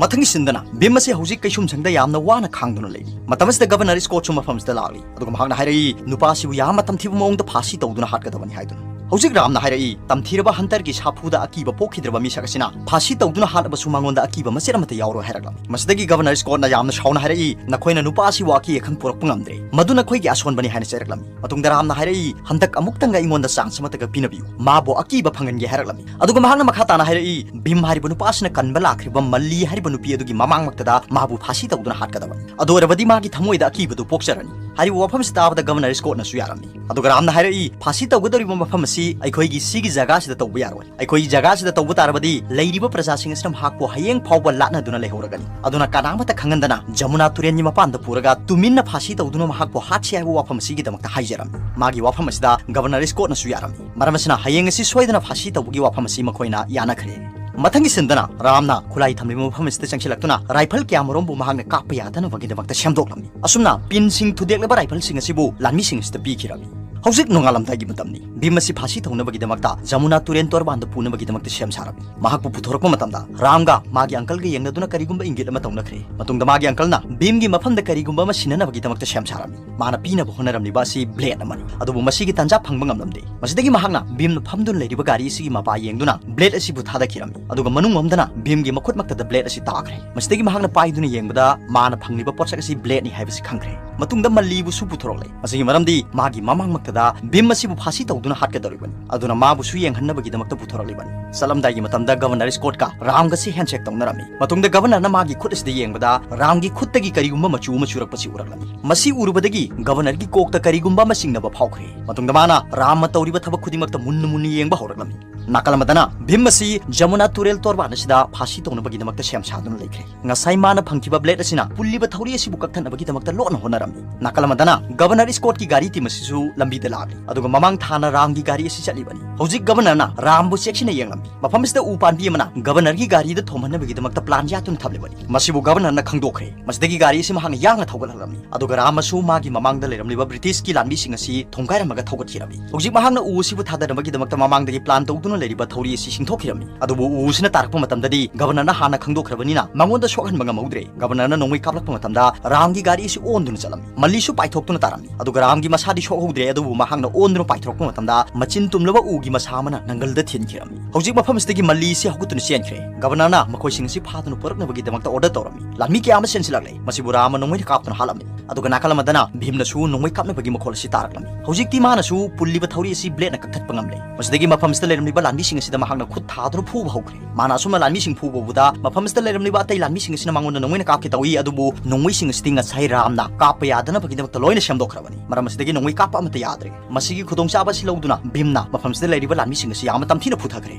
ꯃꯊꯪꯒꯤ ꯁꯤꯟꯗꯅ ꯚꯤꯝ ꯑꯁꯤ ꯍꯧꯖꯤꯛ ꯀꯩꯁꯨꯝꯁꯪꯗ ꯌꯥꯝꯅ ꯋꯥꯅ ꯈꯥꯡꯗꯨꯅ ꯂꯩꯔꯤ꯫ ꯃꯇꯝ ꯑꯁꯤꯗ Governor Scott ꯁꯨ ꯃꯐꯝ ꯑꯁꯤꯗ ꯂꯥꯛꯂꯤ꯫ ꯑꯗꯨꯒ ꯃꯍꯥꯛꯅ ꯍꯥꯏꯔꯛꯏ, "ꯅꯨꯄꯥ ꯑꯁꯤꯕꯨ ꯌꯥꯝꯅ ꯇꯝꯊꯤꯕ ꯃꯑꯣꯡꯗ ꯐꯥꯁꯤ ꯇꯧꯗꯨꯅ ꯍꯥꯠꯀꯗꯕꯅꯤ" ꯍꯥꯏꯗꯨꯅ꯫ ꯍꯧꯖꯤꯛ ꯔꯥꯝꯅ ꯍꯥꯏꯔꯛꯏ, "ꯇꯝꯊꯤꯔꯕ ꯍꯟꯇꯔꯒꯤ ꯁꯥꯐꯨꯗ ꯑꯀꯤꯕ ꯄꯣꯛꯈꯤꯗ꯭ꯔꯕ ꯃꯤꯁꯛ ꯑꯁꯤꯅ ꯐꯥꯁꯤ ꯇꯧꯗꯨꯅ ꯍꯥꯠꯂꯕꯁꯨ ꯃꯉꯣꯟꯗ ꯑꯀꯤꯕ ꯃꯆꯦꯠ ꯑꯃꯠꯇ ꯌꯥꯎꯔꯣꯏ" ꯍꯥꯏꯔꯛꯂꯝꯃꯤ꯫ ꯃꯁꯤꯗꯒꯤ Governor Scott ꯅ ꯌꯥꯝꯅ ꯁꯥꯎꯅ ꯍꯥꯏꯔꯛꯏ, "ꯅꯈꯣꯏꯅ ꯅꯨꯄꯥ ꯑꯁꯤꯕꯨ ꯑꯀꯤ ꯑꯈꯪ ꯄꯨꯔꯛꯄ ꯉꯝꯗ꯭ꯔꯦ꯫ ꯃꯗꯨ ꯅꯈꯣꯏꯒꯤ ꯑꯁꯣꯟꯕꯅꯤ" ꯍꯥꯏꯅ ꯆꯩꯔꯛꯂꯝꯃꯤ꯫ ꯃꯇꯨꯡꯗ ꯔꯥꯝꯅ ꯍꯥꯏꯔꯛꯏ, "ꯍꯟꯗꯛ ꯑꯃꯨꯛꯇꯪꯒ ꯑꯩꯉꯣꯟꯗ chance ꯑꯃꯠꯇꯒ ꯄꯤꯅꯕꯤꯌꯨ꯫ ꯃꯥꯕꯨ ꯑꯀꯤꯕ ꯐꯪꯍꯟꯒꯦ" ꯍꯥꯏꯔꯛꯂꯝꯃꯤ꯫ ꯑꯗꯨꯒ ꯃꯍꯥꯛꯅ ꯃꯈꯥ ꯇꯥꯅ ꯍꯥꯏꯔꯛꯏ, "ꯚꯤꯝ ꯍꯥꯏꯔꯤꯕ ꯅꯨꯄꯥ ꯑꯁꯤꯅ ꯀꯟꯕ ꯂꯥꯛꯈ꯭ꯔꯤꯕ ꯃꯜꯂꯤ ꯍꯥꯏꯔꯤꯕ ꯅꯨꯄꯤ ꯑꯗꯨꯒꯤ ꯃꯃꯥꯡꯃꯛꯇꯗ ꯃꯥꯕꯨ ꯐꯥꯁꯤ ꯇꯧꯗꯨꯅ ꯍꯥꯠꯀꯗꯕꯅꯤ꯫ ꯑꯗꯨ ꯑꯣꯏꯔꯕꯗꯤ ꯃꯥꯒꯤ ꯊꯃꯣꯏꯗ ꯑꯀꯤꯕꯗꯨ ꯄꯣꯛꯆꯔꯅꯤ꯫" ꯍꯥꯏꯔꯤꯕ ꯋꯥꯐꯝ ꯑꯁꯤ ꯇꯥꯕꯗ Governor Scott ꯅꯁꯨ ꯌꯥꯔꯝꯃꯤ꯫ ꯑꯗꯨꯒ ꯔꯥꯝꯅ ꯍꯥꯏꯔꯛꯏ, "ꯐꯥꯁꯤ ꯇꯧꯒꯗꯧꯔꯤꯕ ꯃꯐꯝ ꯑꯁꯤ ꯑꯩꯈꯣꯏꯒꯤ ꯁꯤꯒꯤ ꯖꯒꯥꯁꯤꯗ ꯇꯧꯕ ꯌꯥꯔꯣꯏ꯫ ꯑꯩꯈꯣꯏꯒꯤ ꯖꯒꯥꯁꯤꯗ ꯇꯧꯕ ꯇꯥꯔꯕꯗꯤ ꯂꯩꯔꯤꯕ ꯄ꯭ꯔꯖꯥꯁꯤꯡ ꯑꯁꯤꯅ ꯃꯍꯥꯛꯄꯨ ꯍꯌꯦꯡ ꯐꯥꯎꯕ ꯂꯥꯠꯅꯗꯨꯅ ꯂꯩꯍꯧꯔꯒꯅꯤ꯫ ꯑꯗꯨꯅ ꯀꯅꯥꯃꯠꯇ ꯈꯪꯍꯟꯗꯅ ꯖꯃꯨꯅꯥ ꯇꯨꯔꯦꯜꯒꯤ ꯃꯄꯥꯟꯗ ꯄꯨꯔꯒ ꯇꯨꯃꯤꯟꯅ ꯐꯥꯁꯤ ꯇꯧꯗꯨꯅ ꯃꯍꯥꯛꯄꯨ ꯍꯥꯠꯁꯤ" ꯍꯥꯏꯕ ꯋꯥꯐꯝ ꯑꯁꯤꯒꯤꯗꯃꯛꯇ ꯍꯥꯏꯖꯔꯝꯃꯤ꯫ ꯃꯥꯒꯤ ꯋꯥꯐꯝ ꯑꯁꯤꯗ Governor Scott ꯅꯁꯨ ꯌꯥꯔꯝꯃꯤ꯫ ꯃꯔꯝ ꯑꯁꯤꯅ ꯍꯌꯦꯡ ꯑꯁꯤ ꯁꯣꯏꯗꯅ ꯐꯥꯁꯤ ꯇꯧꯕꯒꯤ ꯋꯥꯐꯝ ꯑꯁꯤ ꯃꯈꯣꯏꯅ ꯌꯥꯅꯈ꯭ꯔꯦ꯫ ꯃꯊꯪꯒꯤ ꯁꯤꯟꯗꯅ ꯔꯥꯝꯅ ꯈꯨꯠꯂꯥꯏ ꯊꯝꯂꯤꯕ ꯃꯐꯝ ꯑꯁꯤꯗ ꯆꯪꯁꯤꯜꯂꯛꯇꯨꯅ ꯔꯥꯏꯐꯜ ꯀꯌꯥꯃꯔꯣꯝꯕꯨ ꯃꯍꯥꯛꯅ ꯀꯥꯞꯄ ꯌꯥꯗꯅꯕꯒꯤꯗꯃꯛꯇ ꯁꯦꯝꯗꯣꯛꯂꯝꯃꯤ꯫ ꯑꯁꯨꯝꯅ ꯄꯤꯟꯁꯤꯡ ꯊꯨꯗꯦꯛꯂꯕ ꯔꯥꯏꯐꯜꯁꯤꯡ ꯑꯁꯤꯕꯨ ꯂꯥꯟꯃꯤꯁꯤꯡ ꯑꯁꯤꯗ ꯄꯤꯈꯤꯔꯝꯃꯤ꯫ ꯍꯧꯖꯤꯛ ꯅꯣꯡꯉꯥꯜꯂꯝꯗꯥꯏꯒꯤ ꯃꯇꯝꯅꯤ꯫ ꯚꯤꯝ ꯑꯁꯤ ꯐꯥꯁꯤ ꯇꯧꯅꯕꯒꯤꯗꯃꯛꯇ ꯖꯃꯨꯅꯥ ꯇꯨꯔꯦꯟ ꯇꯣꯔꯕꯥꯟꯗ ꯄꯨꯅꯕꯒꯤꯗꯃꯛꯇ ꯁꯦꯝ ꯁꯥꯔꯝꯃꯤ꯫ ꯃꯍꯥꯛꯄꯨ ꯄꯨꯊꯣꯔꯛꯄ ꯃꯇꯝꯗ ꯔꯥꯝꯒ ꯃꯥꯒꯤ uncleꯒ ꯌꯦꯡꯅꯗꯨꯅ ꯀꯔꯤꯒꯨꯝꯕ ꯏꯪꯒꯤꯠ ꯑꯃ ꯇꯧꯅꯈ꯭ꯔꯦ꯫ ꯃꯇꯨꯡꯗ ꯃꯥꯒꯤ uncleꯅ ꯚꯤꯝꯒꯤ ꯃꯐꯝꯗ ꯀꯔꯤꯒꯨꯝꯕ ꯑꯃ ꯁꯤꯟꯅꯅꯕꯒꯤꯗꯃꯛꯇ ꯁꯦꯝ ꯁꯥꯔꯝꯃꯤ꯫ ꯃꯥꯅ ꯄꯤꯅꯕ ꯍꯣꯠꯅꯔꯝꯂꯤꯕ ꯑꯁꯤ blade ꯑꯃꯅꯤ꯫ ꯑꯗꯨꯕꯨ ꯃꯁꯤꯒꯤ ꯇꯥꯟꯖꯥ ꯐꯪꯕ ꯉꯝꯂꯝꯗꯦ꯫ ꯃꯁꯤꯗꯒꯤ ꯃꯍꯥꯛꯅ ꯚꯤꯝꯅ ꯐꯝꯗꯨꯅ ꯂꯩꯔꯤꯕ ꯒꯥꯔꯤ ꯑꯁꯤꯒꯤ ꯃꯄꯥ ꯌꯦꯡꯗꯨꯅ blade ꯑꯁꯤꯕꯨ ꯊꯥꯗꯈꯤꯔꯝꯃꯤ꯫ ꯑꯗꯨꯒ ꯃꯅꯨꯡ ꯑꯃꯝꯗꯅ ꯚꯤꯝꯒꯤ ꯃꯈꯨꯠꯃꯛꯇꯗ blade ꯑꯁꯤ ꯇꯥꯈ꯭ꯔꯦ꯫ ꯃꯁꯤꯗꯒꯤ ꯃꯍꯥꯛꯅ ꯄꯥꯏꯗꯨꯅ ꯌꯦꯡꯕꯗ ꯃꯥꯅ ꯐꯪꯂꯤꯕ ꯄꯣꯠꯁꯛ ꯑꯁꯤ bladeꯅꯤ ꯍꯥꯏꯕꯁꯤ ꯈꯪꯈ꯭ꯔꯦ꯫ ꯃꯇꯨꯡꯗ ꯃꯜꯂꯤꯕꯨꯁꯨ ꯄꯨꯊꯣꯔꯛꯂꯦ꯫ ꯃꯁꯤꯒꯤ ꯃꯔꯝꯗꯤ ꯃꯥꯒꯤ ꯃꯃꯥꯡꯃꯛꯇꯗ ꯚꯤꯝ ꯑꯁꯤꯕꯨ ꯐꯥꯁꯤ ꯇꯧꯗꯨꯅ ꯍꯥꯠꯀꯗꯧꯔꯤꯕꯅꯤ꯫ ꯑꯗꯨꯅ ꯃꯥꯕꯨꯁꯨ ꯌꯦꯡꯍꯟꯅꯕꯒꯤꯗꯃꯛꯇ ꯄꯨꯊꯣꯔꯛꯂꯤꯕꯅꯤ꯫ ꯆꯠꯂꯝꯗꯥꯏꯒꯤ ꯃꯇꯝꯗ ꯒꯚꯔꯅꯔ ꯁ꯭ꯀꯣꯠꯀ ꯔꯥꯝꯒꯁꯤ ꯍꯦꯟꯁꯦꯛ ꯇꯧꯅꯔꯝꯃꯤ꯫ ꯃꯇꯨꯡꯗ ꯒꯚꯔꯅꯔꯅ ꯃꯥꯒꯤ ꯈꯨꯠ ꯑꯁꯤꯗ ꯌꯦꯡꯕꯗ ꯔꯥꯝꯒꯤ ꯈꯨꯠꯇꯒꯤ ꯀꯔꯤꯒꯨꯝꯕ ꯃꯆꯨ ꯑꯃ ꯆꯨꯔꯛꯄꯁꯤ ꯎꯔꯛꯂꯝꯃꯤ꯫ ꯃꯁꯤ ꯎꯔꯨꯕꯗꯒꯤ ꯒꯚꯔꯅꯔꯒꯤ ꯀꯣꯛꯇ ꯀꯔꯤꯒꯨꯝꯕ ꯑꯃ ꯆꯤꯡꯅꯕ ꯐꯥꯎꯈ꯭ꯔꯦ꯫ ꯃꯇꯨꯡꯗ ꯃꯥꯅ ꯔꯥꯝꯅ ꯇꯧꯔꯤꯕ ꯊꯕꯛ ꯈꯨꯗꯤꯡꯃꯛꯇ ꯃꯨꯟꯅ ꯃꯨꯟꯅ ꯌꯦꯡꯕ ꯍꯧꯔꯛꯂꯝꯃꯤ꯫ ꯅꯥꯀꯜ ꯑꯃꯗꯅ ꯚꯤꯝ ꯑꯁꯤ ꯖꯃꯨꯅꯥ ꯇꯨꯔꯦꯜ ꯇꯣꯔꯕꯥꯟ ꯑꯁꯤꯗ ꯐꯥꯁꯤ ꯇꯧꯅꯕꯒꯤꯗꯃꯛꯇ ꯁꯦꯝ ꯁꯥꯗꯨꯅ ꯂꯩꯈ꯭ꯔꯦ꯫ ꯉꯁꯥꯏ ꯃꯥꯅ ꯐꯪꯈꯤꯕ ꯕ꯭ꯂꯦꯗ ꯑꯁꯤꯅ ꯄꯨꯜꯂꯤꯕ ꯊꯧꯔꯤ ꯑꯁꯤꯕꯨ ꯀꯛꯊꯠꯅꯕꯒꯤꯗꯃꯛꯇ ꯂꯣꯠꯅ ꯍꯣꯠꯅꯔꯝꯃꯤ꯫ ꯅꯥꯀꯜ ꯑꯃꯗꯅ ꯒꯚꯔꯅꯔ ꯁ꯭ꯀꯣꯠꯀꯤ ꯒꯥꯔꯤ ꯇꯤꯝ ꯑꯁꯤꯁꯨ ꯂꯝꯕꯤꯗ ꯂꯥꯛꯂꯤ, ꯑꯗꯨꯒ ꯃꯃꯥꯡ ꯊꯥꯅ ꯔꯥꯝꯒꯤ ꯒꯥꯔꯤ ꯑꯁꯤ ꯆꯠꯂꯤꯕꯅꯤ꯫ ꯍꯧꯖꯤꯛ ꯒꯚꯔꯅꯔꯅ ꯔꯥꯝꯕꯨ ꯆꯦꯛꯁꯤꯟꯅ ꯌꯦꯡꯂꯝꯃꯤ꯫ ꯃꯐꯝ ꯑꯁꯤꯗ ꯎ ꯄꯥꯝꯕꯤ ꯑꯃꯅ ꯒꯚꯔꯅꯔꯒꯤ ꯒꯥꯔꯤꯗ ꯊꯣꯝꯍꯟꯅꯕꯒꯤꯗꯃꯛꯇ ꯄ꯭ꯂꯥꯟ ꯌꯥꯠꯇꯨꯅ ꯊꯝꯂꯤꯕꯅꯤ꯫ ꯃꯁꯤꯕꯨ ꯒꯚꯔꯅꯔꯅ ꯈꯪꯗꯣꯛꯈ꯭ꯔꯦ꯫ ꯃꯁꯤꯗꯒꯤ ꯒꯥꯔꯤ ꯑꯁꯤ ꯃꯍꯥꯛꯅ ꯌꯥꯡꯅ ꯊꯧꯒꯠꯍꯜꯂꯝꯃꯤ, ꯑꯗꯨꯒ ꯔꯥꯝ ꯑꯃꯁꯨ ꯃꯥꯒꯤ ꯃꯃꯥꯡꯗ ꯂꯩꯔꯝꯂꯤꯕ ꯕ꯭ꯔꯤꯇꯤꯁꯀꯤ ꯂꯥꯟꯃꯤꯁꯤꯡ ꯑꯁꯤ ꯊꯣꯝꯒꯥꯏꯔꯝꯃꯒ ꯊꯧꯒꯠꯈꯤꯔꯝꯃꯤ꯫ ꯍꯧꯖꯤꯛ ꯃꯍꯥꯛꯅ ꯎ ꯑꯁꯤꯕꯨ ꯊꯥꯗꯅꯕꯒꯤꯗꯃꯛꯇ ꯃꯃꯥꯡꯗꯒꯤ ꯄ꯭ꯂꯥꯟ ꯇꯧꯗꯨꯅ ꯂꯩꯔꯤꯕ ꯊꯧꯔꯤ ꯑꯁꯤ ꯁꯤꯡꯊꯣꯛꯈꯤꯔꯝꯃꯤ꯫ ꯑꯗꯨꯕꯨ ꯎ ꯑꯁꯤꯅ ꯇꯥꯔꯛꯄ ꯃꯇꯝꯗꯗꯤ ꯒꯚꯔꯅꯔꯅ ꯍꯥꯟꯅ ꯈꯪꯗꯣꯛꯈ꯭ꯔꯕꯅꯤꯅ ꯃꯉꯣꯟꯗ ꯁꯣꯛꯍꯟꯕ ꯉꯝꯍꯧꯗ꯭ꯔꯦ꯫ ꯒꯚꯔꯅꯔꯅ ꯅꯣꯡꯃꯩ ꯀꯥꯞꯂꯛꯄ ꯃꯇꯝꯗ ꯔꯥꯝꯒꯤ ꯒꯥꯔꯤ ꯑꯁꯤ ꯑꯣꯟꯗꯨꯅ ꯆꯠꯂꯝꯃꯤ꯫ ꯃꯜꯂꯤꯁꯨ ꯄꯥꯏꯊꯣꯛꯇꯨꯅ ꯇꯥꯔꯝꯃꯤ꯫ ꯑꯗꯨꯒ ꯔꯥꯝꯒꯤ ꯃꯁꯥꯗꯤ ꯁꯣꯛꯍꯧꯗ꯭ꯔꯦ, ꯑꯗꯨꯕꯨ ꯃꯍꯥꯛꯅ ꯑꯣꯟꯗꯨꯅ ꯄꯥꯏꯊꯣꯔꯛꯄ ꯃꯇꯝꯗ ꯃꯆꯤꯟ ꯇꯨꯝꯂꯕ ꯎꯒꯤ ꯃꯁꯥ ꯑꯃꯅ ꯅꯪꯒꯜꯗ ꯊꯤꯟꯈꯤꯔꯝꯃꯤ꯫ ꯍꯧꯖꯤꯛ ꯃꯐꯝ ꯑꯁꯤꯗꯒꯤ ꯃꯜꯂꯤ ꯑꯁꯤ ꯍꯧꯒꯠꯇꯨꯅ ꯆꯦꯟꯈ꯭ꯔꯦ꯫ ꯒꯚꯔꯅꯔꯅ ꯃꯈꯣꯏꯁꯤꯡ ꯑꯁꯤ ꯐꯥꯗꯨꯅ ꯄꯨꯔꯛꯅꯕꯒꯤꯗꯃꯛꯇ ꯑꯣꯔꯗꯔ ꯇꯧꯔꯝꯃꯤ꯫ ꯂꯥꯟꯃꯤ ꯀꯌꯥ ꯑꯃ ꯆꯦꯟꯁꯤꯜꯂꯛꯂꯦ꯫ ꯃꯁꯤꯕꯨ ꯔꯥꯝꯅ ꯅꯣꯡꯃꯩꯅ ꯀꯥꯞꯇꯨꯅ ꯍꯥꯠꯂꯝꯃꯤ꯫ ꯑꯗꯨꯒ ꯅꯥꯀꯜ ꯑꯃꯗꯅ ꯚꯤꯝꯅꯁꯨ ꯅꯣꯡꯃꯩ ꯀꯥꯞꯅꯕꯒꯤ ꯃꯈꯣꯜ ꯑꯁꯤ ꯇꯥꯔꯛꯂꯝꯃꯤ꯫ ꯍꯧꯖꯤꯛꯇꯤ ꯃꯥꯅꯁꯨ ꯄꯨꯜꯂꯤꯕ ꯊꯧꯔꯤ ꯑꯁꯤ ꯕ꯭ꯂꯦꯗꯅ ꯀꯛꯊꯠꯄ ꯉꯝꯂꯦ꯫ ꯃꯁꯤꯗꯒꯤ ꯃꯐꯝꯁꯤꯗ ꯂꯩꯔꯝꯂꯤꯕ ꯂꯥꯟꯃꯤꯁꯤꯡ ꯑꯁꯤꯗ ꯃꯍꯥꯛꯅ ꯈꯨꯠ ꯊꯥꯗꯨꯅ ꯐꯨꯕ ꯍꯧꯈ꯭ꯔꯦ꯫ ꯃꯥꯅ ꯑꯁꯨꯝꯅ ꯂꯥꯟꯃꯤꯁꯤꯡ ꯐꯨꯕ ꯎꯕꯗ ꯃꯐꯝꯁꯤꯗ ꯂꯩꯔꯝꯂꯤꯕ ꯑꯇꯩ ꯂꯥꯟꯃꯤꯁꯤꯡ ꯑꯁꯤꯅ ꯃꯉꯣꯟꯗ ꯅꯣꯡꯃꯩꯅ ꯀꯥꯞꯀꯦ ꯇꯧꯏ, ꯑꯗꯨꯕꯨ ꯅꯣꯡꯃꯩꯁꯤꯡ ꯑꯁꯤꯗꯤ ꯉꯁꯥꯏ ꯔꯥꯝꯅ ꯀꯥꯞꯄ ꯌꯥꯗꯅꯕꯒꯤꯗꯃꯛꯇ ꯂꯣꯏꯅ ꯁꯦꯝꯗꯣꯛꯈ꯭ꯔꯕꯅꯤ꯫ ꯃꯔꯝ ꯑꯁꯤꯗꯒꯤ ꯅꯣꯡꯃꯩ ꯀꯥꯞꯄ ꯑꯃꯠꯇ ꯌꯥꯗ꯭ꯔꯦ꯫ ꯃꯁꯤꯒꯤ ꯈꯨꯗꯣꯡꯆꯥꯕ ꯑꯁꯤ ꯂꯧꯗꯨꯅ ꯚꯤꯝꯅ ꯃꯐꯝꯁꯤꯗ ꯂꯩꯔꯤꯕ ꯂꯥꯟꯃꯤꯁꯤꯡ ꯑꯁꯤ ꯌꯥꯝꯅ ꯇꯝꯊꯤꯅ ꯐꯨꯊꯈ꯭ꯔꯦ꯫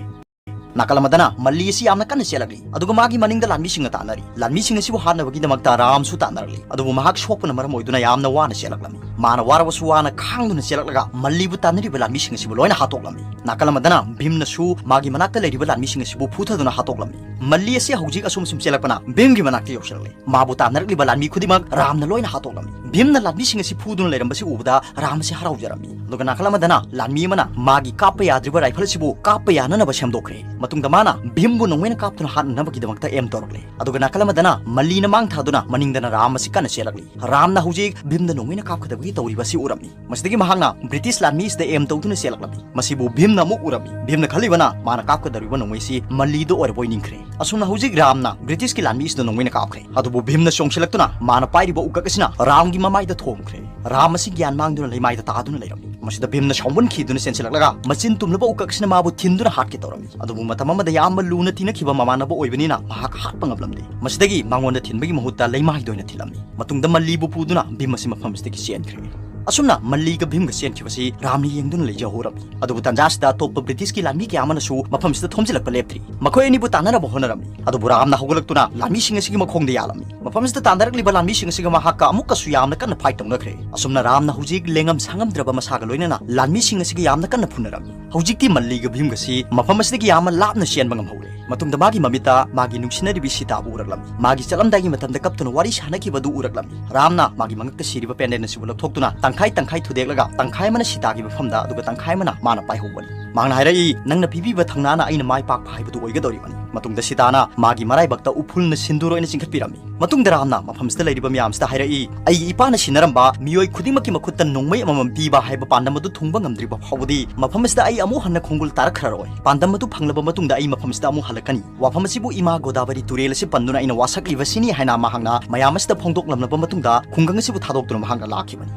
ꯅꯥꯀꯜ ꯑꯃꯗꯅ ꯃꯜꯂꯤ ꯑꯁꯤ ꯌꯥꯝꯅ ꯀꯟꯅ ꯆꯦꯜꯂꯛꯂꯤ, ꯑꯗꯨꯒ ꯃꯥꯒꯤ ꯃꯅꯤꯡꯗ ꯂꯥꯟꯃꯤꯁꯤꯡꯅ ꯇꯥꯟꯅꯔꯤ꯫ ꯂꯥꯟꯃꯤꯁꯤꯡ ꯑꯁꯤꯕꯨ ꯍꯥꯠꯅꯕꯒꯤꯗꯃꯛꯇ ꯔꯥꯝꯁꯨ ꯇꯥꯟꯅꯔꯛꯂꯤ, ꯑꯗꯨꯕꯨ ꯃꯍꯥꯛ ꯁꯣꯛꯄꯅ ꯃꯔꯝ ꯑꯣꯏꯗꯨꯅ ꯌꯥꯝꯅ ꯋꯥꯅ ꯆꯦꯜꯂꯛꯂꯝꯃꯤ꯫ ꯃꯥꯅ ꯋꯥꯔꯕꯁꯨ ꯋꯥꯅ ꯈꯥꯡꯗꯨꯅ ꯆꯦꯜꯂꯛꯂꯒ ꯃꯜꯂꯤꯕꯨ ꯇꯥꯟꯅꯔꯤꯕ ꯂꯥꯟꯃꯤꯁꯤꯡ ꯑꯁꯤꯕꯨ ꯂꯣꯏꯅ ꯍꯥꯠꯇꯣꯛꯂꯝꯃꯤ꯫ ꯅꯥꯀꯜ ꯑꯃꯗꯅ ꯚꯤꯝꯅꯁꯨ ꯃꯥꯒꯤ ꯃꯅꯥꯛꯇ ꯂꯩꯔꯤꯕ ꯂꯥꯟꯃꯤꯁꯤꯡ ꯑꯁꯤꯕꯨ ꯐꯨꯊꯗꯨꯅ ꯍꯥꯠꯇꯣꯛꯂꯝꯃꯤ꯫ ꯃꯜꯂꯤ ꯑꯁꯤ ꯍꯧꯖꯤꯛ ꯑꯁꯨꯝ ꯑꯁꯨꯝ ꯆꯦꯜꯂꯛꯄꯅ ꯚꯤꯝꯒꯤ ꯃꯅꯥꯛꯇ ꯌꯧꯁꯤꯜꯂꯛꯂꯦ꯫ ꯃꯥꯕꯨ ꯇꯥꯟꯅꯔꯛꯂꯤꯕ ꯂꯥꯟꯃꯤ ꯈꯨꯗꯤꯡꯃꯛ ꯔꯥꯝꯅ ꯂꯣꯏꯅ ꯍꯥꯠꯇꯣꯛꯂꯝꯃꯤ꯫ ꯚꯤꯝꯅ ꯂꯥꯟꯃꯤꯁꯤꯡ ꯑꯁꯤ ꯐꯨꯗꯨꯅ ꯂꯩꯔꯝꯕꯁꯤ ꯎꯕꯗ ꯔꯥꯝ ꯑꯁꯤ ꯍꯔꯥꯎꯖꯔꯝꯃꯤ꯫ ꯑꯗꯨꯒ ꯅꯥꯀꯜ ꯑꯃꯗꯅ ꯂꯥꯟꯃꯤ ꯑꯃꯅ ꯃꯥꯒꯤ ꯀꯥꯞꯄ ꯌꯥꯗ꯭ꯔꯤꯕ ꯔꯥꯏꯐꯜ ꯑꯁꯤꯕꯨ ꯀꯥꯞꯄ ꯌꯥꯅꯅꯕ ꯁꯦꯝꯗꯣꯛꯈ꯭ꯔꯦ꯫ ꯃꯇꯨꯡꯗ ꯃꯥꯅ ꯚꯤꯝꯕꯨ ꯅꯣꯡꯃꯩꯅ ꯀꯥꯞꯇꯨꯅ ꯍꯥꯠꯅꯅꯕꯒꯤꯗꯃꯛꯇ ꯑꯦꯝ ꯇꯧꯔꯛꯂꯦ꯫ ꯑꯗꯨꯒ ꯅꯥꯀꯜ ꯑꯃꯗꯅ ꯃꯜꯂꯤꯅ ꯃꯥꯡ ꯊꯥꯗꯨꯅ ꯃꯅꯤꯡꯗꯅ ꯔꯥꯝ ꯑꯁꯤ ꯀꯟꯅ ꯆꯦꯜꯂꯛꯂꯤ꯫ ꯔꯥꯝꯅ ꯍꯧꯖꯤꯛ ꯚꯤꯝꯗ ꯅꯣꯡꯃꯩꯅ ꯀꯥꯞꯀꯗꯕꯒꯤ ꯇꯧꯔꯤꯕ ꯑꯁꯤ ꯎꯔꯝꯃꯤ꯫ ꯃꯁꯤꯗꯒꯤ ꯃꯍꯥꯛꯅ ꯕ꯭ꯔꯤꯇꯤꯁ ꯂꯥꯟꯃꯤ ꯑꯁꯤꯗ ꯑꯦꯝ ꯇꯧꯗꯨꯅ ꯆꯦꯜꯂꯛꯂꯝꯃꯤ꯫ ꯃꯁꯤꯕꯨ ꯚꯤꯝꯅ ꯑꯃꯨꯛ ꯎꯔꯝꯃꯤ꯫ ꯚꯤꯝꯅ ꯈꯜꯂꯤꯕꯅ ꯃꯥꯅ ꯀꯥꯞꯀꯗꯧꯔꯤꯕ ꯅꯣꯡꯃꯩꯁꯤ ꯃꯜꯂꯤꯗ ꯑꯣꯏꯔꯕꯣꯏ ꯅꯤꯡꯈ꯭ꯔꯦ꯫ ꯑꯁꯨꯝꯅ ꯍꯧꯖꯤꯛ ꯔꯥꯝꯅ ꯕ꯭ꯔꯤꯇꯤꯁꯀꯤ ꯂꯥꯟꯃꯤ ꯑꯁꯤꯗ ꯅꯣꯡꯃꯩꯅ ꯀꯥꯞꯈ꯭ꯔꯦ꯫ ꯑꯗꯨꯕꯨ ꯚꯤꯝꯅ ꯆꯣꯡꯁꯤꯜꯂꯛꯇꯨꯅ ꯃꯥꯅ ꯄꯥꯏꯔꯤꯕ ꯎꯀꯛ ꯑꯁꯤꯅ ꯔꯥꯝꯒꯤ ꯃꯃꯥꯏꯗ ꯊꯣꯝꯈ꯭ꯔꯦ꯫ ꯔꯥꯝ ꯑꯁꯤ ꯒ꯭ꯌꯥꯟ ꯃꯥꯡꯗꯨꯅ ꯂꯩꯃꯥꯏꯗ ꯇꯥꯗꯨꯅ ꯂꯩꯔꯝꯃꯤ꯫ ꯃꯁꯤꯗ ꯚꯤꯝꯅ ꯁꯥꯎꯃꯟꯈꯤꯗꯨꯅ ꯆꯦꯟꯁꯤꯜꯂꯛꯂꯒ ꯃꯆꯤꯟ ꯇꯨꯝꯂꯕ ꯎꯀꯛ ꯑꯁꯤꯅ ꯃꯥꯕꯨ ꯊꯤꯟꯗꯨꯅ ꯍꯥꯠꯀꯦ ꯇꯧꯔꯝꯃꯤ꯫ ꯑꯗꯨꯕꯨ ꯃꯇꯝ ꯑꯃꯗ ꯌꯥꯝꯅ ꯂꯨꯅ ꯇꯤꯟꯅꯈꯤꯕ ꯃꯃꯥꯟꯅꯕ ꯑꯣꯏꯕꯅꯤꯅ ꯃꯍꯥꯛ ꯍꯥꯠꯄ ꯉꯝꯂꯝꯗꯦ꯫ ꯃꯁꯤꯗꯒꯤ ꯃꯉꯣꯟꯗ ꯊꯤꯟꯕꯒꯤ ꯃꯍꯨꯠꯇ ꯂꯩꯃꯥꯏꯗ ꯑꯣꯏꯅ ꯊꯤꯜꯂꯝꯃꯤ꯫ ꯃꯇꯨꯡꯗ ꯃꯜꯂꯤꯕꯨ ꯄꯨꯗꯨꯅ ꯚꯤꯝ ꯑꯁꯤ ꯃꯐꯝ ꯑꯁꯤꯗꯒꯤ ꯆꯦꯟꯈ꯭ꯔꯦ꯫ ꯑꯁꯨꯝꯅ ꯃꯜꯂꯤꯒ ꯚꯤꯝꯒ ꯆꯦꯟꯈꯤꯕꯁꯤ ꯔꯥꯝꯅ ꯌꯦꯡꯗꯨꯅ ꯂꯩꯖꯍꯧꯔꯝꯃꯤ꯫ ꯑꯗꯨꯕꯨ ꯇꯥꯟꯖꯥꯁꯤꯗ ꯑꯇꯣꯞꯄ ꯕ꯭ꯔꯤꯇꯤꯁꯀꯤ ꯂꯥꯟꯃꯤ ꯀꯌꯥ ꯑꯃꯅꯁꯨ ꯃꯐꯝꯁꯤꯗ ꯊꯣꯝꯖꯤꯜꯂꯛꯄ ꯂꯦꯞꯇ꯭ꯔꯤ꯫ ꯃꯈꯣꯏ ꯑꯅꯤꯕꯨ ꯇꯥꯟꯅꯅꯕ ꯍꯣꯠꯅꯔꯝꯃꯤ꯫ ꯑꯗꯨꯕꯨ ꯔꯥꯝꯅ ꯍꯧꯒꯠꯂꯛꯇꯨꯅ ꯂꯥꯟꯃꯤꯁꯤꯡ ꯑꯁꯤꯒꯤ ꯃꯈꯣꯡꯗ ꯌꯥꯜꯂꯝꯃꯤ꯫ ꯃꯐꯝꯁꯤꯗ ꯇꯥꯟꯅꯔꯛꯂꯤꯕ ꯂꯥꯟꯃꯤꯁꯤꯡ ꯑꯁꯤꯒ ꯃꯍꯥꯛꯀ ꯑꯃꯨꯛꯀꯁꯨ ꯌꯥꯝꯅ ꯀꯟꯅ ꯐꯥꯏꯠ ꯇꯧꯅꯈ꯭ꯔꯦ꯫ ꯑꯁꯨꯝꯅ ꯔꯥꯝꯅ ꯍꯧꯖꯤꯛ ꯂꯦꯡꯉꯝ ꯁꯥꯉꯝꯗ꯭ꯔꯕ ꯃꯁꯥꯒ ꯂꯣꯏꯅꯅ ꯂꯥꯟꯃꯤꯁꯤꯡ ꯑꯁꯤꯒ ꯌꯥꯝꯅ ꯀꯟꯅ ꯐꯨꯅꯔꯝꯃꯤ꯫ ꯍꯧꯖꯤꯛꯇꯤ ꯃꯜꯂꯤꯒ ꯚꯤꯝꯒꯁꯤ ꯃꯐꯝ ꯑꯁꯤꯗꯒꯤ ꯌꯥꯝꯅ ꯂꯥꯞꯅ ꯆꯦꯟꯕ ꯉꯝꯍꯧꯔꯦ꯫ ꯃꯇꯨꯡꯗ ꯃꯥꯒꯤ ꯃꯃꯤꯠꯇ ꯃꯥꯒꯤ ꯅꯨꯡꯁꯤꯅꯔꯤꯕꯤ ꯁꯤꯇꯥꯕꯨ ꯎꯔꯛꯂꯝꯃꯤ꯫ ꯃꯥꯒꯤ ꯆꯠꯂꯝꯗꯥꯏꯒꯤ ꯃꯇꯝꯗ ꯀꯞꯇꯨꯅ ꯋꯥꯔꯤ ꯁꯥꯅꯈꯤꯕꯗꯨ ꯎꯔꯛꯂꯝꯃꯤ꯫ ꯔꯥꯝꯅ ꯃꯥꯒꯤ ꯃꯉꯛꯇ ꯁꯤꯔꯤꯕ ꯄꯦꯟꯗꯦꯟ ꯑꯁꯤꯕꯨ ꯂꯧꯊꯣꯛꯇꯨꯅ ꯇꯪꯈꯥꯏ ꯇꯪꯈꯥꯏ ꯊꯨꯗꯦꯛꯂꯒ ꯇꯪꯈꯥꯏ ꯑꯃꯅ ꯁꯤꯇꯥꯒꯤ ꯃꯐꯝꯗ ꯑꯗꯨꯒ ꯇꯪꯈꯥꯏ ꯑꯃꯅ ꯃꯥꯅ ꯄꯥꯏꯍꯧꯕꯅꯤ꯫ ꯃꯍꯥꯛꯅ ꯍꯥꯏꯔꯛꯏ, "ꯅꯪꯅ ꯄꯤꯕꯤꯕ ꯊꯧꯅꯥꯅ ꯑꯩꯅ ꯃꯥꯏ ꯄꯥꯛꯄ ꯍꯥꯏꯕꯗꯨ ꯑꯣꯏꯒꯗꯧꯔꯤꯕꯅꯤ"꯫ ꯃꯇꯨꯡꯗ ꯁꯤꯇꯥꯅ ꯃꯥꯒꯤ ꯃꯔꯥꯏꯕꯛꯇ ꯎꯐꯨꯜꯅ ꯁꯤꯟꯗꯨꯔ ꯑꯣꯏꯅ ꯆꯤꯡꯈꯠꯄꯤꯔꯝꯃꯤ꯫ ꯃꯇꯨꯡꯗ ꯔꯥꯝꯅ ꯃꯐꯝꯁꯤꯗ ꯂꯩꯔꯤꯕ ꯃꯌꯥꯝꯁꯤꯗ ꯍꯥꯏꯔꯛꯏ, "ꯑꯩꯒꯤ ꯏꯄꯥꯅ ꯁꯤꯟꯅꯔꯝꯕ ꯃꯤꯑꯣꯏ ꯈꯨꯗꯤꯡꯃꯛꯀꯤ ꯃꯈꯨꯠꯇ ꯅꯣꯡꯃꯩ ꯑꯃꯃꯝ ꯄꯤꯕ ꯍꯥꯏꯕ ꯄꯥꯟꯗꯝ ꯑꯗꯨ ꯊꯨꯡꯕ ꯉꯝꯗ꯭ꯔꯤꯕ ꯐꯥꯎꯕꯗꯤ ꯃꯐꯝ ꯑꯁꯤꯗ ꯑꯩ ꯑꯃꯨꯛ ꯍꯟꯅ ꯈꯣꯡꯒꯨꯜ ꯇꯥꯔꯛꯈ꯭ꯔꯔꯣꯏ꯫ ꯄꯥꯟꯗꯝ ꯑꯗꯨ ꯐꯪꯂꯕ ꯃꯇꯨꯡꯗ ꯑꯩ ꯃꯐꯝ ꯑꯁꯤꯗ ꯑꯃꯨꯛ ꯍꯜꯂꯛꯀꯅꯤ꯫ ꯋꯥꯐꯝ ꯑꯁꯤꯕꯨ ꯏꯃꯥ ꯒꯣꯗꯥꯕꯔꯤ ꯇꯨꯔꯦꯜ ꯑꯁꯤ ꯄꯟꯗꯨꯅ ꯑꯩꯅ ꯋꯥꯁꯛꯂꯤꯕꯁꯤꯅꯤ" ꯍꯥꯏꯅ ꯃꯍꯥꯛꯅ ꯃꯌꯥꯝ ꯑꯁꯤꯗ ꯐꯣꯡꯗꯣꯛꯂꯝꯂꯕ ꯃꯇꯨꯡꯗ ꯈꯨꯡꯒꯪ ꯑꯁꯤꯕꯨ ꯊꯥꯗꯣꯛꯇꯨꯅ ꯃꯍꯥꯛꯅ ꯂꯥꯛꯈꯤꯕꯅꯤ꯫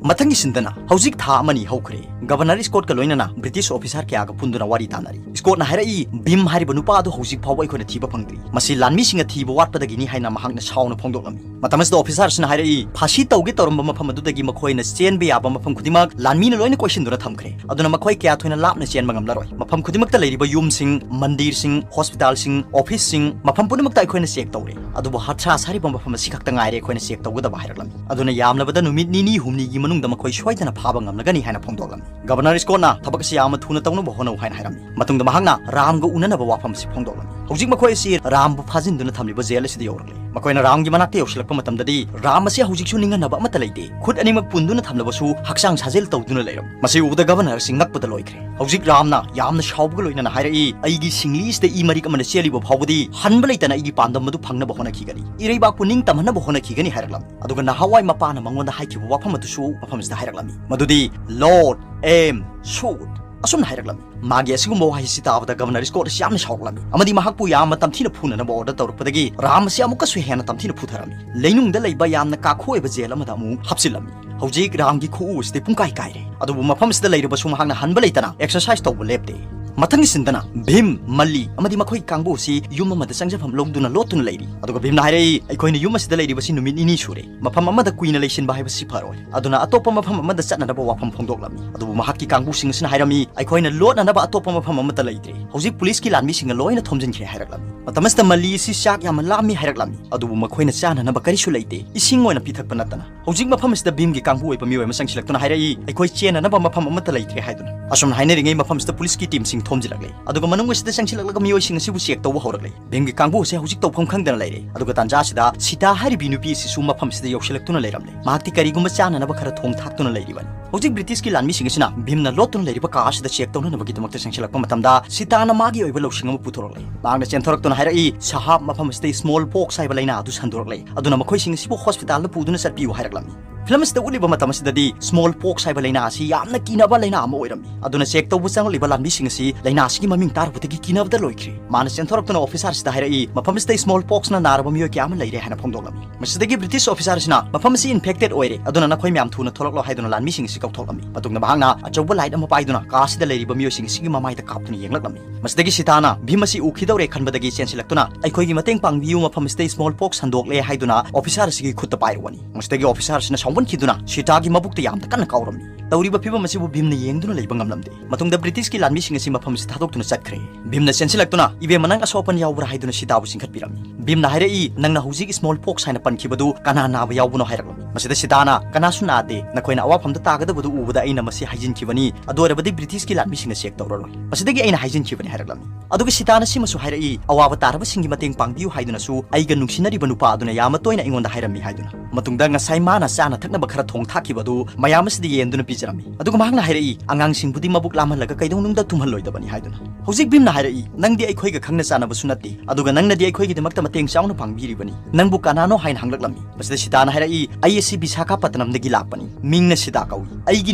ꯃꯊꯪꯒꯤ ꯁꯤꯟꯗꯅ ꯍꯧꯖꯤꯛ ꯊꯥ ꯑꯃꯅꯤ ꯍꯧꯈ꯭ꯔꯦ꯫ ꯒꯚꯔꯅꯔ ꯁ꯭ꯀꯣꯠꯀ ꯂꯣꯏꯅꯅ ꯕ꯭ꯔꯤꯇꯤꯁ ꯑꯣꯐꯤꯁꯥꯔ ꯀꯌꯥꯒ ꯄꯨꯟꯗꯨꯅ ꯋꯥꯔꯤ ꯇꯥꯅꯔꯤ꯫ ꯁ꯭ꯀꯣꯠꯅ ꯍꯥꯏꯔꯛꯏ, "ꯚꯤꯝ ꯍꯥꯏꯔꯤꯕ ꯅꯨꯄꯥ ꯑꯗꯨ ꯍꯧꯖꯤꯛ ꯐꯥꯎꯕ ꯑꯩꯈꯣꯏꯅ ꯊꯤꯕ ꯐꯪꯗ꯭ꯔꯤ꯫ ꯃꯁꯤ ꯂꯥꯟꯃꯤꯁꯤꯡꯅ ꯊꯤꯕ ꯋꯥꯠꯄꯗꯒꯤꯅꯤ" ꯍꯥꯏꯅ ꯃꯍꯥꯛꯅ ꯁꯥꯎꯅ ꯐꯣꯡꯗꯣꯛꯂꯝꯃꯤ꯫ ꯃꯇꯝ ꯑꯁꯤꯗ ꯑꯣꯐꯤꯁꯥꯔꯁꯤꯅ ꯍꯥꯏꯔꯛꯏ, "ꯐꯥꯁꯤ ꯇꯧꯒꯦ ꯇꯧꯔꯝꯕ ꯃꯐꯝ ꯑꯗꯨꯗꯒꯤ ꯃꯈꯣꯏꯅ ꯆꯦꯟꯕ ꯌꯥꯕ ꯃꯐꯝ ꯈꯨꯗꯤꯡꯃꯛ ꯂꯥꯟꯃꯤꯅ ꯂꯣꯏꯅ ꯀꯣꯏꯁꯤꯟꯗꯨꯅ ꯊꯝꯈ꯭ꯔꯦ꯫ ꯑꯗꯨꯅ ꯃꯈꯣꯏ ꯀꯌꯥ ꯊꯣꯏꯅ ꯂꯥꯞꯅ ꯆꯦꯟꯕ ꯉꯝꯂꯔꯣꯏ꯫ ꯃꯐꯝ ꯈꯨꯗꯤꯡꯃꯛꯇ ꯂꯩꯔꯤꯕ ꯌꯨꯝꯁꯤꯡ, ꯃꯟꯗꯤꯔꯁꯤꯡ, ꯍꯣꯁꯄꯤꯇꯥꯜꯁꯤꯡ, ꯑꯣꯐꯤꯁꯁꯤꯡ, ꯃꯐꯝ ꯄꯨꯝꯅꯃꯛꯇ ꯑꯩꯈꯣꯏꯅ ꯆꯦꯛ ꯇꯧꯔꯦ꯫ ꯑꯗꯨꯕꯨ ꯍꯊ꯭ꯔꯥꯁ ꯍꯥꯏꯔꯤꯕ ꯃꯐꯝ ꯑꯁꯤ ꯈꯛꯇ ꯉꯥꯏꯔꯦ ꯑꯩꯈꯣꯏꯅ ꯆꯦꯛ ꯇꯧꯒꯗꯕ" ꯍꯥꯏꯔꯛꯂꯝꯃꯤ꯫ ꯑꯗꯨꯅ ꯌꯥꯝꯂꯕꯗ ꯅꯨꯃꯤꯠ ꯅꯤꯅꯤ ꯍꯨꯝꯅꯤꯒꯤ ꯃꯅꯨꯡꯗ ꯃꯈꯣꯏ ꯁꯣꯏꯗꯅ ꯐꯥꯕ ꯉꯝꯂꯒꯅꯤ ꯍꯥꯏꯅ ꯐꯣꯡꯗꯣꯛꯂꯝꯃꯤ꯫ ꯒꯚꯔꯅꯔ ꯁ꯭ꯀꯣꯠꯅ ꯊꯕꯛ ꯑꯁꯤ ꯌꯥꯝꯅ ꯊꯨꯅ ꯇꯧꯅꯕ ꯍꯣꯠꯅꯧ ꯍꯥꯏꯅ ꯍꯥꯏꯔꯝꯃꯤ꯫ ꯃꯇꯨꯡꯗ ꯃꯍꯥꯛꯅ ꯔꯥꯝꯒ ꯎꯅꯅꯕ ꯋꯥꯐꯝ ꯑꯁꯤ ꯐꯣꯡꯗꯣꯛꯂꯝꯃꯤ꯫ ꯍꯧꯖꯤꯛ ꯃꯈꯣꯏ ꯑꯁꯤ ꯔꯥꯝꯕꯨ ꯐꯥꯖꯤꯟꯗꯨꯅ ꯊꯝꯂꯤꯕ ꯖꯦꯜ ꯑꯁꯤꯗ ꯌꯧꯔꯛꯂꯦ꯫ ꯃꯈꯣꯏꯅ ꯔꯥꯝꯒꯤ ꯃꯅꯥꯛꯇ ꯌꯧꯁꯤꯜꯂꯛꯄ ꯃꯇꯝꯗꯗꯤ ꯔꯥꯝ ꯑꯁꯤ ꯍꯧꯖꯤꯛꯁꯨ ꯅꯤꯡꯍꯟꯅꯕ ꯑꯃꯠꯇ ꯂꯩꯇꯦ꯫ ꯈꯨꯠ ꯑꯅꯤꯃꯛ ꯄꯨꯟꯗꯨꯅ ꯊꯝꯂꯕꯁꯨ ꯍꯛꯆꯥꯡ ꯁꯥꯖꯦꯜ ꯇꯧꯗꯨꯅ ꯂꯩꯔꯝꯃꯤ꯫ ꯃꯁꯤ ꯎꯕꯗ ꯒꯚꯔꯅꯔ ꯑꯁꯤ ꯉꯛꯄꯗ ꯂꯣꯏꯈ꯭ꯔꯦ꯫ ꯍꯧꯖꯤꯛ ꯔꯥꯝꯅ ꯌꯥꯝꯅ ꯁꯥꯎꯕꯒ ꯂꯣꯏꯅꯅ ꯍꯥꯏꯔꯛꯏ, "ꯑꯩꯒꯤ ꯁꯤꯡꯂꯤ ꯑꯁꯤꯗ ꯏ ꯃꯔꯤꯛ ꯑꯃꯅ ꯆꯦꯜꯂꯤꯕ ꯐꯥꯎꯕꯗꯤ ꯍꯟꯕ ꯂꯩꯇꯅ ꯑꯩꯒꯤ ꯄꯥꯟꯗꯝ ꯑꯗꯨ ꯐꯪꯅꯕ ꯍꯣꯠꯅꯈꯤꯒꯅꯤ꯫ ꯏꯔꯩꯕꯥꯛꯄꯨ ꯅꯤꯡꯇꯝꯍꯟꯅꯕ ꯍꯣꯠꯅꯈꯤꯒꯅꯤ" ꯍꯥꯏꯔꯛꯂꯝꯃꯤ꯫ ꯑꯗꯨꯒ ꯅꯍꯥꯟꯋꯥꯏ ꯃꯄꯥꯅ ꯃꯉꯣꯟꯗ ꯍꯥꯏꯈꯤꯕ ꯋꯥꯐꯝ ꯑꯗꯨꯁꯨ ꯃꯐꯝꯁꯤꯗ ꯍꯥꯏꯔꯛꯂꯝꯃꯤ꯫ ꯃꯗꯨꯗꯤ, "Lord, aim, shoot"꯫ ꯑꯁꯨꯝꯅ ꯍꯥꯏꯔꯛꯂꯝꯃꯤ꯫ ꯃꯥꯒꯤ ꯑꯁꯤꯒꯨꯝꯕ ꯋꯥꯍꯩꯁꯤ ꯇꯥꯕꯗ ꯒꯕꯔꯅꯔ ꯁ꯭ꯀꯣꯠ ꯑꯁꯤ ꯌꯥꯝꯅ ꯁꯥꯎꯔꯛꯂꯝꯃꯤ ꯑꯃꯗꯤ ꯃꯍꯥꯛꯄꯨ ꯌꯥꯝꯅ ꯇꯝꯊꯤꯅ ꯐꯨꯅꯅꯕ ꯑꯣꯔꯗꯔ ꯇꯧꯔꯛꯄꯗꯒꯤ ꯔꯥꯝ ꯑꯁꯤ ꯑꯃꯨꯛꯀꯁꯨ ꯍꯦꯟꯅ ꯇꯝꯊꯤꯅ ꯐꯨꯊꯔꯝꯃꯤ꯫ ꯂꯩꯅꯨꯡꯗ ꯂꯩꯕ ꯌꯥꯝꯅ ꯀꯥꯈꯣꯏꯕ ꯖꯦꯜ ꯑꯃꯗ ꯑꯃꯨꯛ ꯍꯥꯞꯆꯤꯜꯂꯝꯃꯤ꯫ ꯍꯧꯖꯤꯛ ꯔꯥꯝꯒꯤ ꯈꯨꯎ ꯑꯁꯤꯗꯤ ꯄꯨꯡꯀꯥꯏ ꯀꯥꯏꯔꯦ꯫ ꯑꯗꯨꯕꯨ ꯃꯐꯝ ꯑꯁꯤꯗ ꯂꯩꯔꯕꯁꯨ ꯃꯍꯥꯛꯅ ꯍꯟꯕ ꯂꯩꯇꯅ ꯑꯦꯛꯁꯔꯁꯥꯏꯁ ꯇꯧꯕ ꯂꯦꯞꯇꯦ꯫ ꯃꯊꯪꯒꯤ ꯁꯤꯟꯗꯅ ꯚꯤꯝ, ꯃꯜꯂꯤ ꯑꯃꯗꯤ ꯃꯈꯣꯏꯒꯤ ꯀꯥꯡꯕꯨ ꯑꯁꯤ ꯌꯨꯝ ꯑꯃꯗ ꯆꯪꯖꯐꯝ ꯂꯧꯗꯨꯅ ꯂꯣꯠꯇꯨꯅ ꯂꯩꯔꯤ꯫ ꯑꯗꯨꯒ ꯚꯤꯝꯅ ꯍꯥꯏꯔꯛꯏ, "ꯑꯩꯈꯣꯏꯅ ꯌꯨꯝ ꯑꯁꯤꯗ ꯂꯩꯔꯤꯕꯁꯤ ꯅꯨꯃꯤꯠ ꯅꯤꯅꯤ ꯁꯨꯔꯦ꯫ ꯃꯐꯝ ꯑꯃꯗ ꯀꯨꯏꯅ ꯂꯩꯁꯤꯟꯕ ꯍꯥꯏꯕꯁꯤ ꯐꯔꯣꯏ꯫" ꯑꯗꯨꯅ ꯑꯇꯣꯞꯄ ꯃꯐꯝ ꯑꯃꯗ ꯆꯠꯅꯅꯕ ꯋꯥꯐꯝ ꯐꯣꯡꯗꯣꯛꯂꯝꯃꯤ꯫ ꯑꯗꯨꯕꯨ ꯃꯍꯥꯛꯀꯤ ꯀꯥꯡꯕꯨꯁꯤꯡ ꯑꯁꯤꯅ ꯍꯥꯏꯔꯝꯃꯤ, "ꯑꯩꯈꯣꯏꯅ ꯂꯣꯠꯅꯅꯕ ꯑꯇꯣꯞꯄ ꯃꯐꯝ ꯑꯃꯠꯇ ꯂꯩꯇ꯭ꯔꯦ꯫ ꯍꯧꯖꯤꯛ ꯄꯨꯂꯤꯁꯀꯤ ꯂꯥꯟꯃꯤꯁꯤꯡꯅ ꯂꯣꯏꯅ ꯊꯣꯝꯖꯤꯟꯈ꯭ꯔꯦ" ꯍꯥꯏꯔꯛꯂꯝꯃꯤ꯫ ꯃꯇꯝ ꯑꯁꯤꯗ ꯃꯜꯂꯤ ꯑꯁꯤ ꯆꯥꯛ ꯌꯥꯝꯅ ꯂꯥꯝꯃꯤ ꯍꯥꯏꯔꯛꯂꯝꯃꯤ꯫ ꯑꯗꯨꯕꯨ ꯃꯈꯣꯏꯅ ꯆꯥꯅꯅꯕ ꯀꯔꯤꯁꯨ ꯂꯩꯇꯦ, ꯏꯁꯤꯡ ꯑꯣꯏꯅ ꯄꯤꯊꯛꯄ ꯅꯠꯇꯅ꯫ ꯍꯧꯖꯤꯛ ꯃꯐꯝ ꯑꯁꯤꯗ ꯚꯤꯝꯒꯤ ꯀꯥꯡꯕꯨ ꯑꯣꯏꯕ ꯃꯤꯑꯣꯏ ꯑꯃ ꯆꯪꯁꯤꯜꯂꯛꯇꯨꯅ ꯍꯥꯏꯔꯛꯏ, "ꯑꯩꯈꯣꯏ ꯆꯦꯟꯅꯅꯕ ꯃꯐꯝ ꯑꯃꯠꯇ ꯂꯩꯇ꯭ꯔꯦ" ꯍꯥꯏꯗꯨꯅ꯫ ꯑꯁꯨꯝꯅ ꯍꯥꯏꯅꯔꯤꯉꯩ ꯃꯐꯝ ꯑꯁꯤꯗ ꯄꯨꯂꯤꯁꯀꯤ ꯇꯤꯝꯁꯤꯡ ꯊꯣꯝꯖꯤꯜꯂꯛꯂꯦ꯫ ꯑꯗꯨꯒ ꯃꯅꯨꯡ ꯑꯁꯤꯗ ꯆꯪꯁꯤꯜꯂꯛꯂꯒ ꯃꯤꯑꯣꯏꯁꯤꯡ ꯑꯁꯤꯕꯨ ꯆꯦꯛ ꯇꯧꯕ ꯍꯧꯔꯛꯂꯦ꯫ ꯚꯤꯝꯒꯤ ꯀꯥꯡꯕꯨ ꯑꯁꯤ ꯍꯧꯖꯤꯛ ꯇꯧꯐꯝ ꯈꯪꯗꯅ ꯂꯩꯔꯦ꯫ ꯑꯗꯨꯒ ꯇꯥꯟꯖꯥ ꯑꯁꯤꯗ ꯁꯤꯇꯥ ꯍꯥꯏꯔꯤꯕꯤ ꯅꯨꯄꯤ ꯑꯁꯤꯁꯨ ꯃꯐꯝ ꯑꯁꯤꯗ ꯌꯧꯁꯤꯜꯂꯛꯇꯨꯅ ꯂꯩꯔꯝꯂꯦ꯫ ꯃꯍꯥꯛꯇꯤ ꯀꯔꯤꯒꯨꯝꯕ ꯆꯥꯅꯅꯕ ꯈꯔ ꯊꯣꯡ ꯊꯥꯛꯇꯨꯅ ꯂꯩꯔꯤꯕꯅꯤ꯫ ꯍꯧꯖꯤꯛ ꯕ꯭ꯔꯤꯇꯤꯁꯀꯤ ꯂꯥꯟꯃꯤꯁꯤꯡ ꯑꯁꯤꯅ ꯚꯤꯝꯅ ꯂꯣꯠꯇꯨꯅ ꯂꯩꯔꯤꯕ ꯀꯥ ꯑꯁꯤꯗ ꯆꯦꯛ ꯇꯧꯅꯅꯕꯒꯤꯗꯃꯛꯇ ꯆꯪꯁꯤꯜꯂꯛꯄ ꯃꯇꯝꯗ ꯁꯤꯇꯥꯅ ꯃꯥꯒꯤ ꯑꯣꯏꯕ ꯂꯧꯁꯤꯡ ꯑꯃ ꯄꯨꯊꯣꯔꯛꯂꯦ꯫ ꯃꯍꯥꯛꯅ ꯆꯦꯟꯊꯣꯔꯛꯇꯨꯅ ꯍꯥꯏꯔꯛꯏ, "ꯁꯍꯥꯕ, ꯃꯐꯝ ꯑꯁꯤꯗ ꯁ꯭ꯃꯣꯜ ꯄꯣꯛꯁ ꯍꯥꯏꯕ ꯂꯥꯏꯅꯥ ꯑꯗꯨ ꯁꯟꯗꯣꯔꯛꯂꯦ꯫ ꯑꯗꯨꯅ ꯃꯈꯣꯏꯁꯤꯡ ꯑꯁꯤꯕꯨ ꯍꯣꯁꯄꯤꯇꯥꯜꯗ ꯄꯨꯗꯨꯅ ꯆꯠꯄꯤꯌꯨ" ꯍꯥꯏꯔꯛꯂꯝꯃꯤ꯫ ꯐꯤꯂꯝ ꯑꯁꯤꯗ ꯎꯠꯂꯤꯕ ꯃꯇꯝ ꯑꯁꯤꯗꯗꯤ ꯁ꯭ꯃꯣꯜ ꯄꯣꯛꯁ ꯍꯥꯏꯕ ꯂꯥꯏꯅꯥ ꯑꯁꯤ ꯌꯥꯝꯅ ꯀꯤꯅꯕ ꯂꯥꯏꯅꯥ ꯑꯃ ꯑꯣꯏꯔꯝꯃꯤ꯫ ꯑꯗꯨꯅ ꯆꯦꯛ ꯇꯧꯕ ꯆꯪꯂꯛꯂꯤꯕ ꯂꯥꯟꯃꯤꯁꯤꯡ ꯑꯁꯤ ꯂꯥꯏꯅꯥ ꯑꯁꯤꯒꯤ ꯃꯃꯤꯡ ꯇꯥꯔꯨꯕꯗꯒꯤ ꯀꯤꯅꯕꯗ ꯂꯣꯏꯈ꯭ꯔꯦ꯫ ꯃꯥꯅ ꯆꯦꯟꯊꯣꯔꯛꯇꯨꯅ ꯑꯣꯐꯤꯁꯥꯔ ꯑꯁꯤꯗ ꯍꯥꯏꯔꯛꯏ, "ꯃꯐꯝ ꯑꯁꯤꯗ ꯁ꯭ꯃꯣꯜ ꯄꯣꯛꯁꯅ ꯅꯥꯔꯕ ꯃꯤꯑꯣꯏ ꯀꯌꯥ ꯑꯃ ꯂꯩꯔꯦ" ꯍꯥꯏꯅ ꯐꯣꯡꯗꯣꯛꯂꯝꯃꯤ꯫ ꯃꯁꯤꯗꯒꯤ ꯕ꯭ꯔꯤꯇꯤꯁ ꯑꯣꯐꯤꯁꯥꯔ ꯑꯁꯤꯅ, "ꯃꯐꯝ ꯑꯁꯤ ꯏꯟꯐꯦꯛꯇꯦꯗ ꯑꯣꯏꯔꯦ, ꯑꯗꯨꯅ ꯅꯈꯣꯏ ꯃꯌꯥꯝ ꯊꯨꯅ ꯊꯣꯛꯂꯛꯂꯣ" ꯍꯥꯏꯗꯨꯅ ꯂꯥꯟꯃꯤꯁꯤꯡ ꯑꯁꯤ ꯀꯧꯊꯣꯛꯂꯝꯃꯤ꯫ ꯃꯇꯨꯡꯗ ꯃꯍꯥꯛꯅ ꯑꯆꯧꯕ ꯂꯥꯏꯠ ꯑꯃ ꯄꯥꯏꯗꯨꯅ ꯀꯥ ꯑꯁꯤꯗ ꯂꯩꯔꯤꯕ ꯃꯤꯑꯣꯏꯁꯤꯡ ꯑꯁꯤꯒꯤ ꯃꯃꯥꯏꯗ ꯀꯥꯞꯇꯨꯅ ꯌꯦꯡꯂꯛꯂꯝꯃꯤ꯫ ꯃꯁꯤꯗꯒꯤ ꯁꯤꯇꯥꯅ ꯚꯤꯝ ꯑꯁꯤ ꯎꯈꯤꯗꯧꯔꯦ ꯈꯟꯕꯗꯒꯤ ꯆꯦꯟꯁꯤꯜꯂꯛꯇꯨꯅ, "ꯑꯩꯈꯣꯏꯒꯤ ꯃꯇꯦꯡ ꯄꯥꯡꯕꯤꯌꯨ, ꯃꯐꯝ ꯑꯁꯤꯗ ꯁ꯭ꯃꯣꯜ ꯄꯣꯛꯁ ꯁꯟꯗꯣꯛꯂꯦ" ꯍꯥꯏꯗꯨꯅ ꯑꯣꯐꯤꯁꯥꯔ ꯑꯁꯤꯒꯤ ꯈꯨꯠꯇ ꯄꯥꯏꯔꯨꯕꯅꯤ꯫ ꯃꯁꯤꯗꯒꯤ ꯑꯣꯐꯤꯁꯥꯔ ꯑꯁꯤꯅ ꯁꯥꯎꯒꯟꯈꯤꯗꯨꯅ ꯁꯤꯇꯥꯒꯤ ꯃꯕꯨꯛꯇ ꯌꯥꯝꯅ ꯀꯟꯅ ꯀꯥꯎꯔꯝꯃꯤ꯫ ꯇꯧꯔꯤꯕ ꯐꯤꯚꯝ ꯑꯁꯤꯕꯨ ꯚꯤꯝꯅ ꯌꯦꯡꯗꯨꯅ ꯂꯩꯕ ꯉꯝꯂꯝꯗꯦ꯫ ꯃꯇꯨꯡꯗ ꯕ꯭ꯔꯤꯇꯤꯁꯀꯤ ꯂꯥꯟꯃꯤꯁꯤꯡ ꯑꯁꯤ ꯃꯐꯝ ꯑꯁꯤ ꯊꯥꯗꯣꯛꯇꯨꯅ ꯆꯠꯈ꯭ꯔꯦ꯫ ꯚꯤꯝꯅ ꯆꯦꯟꯁꯤꯜꯂꯛꯇꯨꯅ, "ꯏꯕꯦꯝꯃ, ꯅꯪ ꯑꯁꯣꯛ ꯑꯄꯟ ꯌꯥꯎꯕ꯭ꯔꯥ?" ꯍꯥꯏꯗꯨꯅ ꯁꯤꯇꯥꯕꯨ ꯆꯤꯡꯈꯠꯄꯤꯔꯝꯃꯤ꯫ ꯚꯤꯝꯅ ꯍꯥꯏꯔꯛꯏ, "ꯅꯪꯅ ꯍꯧꯖꯤꯛ ꯁ꯭ꯃꯣꯜ ꯄꯣꯛꯁ ꯍꯥꯏꯅ ꯄꯟꯈꯤꯕꯗꯨ ꯀꯅꯥ ꯅꯥꯕ ꯌꯥꯎꯕꯅꯣ?" ꯍꯥꯏꯔꯛꯂꯝꯃꯤ꯫ ꯃꯁꯤꯗ ꯁꯤꯇꯥꯅ, "ꯀꯅꯥꯁꯨ ꯅꯥꯗꯦ, ꯅꯈꯣꯏꯅ ꯑꯋꯥꯐꯝꯗ ꯇꯥꯒꯗꯕꯗꯨ ꯎꯕꯗ ꯑꯩꯅ ꯃꯁꯤ ꯍꯥꯏꯖꯤꯟꯈꯤꯕꯅꯤ, ꯑꯗꯨ ꯑꯣꯏꯔꯕꯗꯤ ꯕ꯭ꯔꯤꯇꯤꯁꯀꯤ ꯂꯥꯟꯃꯤꯁꯤꯡꯅ ꯆꯦꯛ ꯇꯧꯔꯔꯣꯏ꯫ ꯃꯁꯤꯗꯒꯤ ꯑꯩꯅ ꯍꯥꯏꯖꯤꯟꯈꯤꯕꯅꯤ" ꯍꯥꯏꯔꯛꯂꯝꯃꯤ꯫ ꯑꯗꯨꯒ ꯁꯤꯇꯥꯅ ꯁꯤꯃꯁꯨ ꯍꯥꯏꯔꯛꯏ, "ꯑꯋꯥꯕ ꯇꯥꯔꯕꯁꯤꯡꯒꯤ ꯃꯇꯦꯡ ꯄꯥꯡꯕꯤꯌꯨ ꯍꯥꯏꯗꯨꯅꯁꯨ ꯑꯩꯒ ꯅꯨꯡꯁꯤꯅꯔꯤꯕ ꯅꯨꯄꯥ ꯑꯗꯨꯅ ꯌꯥꯝꯅ ꯇꯣꯏꯅ ꯑꯩꯉꯣꯟꯗ ꯍꯥꯏꯔꯝꯃꯤ" ꯍꯥꯏꯗꯨꯅ꯫ ꯃꯇꯨꯡꯗ ꯉꯁꯥꯏ ꯃꯥꯅ ꯆꯥꯅ ꯊꯛꯅꯕ ꯈꯔ ꯊꯣꯡ ꯊꯥꯛꯈꯤꯕ ꯑꯗꯨ ꯃꯌꯥꯝ ꯑꯁꯤꯗ ꯌꯦꯟꯗꯨꯅ ꯄꯤꯖꯔꯝꯃꯤ꯫ ꯑꯗꯨꯒ ꯃꯍꯥꯛꯅ ꯍꯥꯏꯔꯛꯏ, "ꯑꯉꯥꯡꯁꯤꯡꯕꯨꯗꯤ ꯃꯕꯨꯛ ꯂꯥꯝꯍꯜꯂꯒ ꯀꯩꯗꯧꯅꯨꯡꯗ ꯇꯨꯝꯍꯜꯂꯣꯏꯗꯕꯅꯤ" ꯍꯥꯏꯗꯨꯅ꯫ ꯍꯧꯖꯤꯛ ꯚꯤꯝꯅ ꯍꯥꯏꯔꯛꯏ, "ꯅꯪꯗꯤ ꯑꯩꯈꯣꯏꯒ ꯈꯪꯅ ꯆꯥꯟꯅꯕꯁꯨ ꯅꯠꯇꯦ, ꯑꯗꯨꯒ ꯅꯪꯅꯗꯤ ꯑꯩꯈꯣꯏꯒꯤꯗꯃꯛꯇ ꯃꯇꯦꯡ ꯆꯥꯎꯅ ꯄꯥꯡꯕꯤꯔꯤꯕꯅꯤ꯫ ꯅꯪꯕꯨ ꯀꯅꯥꯅꯣ?" ꯍꯥꯏꯅ ꯍꯪꯂꯛꯂꯝꯃꯤ꯫ ꯃꯁꯤꯗ ꯁꯤꯇꯥꯅ ꯍꯥꯏꯔꯛꯏ, "ꯑꯩ ꯑꯁꯤ ꯕꯤꯁꯥꯈꯥꯄꯇꯅꯝꯗꯒꯤ ꯂꯥꯛꯄꯅꯤ꯫ ꯃꯤꯡꯅ ꯁꯤꯇꯥ ꯀꯧꯏ꯫ ꯑꯩꯒꯤ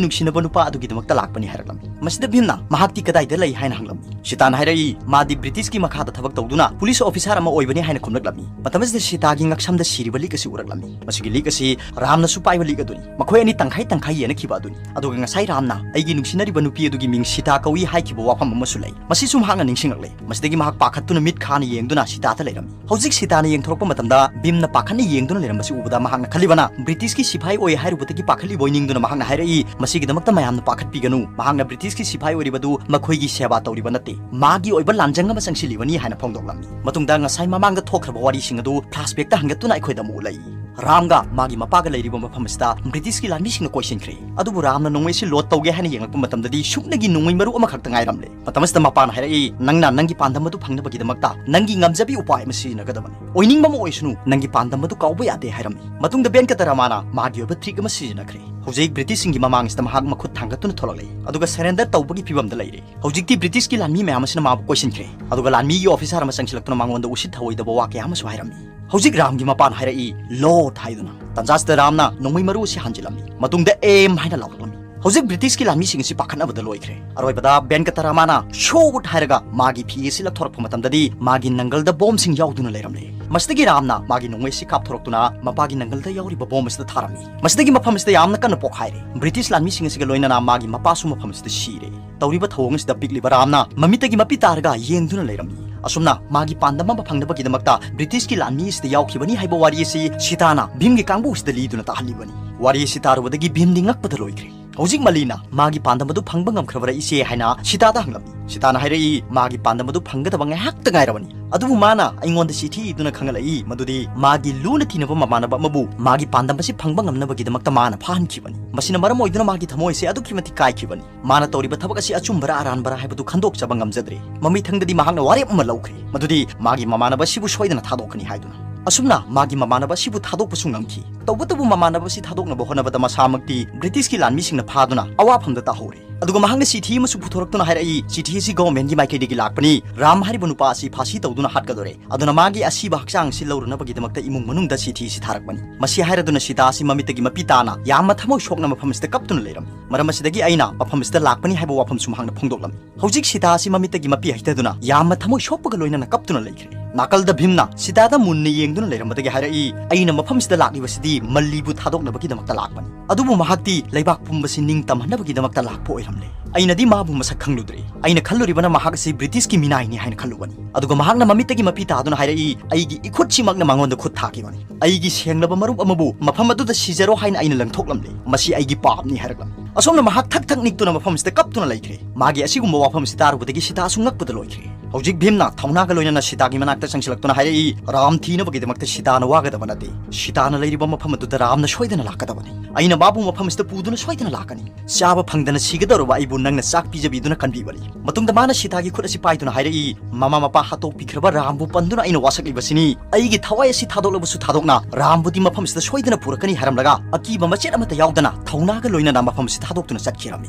ꯅꯨꯡꯁꯤꯅꯕ ꯅꯨꯄꯥ ꯑꯗꯨꯒꯤꯗꯃꯛꯇ ꯂꯥꯛꯄꯅꯤ" ꯍꯥꯏꯔꯛꯂꯝꯃꯤ꯫ ꯃꯁꯤꯗ ꯚꯤꯝꯅ, "ꯃꯍꯥꯛꯇꯤ ꯀꯗꯥꯏꯗ ꯂꯩ?" ꯍꯥꯏꯅ ꯍꯪꯂꯝꯃꯤ꯫ ꯁꯤꯇꯥꯅ ꯍꯥꯏꯔꯛꯏ, "ꯃꯥꯗꯤ ꯕ꯭ꯔꯤꯇꯤꯁꯀꯤ ꯃꯈꯥꯗ ꯊꯕꯛ ꯇꯧꯗꯨꯅ ꯄꯨꯂꯤꯁ ꯑꯣꯐꯤꯁꯥꯔ ꯑꯃ ꯑꯣꯏꯕꯅꯤ" ꯍꯥꯏꯅ ꯈꯨꯝꯂꯛꯂꯝꯃꯤ꯫ ꯃꯇꯝ ꯑꯁꯤꯗ ꯁꯤꯇꯥꯒꯤ ꯉꯛꯁꯝꯗ ꯁꯤꯔꯤꯕ ꯂꯤꯛ ꯑꯁꯤ ꯎꯔꯛꯂꯝꯃꯤ꯫ ꯃꯁꯤꯒꯤ ꯂꯤꯛ ꯑꯁꯤ ꯔꯥꯝꯅꯁꯨ ꯄꯥꯏꯕ ꯂꯤꯛ ꯑꯗꯨꯅꯤ꯫ ꯃꯈꯣꯏ ꯑꯅꯤ ꯇꯪꯈꯥꯏ ꯇꯪꯈꯥꯏ ꯌꯦꯟꯅꯈꯤꯕ ꯑꯗꯨꯅꯤ꯫ ꯑꯗꯨꯒ ꯉꯁꯥꯏ ꯔꯥꯝꯅ ꯑꯩꯒꯤ ꯅꯨꯡꯁꯤꯅꯔꯤꯕ ꯅꯨꯄꯤ ꯑꯗꯨꯒꯤ ꯃꯤꯡ ꯁꯤꯇꯥ ꯀꯧꯏ ꯍꯥꯏꯈꯤꯕ ꯋꯥꯐꯝ ꯑꯃꯁꯨ ꯂꯩ꯫ ꯃꯁꯤꯁꯨ ꯃꯍꯥꯛꯅ ꯅꯤꯡꯁꯤꯡꯂꯛꯂꯦ꯫ ꯃꯁꯤꯗꯒꯤ ꯃꯍꯥꯛ ꯄꯥꯈꯠꯇꯨꯅ ꯃꯤꯠ ꯈꯥꯅ ꯌꯦꯡꯗꯨꯅ ꯁꯤꯇꯥꯗ ꯂꯩꯔꯝꯃꯤ꯫ ꯍꯧꯖꯤꯛ ꯁꯤꯇꯥꯅ ꯌꯦꯡꯊꯣꯔꯛꯄ ꯃꯇꯝꯗ ꯚꯤꯝꯅ ꯄꯥꯈꯠꯅ ꯌꯦꯡꯗꯨꯅ ꯂꯩꯔꯝꯕꯁꯤ ꯎꯕꯗ ꯃꯍꯥꯛꯅ ꯈꯜꯂꯤꯕꯅ ꯕ꯭ꯔꯤꯇꯤꯁꯀꯤ ꯁꯤꯐꯥꯏ ꯑꯣꯏ ꯍꯥꯏꯔꯨꯕꯗꯒꯤ ꯄꯥꯈꯠꯂꯤꯕꯣꯏ ꯅꯤꯡꯗꯨꯅ ꯃꯍꯥꯛꯅ ꯍꯥꯏꯔꯛꯏ, "ꯃꯁꯤꯒꯤꯗꯃꯛꯇ ꯃꯌꯥꯝꯅ ꯄꯥꯈꯠꯄꯤꯒꯅꯨ꯫ ꯃꯍꯥꯛꯅ ꯕ꯭ꯔꯤꯇꯤꯁꯀꯤ ꯁꯤꯐꯥꯏ ꯑꯣꯏꯔꯤꯕꯗꯨ ꯃꯈꯣꯏꯒꯤ ꯁꯦꯕꯥ ꯇꯧꯔꯤꯕ ꯅꯠꯇꯦ꯫ ꯃꯥꯒꯤ ꯑꯣꯏꯕ ꯂꯥꯟꯖꯪ ꯑꯃ ꯆꯪꯁꯤꯜꯂꯤꯕꯅꯤ" ꯍꯥꯏꯅ ꯐꯣꯡꯗꯣꯛꯂꯝꯃꯤ꯫ ꯃꯇꯨꯡꯗ ꯉꯁꯥꯏ ꯃꯃꯥꯡꯗ ꯊꯣꯛꯈ꯭ꯔꯕ ꯋꯥꯔꯤꯁꯤꯡ ꯑꯗꯨ flashbackꯇ ꯍꯟꯒꯠꯇꯨꯅ ꯑꯩꯈꯣꯏꯗ ꯑꯃꯨꯛ ꯎꯠꯂꯛꯏ꯫ ꯔꯥꯝꯒ ꯃꯥꯒꯤ ꯃꯄꯥꯒ ꯂꯩꯔꯤꯕ ꯃꯐꯝ ꯑꯁꯤꯗ ꯕ꯭ꯔꯤꯇꯤꯁꯀꯤ ꯂꯥꯟꯃꯤꯁꯤꯡꯅ ꯀꯣꯏꯁꯤꯟꯈ꯭ꯔꯦ꯫ ꯑꯗꯨꯕꯨ ꯔꯥꯝꯅ ꯅꯣꯡꯃꯩ ꯑꯁꯤ load ꯇꯧꯒꯦ ꯍꯥꯏꯅ ꯌꯦꯡꯂꯛꯄ ꯃꯇꯝꯗꯗꯤ ꯁꯨꯞꯅꯒꯤ ꯅꯣꯡꯃꯩ ꯃꯔꯨ ꯑꯃꯈꯛꯇ ꯉꯥꯏꯔꯝꯂꯦ꯫ ꯃꯇꯝ ꯑꯁꯤꯗ ꯃꯄꯥꯅ ꯍꯥꯏꯔꯛꯏ, "ꯅꯪꯅ ꯅꯪꯒꯤ ꯄꯥꯟꯗꯝ ꯑꯗꯨ ꯐꯪꯅꯕꯒꯤꯗꯃꯛꯇ ꯅꯪꯒꯤ ꯉꯝꯖꯕꯤ ꯎꯄꯥꯏ ꯑꯃ ꯁꯤꯖꯤꯟꯅꯒꯗꯕꯅꯤ꯫ ꯑꯣꯏꯅꯤꯡꯕ ꯑꯃ ꯑꯣꯏꯁꯅꯨ, ꯅꯪꯒꯤ ꯄꯥꯟꯗꯝ ꯑꯗꯨ ꯀꯥꯎꯕ ꯌꯥꯗꯦ" ꯍꯥꯏꯔꯝꯃꯤ꯫ ꯃꯇꯨꯡꯗ ꯚꯦꯟꯀꯇꯔꯥꯃꯥꯅ ꯃꯥꯒꯤ ꯑꯣꯏꯕ trick ꯑꯃ ꯁꯤꯖꯤꯟꯅꯈ꯭ꯔꯦ꯫ ꯍꯧꯖꯤꯛ ꯕ꯭ꯔꯤꯇꯤꯁꯁꯤꯡꯒꯤ ꯃꯃꯥꯡꯁꯤꯗ ꯃꯍꯥꯛ ꯃꯈꯨꯠ ꯊꯥꯡꯒꯠꯇꯨꯅ ꯊꯣꯛꯂꯛꯂꯦ, ꯑꯗꯨꯒ surrender ꯇꯧꯕꯒꯤ ꯐꯤꯕꯝꯗ ꯂꯩꯔꯦ꯫ ꯍꯧꯖꯤꯛꯇꯤ ꯕ꯭ꯔꯤꯇꯤꯁꯀꯤ ꯂꯥꯟꯃꯤ ꯃꯌꯥꯝ ꯑꯁꯤꯅ ꯃꯥꯕꯨ ꯀꯣꯏꯁꯤꯟꯈ꯭ꯔꯦ, ꯑꯗꯨꯒ ꯂꯥꯟꯃꯤꯒꯤ ꯑꯣꯐꯤꯁꯥꯔ ꯑꯃ ꯆꯪꯁꯤꯜꯂꯛꯇꯨꯅ ꯃꯉꯣꯟꯗ ꯎꯁꯤꯠ ꯊꯑꯣꯏꯗꯕ ꯋꯥ ꯀꯌꯥ ꯑꯃꯁꯨ ꯍꯥꯏꯔꯝꯃꯤ꯫ ꯍꯧꯖꯤꯛ ꯔꯥꯝꯒꯤ ꯃꯄꯥꯅ ꯍꯥꯏꯔꯛꯏ, "Load" ꯍꯥꯏꯗꯨꯅ꯫ ꯇꯟꯖꯥꯁꯤꯗ ꯔꯥꯝꯅ ꯅꯣꯡꯃꯩ ꯃꯔꯨ ꯑꯁꯤ ꯍꯥꯟꯖꯤꯜꯂꯝꯃꯤ꯫ ꯃꯇꯨꯡꯗ "Aim" ꯍꯥꯏꯅ ꯂꯥꯎꯔꯛꯂꯝꯃꯤ꯫ ꯍꯧꯖꯤꯛ ꯕ꯭ꯔꯤꯇꯤꯁꯀꯤ ꯂꯥꯟꯃꯤꯁꯤꯡ ꯑꯁꯤ ꯄꯥꯈꯠꯅꯕꯗ ꯂꯣꯏꯈ꯭ꯔꯦ꯫ ꯑꯔꯣꯏꯕꯗ ꯚꯦꯟꯀꯇꯔꯥꯃꯥꯅ "Shoot" ꯍꯥꯏꯔꯒ ꯃꯥꯒꯤ ꯐꯤ ꯑꯁꯤ ꯂꯧꯊꯣꯔꯛꯄ ꯃꯇꯝꯗꯗꯤ ꯃꯥꯒꯤ ꯅꯪꯒꯜꯗ ꯕꯣꯝꯁꯤꯡ ꯌꯥꯎꯗꯨꯅ ꯂꯩꯔꯝꯂꯦ꯫ ꯃꯁꯤꯗꯒꯤ ꯔꯥꯝꯅ ꯃꯥꯒꯤ ꯅꯣꯡꯃꯩ ꯑꯁꯤ ꯀꯥꯞꯊꯣꯔꯛꯇꯨꯅ ꯃꯄꯥꯒꯤ ꯅꯪꯒꯜꯗ ꯌꯥꯎꯔꯤꯕ ꯕꯣꯝ ꯑꯁꯤꯗ ꯊꯥꯔꯝꯃꯤ꯫ ꯃꯁꯤꯗꯒꯤ ꯃꯐꯝ ꯑꯁꯤꯗ ꯌꯥꯝꯅ ꯀꯟꯅ ꯄꯣꯛꯈꯥꯏꯔꯦ꯫ ꯕ꯭ꯔꯤꯇꯤꯁ ꯂꯥꯟꯃꯤꯁꯤꯡ ꯑꯁꯤꯒ ꯂꯣꯏꯅꯅ ꯃꯥꯒꯤ ꯃꯄꯥꯁꯨ ꯃꯐꯝ ꯑꯁꯤꯗ ꯁꯤꯔꯦ꯫ ꯇꯧꯔꯤꯕ ꯊꯧꯑꯣꯡ ꯑꯁꯤꯗ ꯄꯤꯛꯂꯤꯕ ꯔꯥꯝꯅ ꯃꯃꯤꯠꯇꯒꯤ ꯃꯄꯤ ꯇꯥꯔꯒ ꯌꯦꯡꯗꯨꯅ ꯂꯩꯔꯝꯃꯤ꯫ ꯑꯁꯨꯝꯅ ꯃꯥꯒꯤ ꯄꯥꯟꯗꯝ ꯑꯃ ꯐꯪꯅꯕꯒꯤꯗꯃꯛꯇ ꯕ꯭ꯔꯤꯇꯤꯁꯀꯤ ꯂꯥꯟꯃꯤ ꯑꯁꯤꯗ ꯌꯥꯎꯈꯤꯕꯅꯤ ꯍꯥꯏꯕ ꯋꯥꯔꯤ ꯑꯁꯤ ꯁꯤꯇꯥꯅ ꯚꯤꯝꯒꯤ ꯀꯥꯡꯕꯨ ꯑꯁꯤꯗ ꯂꯤꯗꯨꯅ ꯇꯥꯍꯜꯂꯤꯕꯅꯤ꯫ ꯋꯥꯔꯤ ꯑꯁꯤ ꯇꯥꯔꯨꯕꯗꯒꯤ ꯚꯤꯝꯗꯤ ꯉꯛꯄꯗ ꯂꯣꯏꯈ꯭ꯔꯦ꯫ ꯍꯧꯖꯤꯛ ꯃꯂꯤꯅ "ꯃꯥꯒꯤ ꯄꯥꯟꯗꯝ ꯑꯗꯨ ꯐꯪꯕ ꯉꯝꯈ꯭ꯔꯕꯔꯥ ꯏꯆꯦ?" ꯍꯥꯏꯅ ꯁꯤꯇꯥꯗ ꯍꯪꯂꯝꯃꯤ꯫ ꯁꯤꯇꯥꯅ ꯍꯥꯏꯔꯛꯏ, "ꯃꯥꯒꯤ ꯄꯥꯟꯗꯝ ꯑꯗꯨ ꯐꯪꯒꯗꯕ ꯉꯥꯏꯍꯥꯛꯇ ꯉꯥꯏꯔꯕꯅꯤ꯫ ꯑꯗꯨꯕꯨ ꯃꯥꯅ ꯑꯩꯉꯣꯟꯗ ꯆꯤꯊꯤ ꯏꯗꯨꯅ ꯈꯪꯍꯜꯂꯛꯏ ꯃꯗꯨꯗꯤ ꯃꯥꯒꯤ ꯂꯨꯅ ꯇꯤꯟꯅꯕ ꯃꯃꯥꯟꯅꯕ ꯑꯃꯕꯨ ꯃꯥꯒꯤ ꯄꯥꯟꯗꯝ ꯑꯁꯤ ꯐꯪꯕ ꯉꯝꯅꯕꯒꯤꯗꯃꯛꯇ ꯃꯥꯅ ꯐꯥꯍꯟꯈꯤꯕꯅꯤ꯫ ꯃꯁꯤꯅ ꯃꯔꯝ ꯑꯣꯏꯗꯨꯅ ꯃꯥꯒꯤ ꯊꯃꯣꯏ ꯑꯁꯤ ꯑꯗꯨꯛꯀꯤ ꯃꯇꯤꯛ ꯀꯥꯏꯈꯤꯕꯅꯤ꯫ ꯃꯥꯅ ꯇꯧꯔꯤꯕ ꯊꯕꯛ ꯑꯁꯤ ꯑꯆꯨꯝꯕꯔꯥ ꯑꯔꯥꯟꯕꯔꯥ ꯍꯥꯏꯕꯗꯨ ꯈꯟꯗꯣꯛꯆꯕ ꯉꯝꯖꯗ꯭ꯔꯦ꯫ ꯃꯃꯤꯊꯪꯗꯗꯤ ꯃꯍꯥꯛꯅ ꯋꯥꯔꯦꯞ ꯑꯃ ꯂꯧꯈ꯭ꯔꯦ, ꯃꯗꯨꯗꯤ ꯃꯥꯒꯤ ꯃꯃꯥꯟꯅꯕ ꯑꯁꯤꯕꯨ ꯁꯣꯏꯗꯅ ꯊꯥꯗꯣꯛꯀꯅꯤ ꯍꯥꯏꯗꯨꯅ"꯫ ꯑꯁꯨꯝꯅ ꯃꯥꯒꯤ ꯃꯃꯥꯟꯅꯕ ꯑꯁꯤꯕꯨ ꯊꯥꯗꯣꯛꯄꯁꯨ ꯉꯝꯈꯤ꯫ ꯇꯧꯕꯇꯕꯨ ꯃꯃꯥꯟꯅꯕ ꯑꯁꯤ ꯊꯥꯗꯣꯛꯅꯕ ꯍꯣꯠꯅꯕꯗ ꯃꯁꯥꯃꯛꯇꯤ ꯕ꯭ꯔꯤꯇꯤꯁꯀꯤ ꯂꯥꯟꯃꯤꯁꯤꯡꯅ ꯐꯥꯗꯨꯅ ꯑꯋꯥꯐꯝꯗ ꯇꯥꯍꯧꯔꯦ꯫ ꯑꯗꯨꯒ ꯃꯍꯥꯛꯅ ꯆꯤꯊꯤ ꯑꯃꯁꯨ ꯄꯨꯊꯣꯔꯛꯇꯨꯅ ꯍꯥꯏꯔꯛꯏ, ꯆꯤꯊꯤ ꯑꯁꯤ ꯒꯣꯚꯔꯟꯃꯦꯟꯠꯀꯤ ꯃꯥꯏꯀꯩꯗꯒꯤ ꯂꯥꯛꯄꯅꯤ, ꯔꯥꯝ ꯍꯥꯏꯔꯤꯕ ꯅꯨꯄꯥ ꯑꯁꯤ ꯐꯥꯁꯤ ꯇꯧꯗꯨꯅ ꯍꯥꯠꯀꯗꯣꯔꯦ, ꯑꯗꯨꯅ ꯃꯥꯒꯤ ꯑꯁꯤꯕ ꯍꯛꯆꯥꯡ ꯑꯁꯤ ꯂꯧꯔꯨꯅꯕꯒꯤꯗꯃꯛꯇ ꯏꯃꯨꯡ ꯃꯅꯨꯡꯗ ꯆꯤꯊꯤ ꯑꯁꯤ ꯊꯥꯔꯛꯄꯅꯤ꯫ ꯃꯁꯤ ꯍꯥꯏꯔꯗꯨꯅ ꯁꯤꯇꯥ ꯑꯁꯤ ꯃꯃꯤꯠꯇꯒꯤ ꯃꯄꯤ ꯇꯥꯅ ꯌꯥꯝꯅ ꯊꯃꯣꯏ ꯁꯣꯛꯅ ꯃꯐꯝ ꯑꯁꯤꯗ ꯀꯞꯇꯨꯅ ꯂꯩꯔꯝꯃꯤ꯫ ꯃꯔꯝ ꯑꯁꯤꯗꯒꯤ ꯑꯩꯅ ꯃꯐꯝ ꯑꯁꯤꯗ ꯂꯥꯛꯄꯅꯤ ꯍꯥꯏꯕ ꯋꯥꯐꯝꯁꯨ ꯃꯍꯥꯛꯅ ꯐꯣꯡꯗꯣꯛꯂꯝꯃꯤ꯫ ꯍꯧꯖꯤꯛ ꯁꯤꯇꯥ ꯑꯁꯤ ꯃꯃꯤꯠꯇꯒꯤ ꯃꯄꯤ ꯍꯩꯊꯗꯨꯅ ꯌꯥꯝꯅ ꯊꯃꯣꯏ ꯁꯣꯛꯄꯒ ꯂꯣꯏꯅꯅ ꯀꯞꯇꯨꯅ ꯂꯩꯈ꯭ꯔꯦ꯫ ꯅꯥꯀꯜꯗ ꯚꯤꯝꯅ ꯁꯤꯇꯥꯗ ꯃꯨꯟꯅ ꯌꯦꯡꯗꯨꯅ ꯂꯩꯔꯝꯕꯗꯒꯤ ꯍꯥꯏꯔꯛꯏ, "ꯑꯩꯅ ꯃꯐꯝꯁꯤꯗ ꯂꯥꯛꯂꯤꯕꯁꯤꯗꯤ ꯃꯜꯂꯤꯕꯨ ꯊꯥꯗꯣꯛꯅꯕꯒꯤꯗꯃꯛꯇ ꯂꯥꯛꯄꯅꯤ, ꯑꯗꯨꯕꯨ ꯃꯍꯥꯛꯇꯤ ꯂꯩꯕꯥꯛ ꯄꯨꯝꯕꯁꯤ ꯅꯤꯡꯇꯝꯍꯟꯅꯕꯒꯤꯗꯃꯛꯇ ꯂꯥꯛꯄ ꯑꯣꯏꯔꯝꯂꯦ꯫ ꯑꯩꯅꯗꯤ ꯃꯥꯕꯨ ꯃꯁꯛ ꯈꯪꯂꯨꯗ꯭ꯔꯦ꯫ ꯑꯩꯅ ꯈꯜꯂꯨꯔꯤꯕꯅ ꯃꯍꯥꯛ ꯑꯁꯤ ꯕ꯭ꯔꯤꯇꯤꯁꯀꯤ ꯃꯤꯅꯥꯏꯅꯤ ꯍꯥꯏꯅ ꯈꯜꯂꯨꯕꯅꯤ꯫ ꯑꯗꯨꯒ ꯃꯍꯥꯛꯅ ꯃꯃꯤꯠꯇꯒꯤ ꯃꯄꯤ ꯇꯥꯗꯨꯅ ꯍꯥꯏꯔꯛꯏ, 'ꯑꯩꯒꯤ ꯏꯈꯨꯠꯁꯤꯃꯛꯅ ꯃꯉꯣꯟꯗ ꯈꯨꯠ ꯊꯥꯈꯤꯕꯅꯤ꯫ ꯑꯩꯒꯤ ꯁꯦꯡꯂꯕ ꯃꯔꯨꯞ ꯑꯃꯕꯨ ꯃꯐꯝ ꯑꯗꯨꯗ ꯁꯤꯖꯔꯣ ꯍꯥꯏꯅ ꯑꯩꯅ ꯂꯪꯊꯣꯛꯂꯝꯂꯦ꯫ ꯃꯁꯤ ꯑꯩꯒꯤ ꯄꯥꯞꯅꯤ,' ꯍꯥꯏꯔꯛꯂꯝꯃꯤ꯫ ꯑꯁꯣꯝꯅ ꯃꯍꯥꯛ ꯊꯛ ꯊꯛ ꯅꯤꯛꯇꯨꯅ ꯃꯐꯝꯁꯤꯗ ꯀꯞꯇꯨꯅ ꯂꯩꯈ꯭ꯔꯦ꯫ ꯃꯥꯒꯤ ꯑꯁꯤꯒꯨꯝꯕ ꯋꯥꯐꯝ ꯑꯁꯤ ꯇꯥꯔꯨꯕꯗꯒꯤ ꯁꯤꯇꯥꯁꯨ ꯉꯛꯄꯗ ꯂꯣꯏꯈ꯭ꯔꯦ꯫ ꯍꯧꯖꯤꯛ ꯚꯤꯝꯅ ꯊꯧꯅꯥꯒ ꯂꯣꯏꯅꯅ ꯁꯤꯇꯥꯒꯤ ꯃꯅꯥꯛꯇ ꯆꯪꯁꯤꯜꯂꯛꯇꯨꯅ ꯍꯥꯏꯔꯛꯏ, "ꯔꯥꯝ ꯊꯤꯅꯕꯒꯤꯗꯃꯛꯇ ꯁꯤꯇꯥꯅ ꯋꯥꯒꯗꯕ ꯅꯠꯇꯦ꯫ ꯁꯤꯇꯥꯅ ꯂꯩꯔꯤꯕ ꯃꯐꯝ ꯑꯗꯨꯗ ꯔꯥꯝꯅ ꯁꯣꯏꯗꯅ ꯂꯥꯛꯀꯗꯕꯅꯤ꯫ ꯑꯩꯅ ꯃꯥꯕꯨ ꯃꯐꯝ ꯑꯁꯤꯗ ꯄꯨꯗꯨꯅ ꯁꯣꯏꯗꯅ ꯂꯥꯛꯀꯅꯤ꯫ ꯆꯥꯕ ꯐꯪꯗꯅ ꯁꯤꯒꯗꯧꯔꯕ ꯑꯩꯕꯨ ꯅꯪꯅ ꯆꯥꯛ ꯄꯤꯖꯕꯤꯗꯨꯅ ꯀꯟꯕꯤꯕꯅꯤ꯫" ꯃꯇꯨꯡꯗ ꯃꯥꯅ ꯁꯤꯇꯥꯒꯤ ꯈꯨꯠ ꯑꯁꯤ ꯄꯥꯏꯗꯨꯅ ꯍꯥꯏꯔꯛꯏ, "ꯃꯃꯥ ꯃꯄꯥ ꯍꯥꯠꯇꯣꯛꯄꯤꯈ꯭ꯔꯕ ꯔꯥꯝꯕꯨ ꯄꯟꯗꯨꯅ ꯑꯩꯅ ꯋꯥꯁꯛꯂꯤꯕꯁꯤꯅꯤ꯫ ꯑꯩꯒꯤ ꯊꯋꯥꯏ ꯑꯁꯤ ꯊꯥꯗꯣꯛꯂꯕꯁꯨ ꯊꯥꯗꯣꯛꯅ ꯔꯥꯝꯕꯨꯗꯤ ꯃꯐꯝ ꯑꯁꯤꯗ ꯁꯣꯏꯗꯅ ꯄꯨꯔꯛꯀꯅꯤ ꯍꯥꯏꯔꯝꯂꯒ ꯑꯀꯤꯕ ꯃꯆꯦꯠ ꯑꯃꯠꯇ ꯌꯥꯎꯗꯅ ꯊꯧꯅꯥꯒ ꯂꯣꯏꯅꯅ ꯃꯐꯝ ꯑꯁꯤ ꯊꯥꯗꯣꯛꯇꯨꯅ ꯆꯠꯈꯤꯔꯝꯃꯤ꯫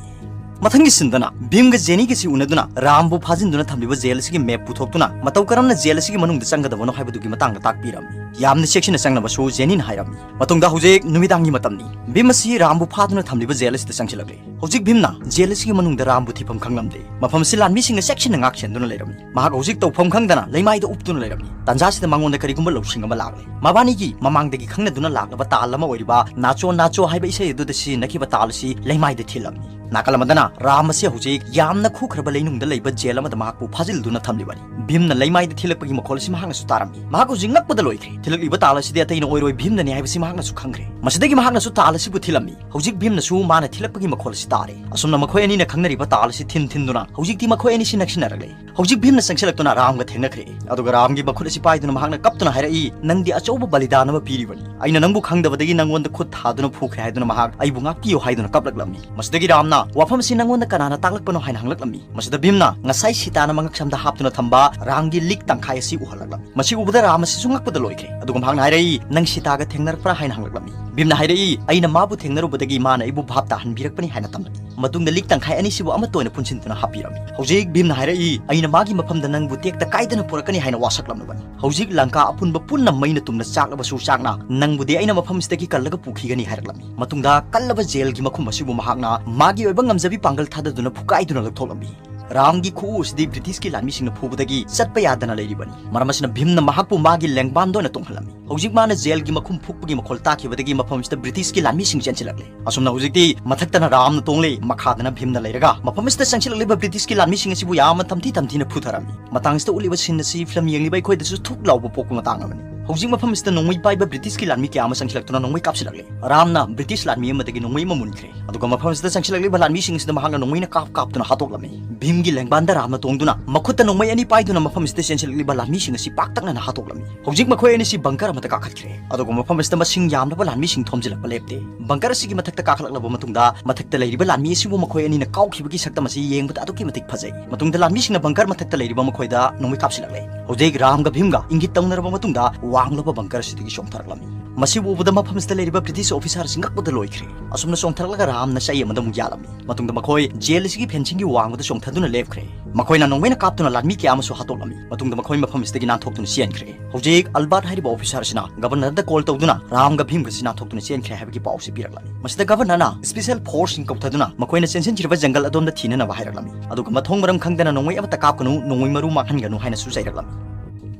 ꯃꯊꯪꯒꯤ ꯁꯤꯟꯗꯅ ꯚꯤꯝꯒ ꯖꯦꯅꯤꯒꯁꯤ ꯎꯅꯗꯨꯅ ꯔꯥꯝꯕꯨ ꯐꯥꯖꯤꯟꯗꯨꯅ ꯊꯝꯂꯤꯕ ꯖꯦꯜ ꯑꯁꯤꯒꯤ ꯃꯦꯞ ꯄꯨꯊꯣꯛꯇꯨꯅ ꯃꯇꯧ ꯀꯔꯝꯅ ꯖꯦꯜ ꯑꯁꯤꯒꯤ ꯃꯅꯨꯡꯗ ꯆꯪꯒꯗꯕꯅꯣ ꯍꯥꯏꯕꯗꯨꯒꯤ ꯃꯇꯥꯡꯗ ꯇꯥꯛꯄꯤꯔꯝꯃꯤ꯫ ꯌꯥꯝꯅ ꯆꯦꯛꯁꯤꯟꯅ ꯆꯪꯅꯕꯁꯨ ꯖꯦꯅꯤꯅ ꯍꯥꯏꯔꯝꯃꯤ꯫ ꯃꯇꯨꯡꯗ ꯍꯧꯖꯤꯛ ꯅꯨꯃꯤꯗꯥꯡꯒꯤ ꯃꯇꯝꯅꯤ꯫ ꯚꯤꯝ ꯑꯁꯤ ꯔꯥꯝꯕꯨ ꯐꯥꯗꯨꯅ ꯊꯝꯂꯤꯕ ꯖꯦꯜ ꯑꯁꯤꯗ ꯆꯪꯁꯤꯜꯂꯛꯂꯦ꯫ ꯍꯧꯖꯤꯛ ꯚꯤꯝꯅ ꯖꯦꯜ ꯑꯁꯤꯒꯤ ꯃꯅꯨꯡꯗ ꯔꯥꯝꯕꯨ ꯊꯤꯐꯝ ꯈꯪꯂꯝꯗꯦ꯫ ꯃꯐꯝ ꯑꯁꯤ ꯂꯥꯟꯃꯤꯁꯤꯡꯅ ꯆꯦꯛꯁꯤꯟꯅ ꯉꯥꯛꯁꯦꯟꯗꯨꯅ ꯂꯩꯔꯝꯃꯤ꯫ ꯃꯍꯥꯛ ꯍꯧꯖꯤꯛ ꯇꯧꯐꯝ ꯈꯪꯗꯅ ꯂꯩꯃꯥꯏꯗ ꯎꯞꯇꯨꯅ ꯂꯩꯔꯝꯃꯤ꯫ ꯇꯥꯟꯖꯥꯁꯤꯗ ꯃꯉꯣꯟꯗ ꯀꯔꯤꯒꯨꯝꯕ ꯂꯧꯁꯤꯡ ꯑꯃ ꯂꯥꯛꯂꯦ꯫ ꯃꯕꯥꯅꯤꯒꯤ ꯃꯃꯥꯡꯗꯒꯤ ꯈꯪꯅꯗꯨꯅ ꯂꯥꯛꯂꯕ ꯇꯥꯜ ꯑꯃ ꯑꯣꯏꯔꯤꯕ ꯅꯥꯆꯣ ꯅꯥꯆꯣ ꯍꯥꯏꯕ ꯏꯁꯩ ꯑꯗꯨꯗ ꯁꯤꯖꯤꯟꯅꯈꯤꯕ ꯇꯥꯜ ꯑꯁꯤ ꯂꯩꯃꯥꯏꯗ ꯊꯤꯜꯂꯝꯃꯤ꯫ ꯅꯥꯀꯜ ꯑꯃꯗꯅ ꯔꯥꯝ ꯑꯁꯤ ꯍꯧꯖꯤꯛ ꯌꯥꯝꯅ ꯈꯨꯈ꯭ꯔꯕ ꯂꯩꯅꯨꯡꯗ ꯂꯩꯕ ꯖꯦꯜ ꯑꯃꯗ ꯃꯍꯥꯛꯄꯨ ꯐꯥꯖꯤꯜꯗꯨꯅ ꯊꯝꯂꯤꯕꯅꯤ꯫ ꯚꯤꯝꯅ ꯂꯩꯃꯥꯏꯗ ꯊꯤꯜꯂꯛꯄꯒꯤ ꯃꯈꯣꯜ ꯑꯁꯤ ꯃꯍꯥꯛꯅꯁꯨ ꯇꯥꯔꯝꯃꯤ꯫ ꯃꯍꯥꯛ ꯍꯧꯖꯤꯛ ꯉꯛꯄꯗ ꯂꯣꯏꯈ꯭ꯔꯦ꯫ ꯊꯤꯜꯂꯛꯂꯤꯕ ꯇꯥꯜ ꯑꯁꯤꯗꯤ ꯑꯇꯩꯅ ꯑꯣꯏꯔꯣꯏ, ꯚꯤꯝꯅꯅꯤ ꯍꯥꯏꯕꯁꯤ ꯃꯍꯥꯛꯅꯁꯨ ꯈꯪꯈ꯭ꯔꯦ꯫ ꯃꯁꯤꯗꯒꯤ ꯃꯍꯥꯛꯅꯁꯨ ꯇꯥꯜ ꯑꯁꯤꯕꯨ ꯊꯤꯜꯂꯝꯃꯤ꯫ ꯍꯧꯖꯤꯛ ꯚꯤꯝꯅꯁꯨ ꯃꯥꯅ ꯊꯤꯜꯂꯛꯄꯒꯤ ꯃꯈꯣꯜ ꯑꯁꯤ ꯇꯥꯔꯦ꯫ ꯑꯁꯨꯝꯅ ꯃꯈꯣꯏ ꯑꯅꯤꯅ ꯈꯪꯅꯔꯤꯕ ꯇꯥꯜ ꯑꯁꯤ ꯊꯤꯟ ꯊꯤꯟꯗꯨꯅ ꯍꯧꯖꯤꯛꯇꯤ ꯃꯈꯣꯏ ꯑꯅꯤꯁꯤ ꯅꯛꯁꯤꯟꯅꯔꯛꯂꯦ꯫ ꯍꯧꯖꯤꯛ ꯚꯤꯝꯅ ꯆꯪꯁꯤꯜꯂꯛꯇꯨꯅ ꯔꯥꯝꯒ ꯊꯦꯡꯅꯈ꯭ꯔꯦ꯫ ꯑꯗꯨꯒ ꯔꯥꯝꯒꯤ ꯃꯈꯨꯠ ꯑꯁꯤ ꯄꯥꯏꯗꯨꯅ ꯃꯍꯥꯛꯅ ꯀꯞꯇꯨꯅ ꯍꯥꯏꯔꯛꯏ, "ꯅꯪꯗꯤ ꯑꯆꯧꯕ ꯕꯂꯤꯗꯥꯟ ꯑꯃ ꯄꯤꯔꯤꯕꯅꯤ꯫ ꯑꯩꯅ ꯅꯪꯕꯨ ꯈꯪꯗꯕꯗꯒꯤ ꯅꯪꯉꯣꯟꯗ ꯈꯨꯠ ꯊꯥꯗꯨꯅ ꯐꯨꯈ꯭ꯔꯦ ꯍꯥꯏꯗꯨꯅ ꯃꯍꯥꯛ ꯑꯩꯕꯨ ꯉꯥꯛꯄꯤꯌꯨ ꯍꯥꯏꯗꯨꯅ ꯀꯞꯂꯛꯂꯝꯃꯤ꯫" ꯃꯁꯤꯗꯒꯤ ꯔꯥꯝꯅ ꯋꯥꯐꯝ ꯑꯁꯤ ꯅꯪꯉꯣꯟꯗ ꯀꯅꯥꯅ ꯇꯥꯛꯂꯛꯄꯅꯣ ꯍꯥꯏꯅ ꯍꯪꯂꯛꯂꯝꯃꯤ꯫ ꯃꯁꯤꯗ ꯚꯤꯝꯅ ꯉꯁꯥꯏ ꯁꯤꯇꯥꯅ ꯃꯉꯛꯁꯝꯗ ꯍꯥꯞꯇꯨꯅ ꯊꯝꯕ ꯔꯥꯝꯒꯤ ꯂꯤꯛ ꯇꯪꯈꯥꯏ ꯑꯁꯤ ꯎꯍꯜꯂꯛꯂꯝꯃꯤ꯫ ꯃꯁꯤ ꯎꯕꯗ ꯔꯥꯝ ꯑꯁꯤꯁꯨ ꯉꯛꯄꯗ ꯂꯣꯏꯈ꯭ꯔꯦ꯫ ꯑꯗꯨꯒ ꯃꯍꯥꯛꯅ ꯍꯥꯏꯔꯛꯏ, "ꯅꯪ ꯁꯤꯇꯥꯒ ꯊꯦꯡꯅꯔꯛꯄ꯭ꯔꯥ?" ꯍꯥꯏꯅ ꯍꯪꯂꯛꯂꯝꯃꯤ꯫ ꯚꯤꯝꯅ ꯍꯥꯏꯔꯛꯏ, "ꯑꯩꯅ ꯃꯥꯕꯨ ꯊꯦꯡꯅꯔꯨꯕꯗꯒꯤ ꯃꯥꯅ ꯑꯩꯕꯨ ꯚꯥꯞ ꯇꯥꯍꯟꯕꯤꯔꯛꯄꯅꯤ" ꯍꯥꯏꯅ ꯇꯝꯂꯛꯏ꯫ ꯃꯇꯨꯡꯗ ꯂꯤꯛ ꯇꯪꯈꯥꯏ ꯑꯅꯤꯁꯤꯕꯨ ꯑꯃꯠꯇ ꯑꯣꯏꯅ ꯄꯨꯟꯁꯤꯟꯗꯨꯅ ꯍꯥꯞꯄꯤꯔꯝꯃꯤ꯫ ꯍꯧꯖꯤꯛ ꯚꯤꯝꯅ ꯍꯥꯏꯔꯛꯏ, "ꯑꯩꯅ ꯃꯥꯒꯤ ꯃꯐꯝꯗ ꯅꯪꯕꯨ ꯇꯦꯛꯇ ꯀꯥꯏꯗꯅ ꯄꯨꯔꯛꯀꯅꯤ" ꯍꯥꯏꯅ ꯋꯥꯁꯛꯂꯝꯂꯕꯅꯤ꯫ ꯍꯧꯖꯤꯛ ꯂꯪꯀꯥ ꯑꯄꯨꯟꯕ ꯄꯨꯟꯅ ꯃꯩꯅ ꯇꯨꯝꯅ ꯆꯥꯛꯂꯕꯁꯨ ꯆꯥꯛꯅ ꯅꯪꯕꯨꯗꯤ ꯑꯩꯅ ꯃꯐꯝꯁꯤꯗꯒꯤ ꯀꯜꯂꯒ ꯄꯨꯈꯤꯒꯅꯤ ꯍꯥꯏꯔꯛꯂꯝꯃꯤ꯫ ꯃꯇꯨꯡꯗ ꯀꯜꯂꯕ ꯖꯦꯜꯒꯤ ꯃꯈꯨꯝ ꯑꯁꯤꯕꯨ ꯃꯍꯥꯛꯅ ꯃꯥꯒꯤ ꯑꯣꯏꯕ ꯉꯝꯖꯕꯤ ꯄꯥꯡꯒꯜ ꯊꯥꯗꯗꯨꯅ ꯐꯨꯀꯥꯏꯗꯨꯅ ꯂꯧꯊꯣꯛꯂꯝꯃꯤ꯫ ꯔꯥꯝꯒꯤ ꯈꯨꯎ ꯑꯁꯤꯗꯤ ꯕ꯭ꯔꯤꯇꯤꯁꯀꯤ ꯂꯥꯟꯃꯤꯁꯤꯡꯅ ꯐꯨꯕꯗꯒꯤ ꯆꯠꯄ ꯌꯥꯗꯅ ꯂꯩꯔꯤꯕꯅꯤ꯫ ꯃꯔꯝ ꯑꯁꯤꯅ ꯚꯤꯝꯅ ꯃꯍꯥꯛꯄꯨ ꯃꯥꯒꯤ ꯂꯦꯡꯕꯥꯟꯗ ꯑꯣꯏꯅ ꯇꯣꯡꯍꯜꯂꯝꯃꯤ꯫ ꯍꯧꯖꯤꯛ ꯃꯥꯅ ꯖꯦꯜꯒꯤ ꯃꯈꯨꯝ ꯐꯨꯛꯄꯒꯤ ꯃꯈꯣꯜ ꯇꯥꯈꯤꯕꯗꯒꯤ ꯃꯐꯝꯁꯤꯗ ꯕ꯭ꯔꯤꯇꯤꯁꯀꯤ ꯂꯥꯟꯃꯤꯁꯤꯡ ꯆꯦꯟꯁꯤꯜꯂꯛꯂꯦ꯫ ꯑꯁꯨꯝꯅ ꯍꯧꯖꯤꯛꯇꯤ ꯃꯊꯛꯇꯅ ꯔꯥꯝꯅ ꯇꯣꯡꯂꯦ, ꯃꯈꯥꯗꯅ ꯚꯤꯝꯅ ꯂꯩꯔꯒ ꯃꯐꯝ ꯑꯁꯤꯗ ꯆꯪꯁꯤꯜꯂꯛꯂꯤꯕ ꯕ꯭ꯔꯤꯇꯤꯁꯀꯤ ꯂꯥꯟꯃꯤꯁꯤꯡ ꯑꯁꯤꯕꯨ ꯌꯥꯝꯅ ꯇꯝꯊꯤ ꯇꯝꯊꯤꯅ ꯐꯨꯊꯔꯝꯃꯤ꯫ ꯃꯇꯥꯡ ꯑꯁꯤꯗ ꯎꯠꯂꯤꯕ ꯁꯤꯟ ꯑꯁꯤ ꯐꯤꯂꯝ ꯌꯦꯡꯂꯤꯕ ꯑꯩꯈꯣꯏꯗꯁꯨ ꯊꯨꯛ ꯂꯥꯎꯕ ꯄꯣꯛꯄ ꯃꯇꯥꯡ ꯑꯃꯅꯤ꯫ ꯍꯧꯖꯤꯛ ꯃꯐꯝ ꯑꯁꯤꯗ ꯅꯣꯡꯃꯩ ꯄꯥꯏꯕ ꯕ꯭ꯔꯤꯇꯤꯁꯀꯤ ꯂꯥꯟꯃꯤ ꯀꯌꯥ ꯑꯃ ꯆꯪꯁꯤꯜꯂꯛꯇꯨꯅ ꯅꯣꯡꯃꯩ ꯀꯥꯞꯁꯤꯜꯂꯛꯂꯦ꯫ ꯔꯥꯝꯅ ꯕ꯭ꯔꯤꯇꯤꯁ ꯂꯥꯟꯃꯤ ꯑꯃꯗꯒꯤ ꯅꯣꯡꯃꯩ ꯑꯃ ꯃꯨꯟꯈ꯭ꯔꯦ꯫ ꯑꯗꯨꯒ ꯃꯐꯝ ꯑꯁꯤꯗ ꯆꯪꯁꯤꯜꯂꯛꯂꯤꯕ ꯂꯥꯟꯃꯤꯁꯤꯡ ꯑꯁꯤꯗ ꯃꯍꯥꯛꯅ ꯅꯣꯡꯃꯩꯅ ꯀꯥꯞ ꯀꯥꯞꯇꯨꯅ ꯍꯥꯠꯇꯣꯛꯂꯝꯃꯤ꯫ ꯚꯤꯝꯒꯤ ꯂꯦꯡꯕꯥꯟꯗ ꯔꯥꯝꯅ ꯇꯣꯡꯗꯨꯅ ꯃꯈꯨꯠꯇ ꯅꯣꯡꯃꯩ ꯑꯅꯤ ꯄꯥꯏꯗꯨꯅ ꯃꯐꯝ ꯑꯁꯤꯗ ꯆꯦꯟꯁꯤꯜꯂꯛꯂꯤꯕ ꯂꯥꯟꯃꯤꯁꯤꯡ ꯑꯁꯤ ꯄꯥꯛꯇꯛꯅꯅ ꯍꯥꯠꯇꯣꯛꯂꯝꯃꯤ꯫ ꯍꯧꯖꯤꯛ ꯃꯈꯣꯏ ꯑꯅꯤꯁꯤ ꯕꯪꯀꯔ ꯑꯃꯗ ꯀꯥꯈꯠꯈ꯭ꯔꯦ꯫ ꯑꯗꯨꯒ ꯃꯐꯝ ꯑꯁꯤꯗ ꯃꯁꯤꯡ ꯌꯥꯝꯂꯕ ꯂꯥꯟꯃꯤꯁꯤꯡ ꯊꯣꯝꯖꯤꯜꯂꯛꯄ ꯂꯦꯞꯇꯦ꯫ ꯕꯪꯀꯔ ꯑꯁꯤꯒꯤ ꯃꯊꯛꯇ ꯀꯥꯈꯠꯂꯛꯂꯕ ꯃꯇꯨꯡꯗ ꯃꯊꯛꯇ ꯂꯩꯔꯤꯕ ꯂꯥꯟꯃꯤ ꯑꯁꯤꯕꯨ ꯃꯈꯣꯏ ꯑꯅꯤꯅ ꯀꯥꯎꯈꯤꯕꯒꯤ ꯁꯛꯇꯝ ꯑꯁꯤ ꯌꯦꯡꯕꯗ ꯑꯗꯨꯛꯀꯤ ꯃꯇꯤꯛ ꯐꯖꯩ꯫ ꯃꯇꯨꯡꯗ ꯂꯥꯟꯃꯤꯁꯤꯡꯅ ꯕꯪꯀꯔ ꯃꯊꯛꯇ ꯂꯩꯔꯤꯕ ꯃꯈꯣꯏꯗ ꯅꯣꯡꯃꯩ ꯀꯥꯞꯁꯤꯜꯂꯛꯂꯦ꯫ ꯍꯧꯖꯤꯛ ꯔꯥꯝꯒ ꯚꯤꯝꯒ ꯏꯪꯒꯤꯠ ꯇꯧꯅꯔꯕ ꯃꯇꯨꯡꯗ ꯋꯥꯡꯂꯕ ꯕꯪꯀꯔ ꯑꯁꯤꯗꯒꯤ ꯆꯣꯡꯊꯔꯛꯂꯝꯃꯤ꯫ ꯃꯁꯤꯕꯨ ꯎꯕꯗ ꯃꯐꯝ ꯑꯁꯤꯗ ꯂꯩꯔꯤꯕ ꯕ꯭ꯔꯤꯇꯤꯁ ꯑꯣꯐꯤꯁꯥꯔ ꯑꯁꯤ ꯉꯛꯄꯗ ꯂꯣꯏꯈ꯭ꯔꯦ꯫ ꯑꯁꯨꯝꯅ ꯆꯣꯡꯊꯔꯛꯂꯒ ꯔꯥꯝꯅ ꯆꯩ ꯑꯃꯗ ꯑꯃꯨꯛ ꯌꯥꯜꯂꯝꯃꯤ꯫ ꯃꯇꯨꯡꯗ ꯃꯈꯣꯏ ꯖꯦꯜ ꯑꯁꯤꯒꯤ ꯐꯦꯟꯁꯤꯡꯒꯤ ꯋꯥꯡꯃꯗ ꯆꯣꯡꯊꯗꯨꯅ ꯂꯦꯞꯈ꯭ꯔꯦ꯫ ꯃꯈꯣꯏꯅ ꯅꯣꯡꯃꯩꯅ ꯀꯥꯞꯇꯨꯅ ꯂꯥꯟꯃꯤ ꯀꯌꯥ ꯑꯃꯁꯨ ꯍꯥꯠꯇꯣꯛꯂꯝꯃꯤ꯫ ꯃꯇꯨꯡꯗ ꯃꯈꯣꯏ ꯃꯐꯝ ꯑꯁꯤꯗꯒꯤ ꯅꯥꯟꯊꯣꯛꯇꯨꯅ ꯆꯦꯟꯈ꯭ꯔꯦ꯫ ꯍꯧꯖꯤꯛ ꯑꯜꯕꯥꯔꯠ ꯍꯥꯏꯔꯤꯕ ꯑꯣꯐꯤꯁꯥꯔ ꯑꯁꯤꯅ ꯒꯕꯔꯅꯔꯗ ꯀꯣꯜ ꯇꯧꯗꯨꯅ ꯔꯥꯝꯒ ꯚꯤꯝꯒꯁꯤ ꯅꯥꯟꯊꯣꯛꯇꯨꯅ ꯆꯦꯟꯈ꯭ꯔꯦ ꯍꯥꯏꯕꯒꯤ ꯄꯥꯎ ꯑꯁꯤ ꯄꯤꯔꯛꯂꯝꯃꯤ꯫ ꯃꯁꯤꯗ ꯒꯕꯔꯅꯔꯅ ꯁ꯭ꯄꯦꯁꯦꯜ ꯐꯣꯔꯁꯁꯤꯡ ꯀꯧꯊꯗꯨꯅ ꯃꯈꯣꯏꯅ ꯆꯦꯟꯁꯤꯟꯈ꯭ꯔꯤꯕ ꯖꯪꯒꯜ ꯑꯗꯣꯝꯗ ꯊꯤꯅꯅꯕ ꯍꯥꯏꯔꯛꯂꯝꯃꯤ꯫ ꯑꯗꯨꯒ ꯃꯊꯣꯡ ꯃꯔꯝ ꯈꯪꯗꯅ ꯅꯣꯡꯃꯩ ꯑꯃꯠꯇ ꯀꯥꯞꯀꯅꯨ, ꯅꯣꯡꯃꯩ ꯃꯔꯨ ꯃꯥꯡꯍꯟꯒꯅꯨ ꯍꯥꯏꯅꯁꯨ ꯆꯩꯔꯛꯂꯝꯃꯤ꯫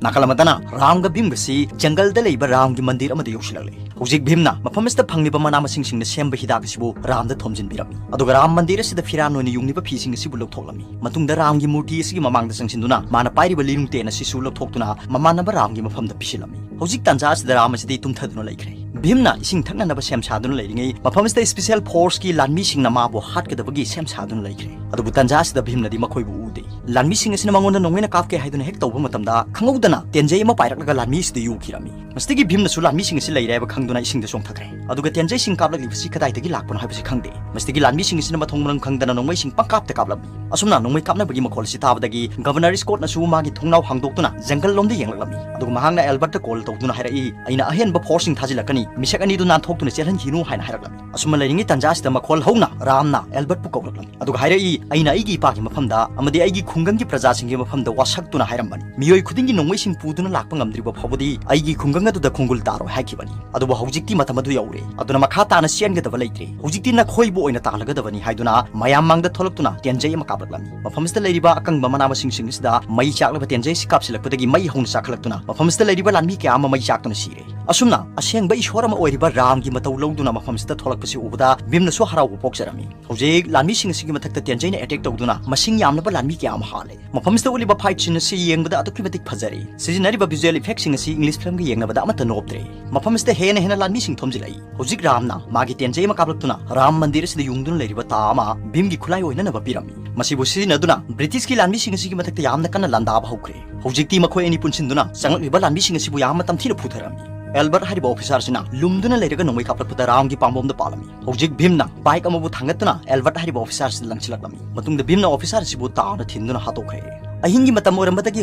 ꯅꯥꯀꯜ ꯑꯃꯗꯅ ꯔꯥꯝꯒ ꯚꯤꯝꯒꯁꯤ ꯖꯪꯒꯜꯗ ꯂꯩꯕ ꯔꯥꯝꯒꯤ ꯃꯟꯗꯤꯔ ꯑꯃꯗ ꯌꯧꯁꯤꯜꯂꯛꯂꯦ꯫ ꯍꯧꯖꯤꯛ ꯚꯤꯝꯅ ꯃꯐꯝ ꯑꯁꯤꯗ ꯐꯪꯂꯤꯕ ꯃꯅꯥ ꯃꯁꯤꯡꯁꯤꯡꯅ ꯁꯦꯝꯕ ꯍꯤꯗꯥꯛ ꯑꯁꯤꯕꯨ ꯔꯥꯝꯗ ꯊꯣꯝꯖꯤꯟꯕꯤꯔꯝꯃꯤ꯫ ꯑꯗꯨꯒ ꯔꯥꯝ ꯃꯟꯗꯤꯔ ꯑꯁꯤꯗ ꯐꯤꯔꯥꯟ ꯑꯣꯏꯅ ꯌꯨꯡꯂꯤꯕ ꯐꯤꯁꯤꯡ ꯑꯁꯤꯕꯨ ꯂꯧꯊꯣꯛꯂꯝꯃꯤ꯫ ꯃꯇꯨꯡꯗ ꯔꯥꯝꯒꯤ ꯃꯨꯔꯇꯤ ꯑꯁꯤꯒꯤ ꯃꯃꯥꯡꯗ ꯆꯪꯁꯤꯟꯗꯨꯅ ꯃꯥꯅ ꯄꯥꯏꯔꯤꯕ ꯂꯤꯔꯨꯡ ꯇꯦꯟ ꯑꯁꯤꯁꯨ ꯂꯧꯊꯣꯛꯇꯨꯅ ꯃꯃꯥꯟꯅꯕ ꯔꯥꯝꯒꯤ ꯃꯐꯝꯗ ꯄꯤꯁꯤꯜꯂꯝꯃꯤ꯫ ꯍꯧꯖꯤꯛ ꯇꯥꯟꯖꯥ ꯑꯁꯤꯗ ꯔꯥꯝ ꯑꯁꯤꯗꯤ ꯇꯨꯝꯊꯗꯨꯅ ꯂꯩꯈ꯭ꯔꯦ꯫ ꯚꯤꯝꯅ ꯏꯁꯤꯡ ꯊꯛꯅꯅꯕ ꯁꯦꯝ ꯁꯥꯗꯨꯅ ꯂꯩꯔꯤꯉꯩ, ꯃꯐꯝ ꯑꯁꯤꯗ special forceꯀꯤ ꯂꯥꯟꯃꯤꯁꯤꯡꯅ ꯃꯥꯕꯨ ꯍꯥꯠꯀꯗꯕꯒꯤ ꯁꯦꯝ ꯁꯥꯗꯨꯅ ꯂꯩꯈ꯭ꯔꯦ꯫ ꯑꯗꯨꯕꯨ ꯇꯟꯖꯥ ꯑꯁꯤꯗ ꯚꯤꯝꯅꯗꯤ ꯃꯈꯣꯏꯕꯨ ꯎꯗꯦ꯫ ꯂꯥꯟꯃꯤꯁꯤꯡ ꯑꯁꯤꯅ ꯃꯉꯣꯟꯗ ꯅꯣꯡꯃꯩꯅ ꯀꯥꯞꯀꯦ ꯍꯥꯏꯗꯨꯅ ꯍꯦꯛ ꯇꯧꯕ ꯃꯇꯝꯗ, ꯈꯪꯍꯧꯗꯅ ꯇꯦꯟꯖꯩ ꯑꯃ ꯄꯥꯏꯔꯛꯂꯒ ꯂꯥꯟꯃꯤ ꯑꯁꯤꯗ ꯌꯨꯈꯤꯔꯝꯃꯤ꯫ ꯃꯁꯤꯗꯒꯤ ꯚꯤꯝꯅꯁꯨ ꯂꯥꯟꯃꯤꯁꯤꯡ ꯑꯁꯤ ꯂꯩꯔꯦ ꯍꯥꯏꯕ ꯈꯪꯗꯨꯅ ꯏꯁꯤꯡꯗ ꯆꯣꯡꯊꯈ꯭ꯔꯦ꯫ ꯑꯗꯨꯒ ꯇꯦꯟꯖꯩꯁꯤꯡ ꯀꯥꯞꯂꯛꯂꯤꯕꯁꯤ ꯀꯗꯥꯏꯗꯒꯤ ꯂꯥꯛꯄꯅꯣ ꯍꯥꯏꯕꯁꯤ ꯈꯪꯗꯦ꯫ ꯃꯁꯤꯗꯒꯤ ꯂꯥꯟꯃꯤꯁꯤꯡ ꯑꯁꯤꯅ ꯃꯊꯣꯡ ꯃꯔꯝ ꯈꯪꯗꯅ ꯅꯣꯡꯃꯩꯁꯤꯡ ꯄꯪꯀꯥꯞꯇ ꯀꯥꯞꯂꯝꯃꯤ꯫ ꯑꯁꯨꯝꯅ ꯅꯣꯡꯃꯩ ꯀꯥꯞꯅꯕꯒꯤ ꯃꯈꯣꯜ ꯑꯁꯤ ꯇꯥꯕꯗꯒꯤ Governor Scottꯅꯁꯨ ꯃꯥꯒꯤ ꯊꯣꯡꯅꯥꯎ ꯍꯥꯡꯗꯣꯛꯇꯨꯅ ꯖꯪꯒꯜ ꯂꯣꯝꯗ ꯌꯦꯡꯂꯛꯂꯝꯃꯤ꯫ ꯑꯗꯨꯒ ꯃꯍꯥꯛꯅ Albertꯇ call ꯇꯧꯗꯨꯅ ꯍꯥꯏꯔꯛꯏ, "ꯑꯩꯅ ꯑꯍꯦꯟꯕ forceꯁꯤꯡ ꯊꯥꯖꯤꯜꯂꯛꯀꯅꯤ, ꯃꯤꯁꯛ ꯑꯅꯤꯗꯨ ꯅꯥꯟꯊꯣꯛꯇꯨꯅ ꯆꯦꯜꯍꯟꯈꯤꯅꯨ" ꯍꯥꯏꯅ ꯍꯥꯏꯔꯛꯂꯝꯃꯤ꯫ ꯑꯁꯨꯝꯅ ꯂꯩꯔꯤꯉꯩ ꯇꯟꯖꯥ ꯑꯁꯤꯗ ꯃꯈꯣꯜ ꯍꯧꯅ ꯔꯥꯝꯅ Albertꯄꯨ ꯀꯧꯔꯛꯂꯝꯃꯤ꯫ ꯑꯗꯨꯒ ꯍꯥꯏꯔꯛꯏ, "ꯑꯩꯅ ꯑꯩꯒꯤ ꯏꯄꯥꯒꯤ ꯃꯐꯝꯗ ꯑꯃꯗꯤ ꯑꯩꯒꯤ ꯈꯨꯡꯒꯪꯒꯤ ꯄ꯭ꯔꯖꯥꯁꯤꯡꯒꯤ ꯃꯐꯝꯗ ꯋꯥꯁꯛꯇꯨꯅ ꯍꯥꯏꯔꯝꯕꯅꯤ꯫ ꯃꯤꯑꯣꯏ ꯈꯨꯗꯤꯡꯒꯤ ꯅꯣꯡꯃꯩꯁꯤꯡ ꯄꯨꯗꯨꯅ ꯂꯥꯛꯄ ꯉꯝꯗ꯭ꯔꯤꯕ ꯐꯥꯎꯕꯗꯤ ꯑꯩꯒꯤ ꯈꯨꯡꯒꯪ ꯑꯗꯨꯗ ꯈꯣꯡꯒꯨꯜ ꯇꯥꯔꯣꯏ ꯍꯥꯏꯈꯤꯕꯅꯤ꯫ ꯑꯗꯨꯕꯨ ꯍꯧꯖꯤꯛꯇꯤ ꯃꯇꯝ ꯑꯗꯨ ꯌꯧꯔꯦ꯫ ꯑꯗꯨꯅ ꯃꯈꯥ ꯇꯥꯅ ꯆꯦꯟꯒꯗꯕ ꯂꯩꯇ꯭ꯔꯦ꯫ ꯍꯧꯖꯤꯛꯇꯤ ꯅꯈꯣꯏꯕꯨ ꯑꯣꯏꯅ ꯇꯥꯜꯂꯒꯗꯕꯅꯤ" ꯍꯥꯏꯗꯨꯅ ꯃꯌꯥꯝ ꯃꯥꯡꯗ ꯊꯣꯛꯂꯛꯇꯨꯅ ꯇꯦꯟꯖꯩ ꯑꯃ ꯀꯥꯞꯂꯛꯂꯝꯃꯤ꯫ ꯃꯐꯝ ꯑꯁꯤꯗ ꯂꯩꯔꯤꯕ ꯑꯀꯪꯕ ꯃꯅꯥ ꯃꯁꯤꯡꯁꯤꯡ ꯑꯁꯤꯗ ꯃꯩ ꯆꯥꯛꯂꯕ ꯇꯦꯟꯖꯩ ꯑꯁꯤ ꯀꯥꯞꯁꯤꯜꯂꯛꯄꯗꯒꯤ ꯃꯩ ꯍꯧꯅ ꯆꯥꯛꯈꯠꯂꯛꯇꯨꯅ ꯃꯐꯝ ꯑꯁꯤꯗ ꯂꯩꯔꯤꯕ ꯂꯥꯟꯃꯤ ꯀꯌꯥ ꯑꯃ ꯃꯩ ꯆꯥꯛꯇꯨꯅ ꯁꯤꯔꯦ꯫ ꯑꯁꯨꯝꯅ ꯑꯁꯦꯡꯕ ꯏꯁꯣꯔ ꯑꯃ ꯑꯣꯏꯔꯤꯕ ꯔꯥꯝꯒꯤ ꯃꯇꯧ ꯂꯧꯗꯨꯅ ꯃꯐꯝꯁꯤꯗ ꯊꯣꯛꯂꯛꯄꯁꯤ ꯎꯕꯗ ꯚꯤꯝꯅꯁꯨ ꯍꯔꯥꯎꯕ ꯄꯣꯛꯆꯔꯝꯃꯤ꯫ ꯍꯧꯖꯤꯛ ꯂꯥꯟꯃꯤꯁꯤꯡ ꯑꯁꯤꯒꯤ ꯃꯊꯛꯇ ꯇꯦꯟꯖꯩꯅ attack ꯇꯧꯗꯨꯅ ꯃꯁꯤꯡ ꯌꯥꯝꯂꯕ ꯂꯥꯟꯃꯤ ꯀꯌꯥ ꯑꯃ ꯍꯥꯠꯂꯦ꯫ ꯃꯐꯝꯁꯤꯗ ꯎꯠꯂꯤꯕ fight scene ꯑꯁꯤ ꯌꯦꯡꯕꯗ ꯑꯗꯨꯛꯀꯤ ꯃꯇꯤꯛ ꯐꯖꯔꯦ꯫ ꯁꯤꯖꯤꯟꯅꯔꯤꯕ visual effectꯁꯤꯡ ꯑꯁꯤ English filmꯒ ꯌꯦꯡꯅꯕꯗ ꯑꯃꯠꯇ ꯅꯣꯞꯇ꯭ꯔꯦ꯫ ꯃꯐꯝ ꯑꯁꯤꯗ ꯍꯦꯟꯅ ꯍꯦꯟꯅ ꯂꯥꯟꯃꯤꯁꯤꯡ ꯊꯣꯝꯖꯤꯜꯂꯛꯏ꯫ ꯍꯧꯖꯤꯛ ꯔꯥꯝꯅ ꯃꯥꯒꯤ ꯇꯦꯟꯖꯩ ꯑꯃ ꯀꯥꯞꯂꯛꯇꯨꯅ ꯔꯥꯝ ꯃꯟꯗꯤꯔ ꯑꯁꯤꯗ ꯌꯨꯡꯗꯨꯅ ꯂꯩꯔꯤꯕ ꯇꯥ ꯑꯃ ꯚꯤꯝꯒꯤ ꯈꯨꯠꯂꯥꯏ ꯑꯣꯏꯅꯅꯕ ꯄꯤꯔꯝꯃꯤ꯫ ꯃꯁꯤꯕꯨ ꯁꯤꯖꯤꯟꯅꯗꯨꯅ ꯕ꯭ꯔꯤꯇꯤꯁꯀꯤ ꯂꯥꯟꯃꯤꯁꯤꯡ ꯑꯁꯤꯒꯤ ꯃꯊꯛꯇ ꯌꯥꯝꯅ ꯀꯟꯅ ꯂꯥꯟꯗꯥꯕ ꯍꯧꯈ꯭ꯔꯦ꯫ ꯍꯧꯖꯤꯛꯇꯤ ꯃꯈꯣꯏ ꯑꯅꯤ ꯄꯨꯟꯁꯤꯟꯗꯨꯅ ꯆꯪꯂꯛꯂꯤꯕ ꯂꯥꯟꯃꯤꯁꯤꯡ ꯑꯁꯤꯕꯨ ꯌꯥꯝꯅ ꯇꯝꯊꯤꯅ ꯐꯨꯊꯔꯝꯃꯤ꯫ Albert ꯍꯥꯏꯔꯤꯕ officer ꯑꯁꯤꯅ ꯂꯨꯝꯗꯨꯅ ꯂꯩꯔꯒ ꯅꯣꯡꯃꯩ ꯀꯥꯞꯂꯛꯄꯗ ꯔꯥꯝꯒꯤ ꯄꯥꯝꯕꯣꯝꯗ ꯄꯥꯜꯂꯝꯃꯤ꯫ ꯍꯧꯖꯤꯛ ꯚꯤꯝꯅ bike ꯑꯃꯕꯨ ꯊꯥꯡꯒꯠꯇꯨꯅ Albert ꯍꯥꯏꯔꯤꯕ officer ꯑꯁꯤꯗ ꯂꯪꯁꯤꯜꯂꯛꯂꯝꯃꯤ꯫ ꯃꯇꯨꯡꯗ ꯚꯤꯝꯅ officer ꯑꯁꯤꯕꯨ ꯇꯥꯅ ꯊꯤꯟꯗꯨꯅ ꯍꯥꯠꯇꯣꯛꯈ꯭ꯔꯦ꯫ ꯑꯍꯤꯡꯒꯤ ꯃꯇꯝ ꯑꯣꯏꯔꯝꯕꯗꯒꯤ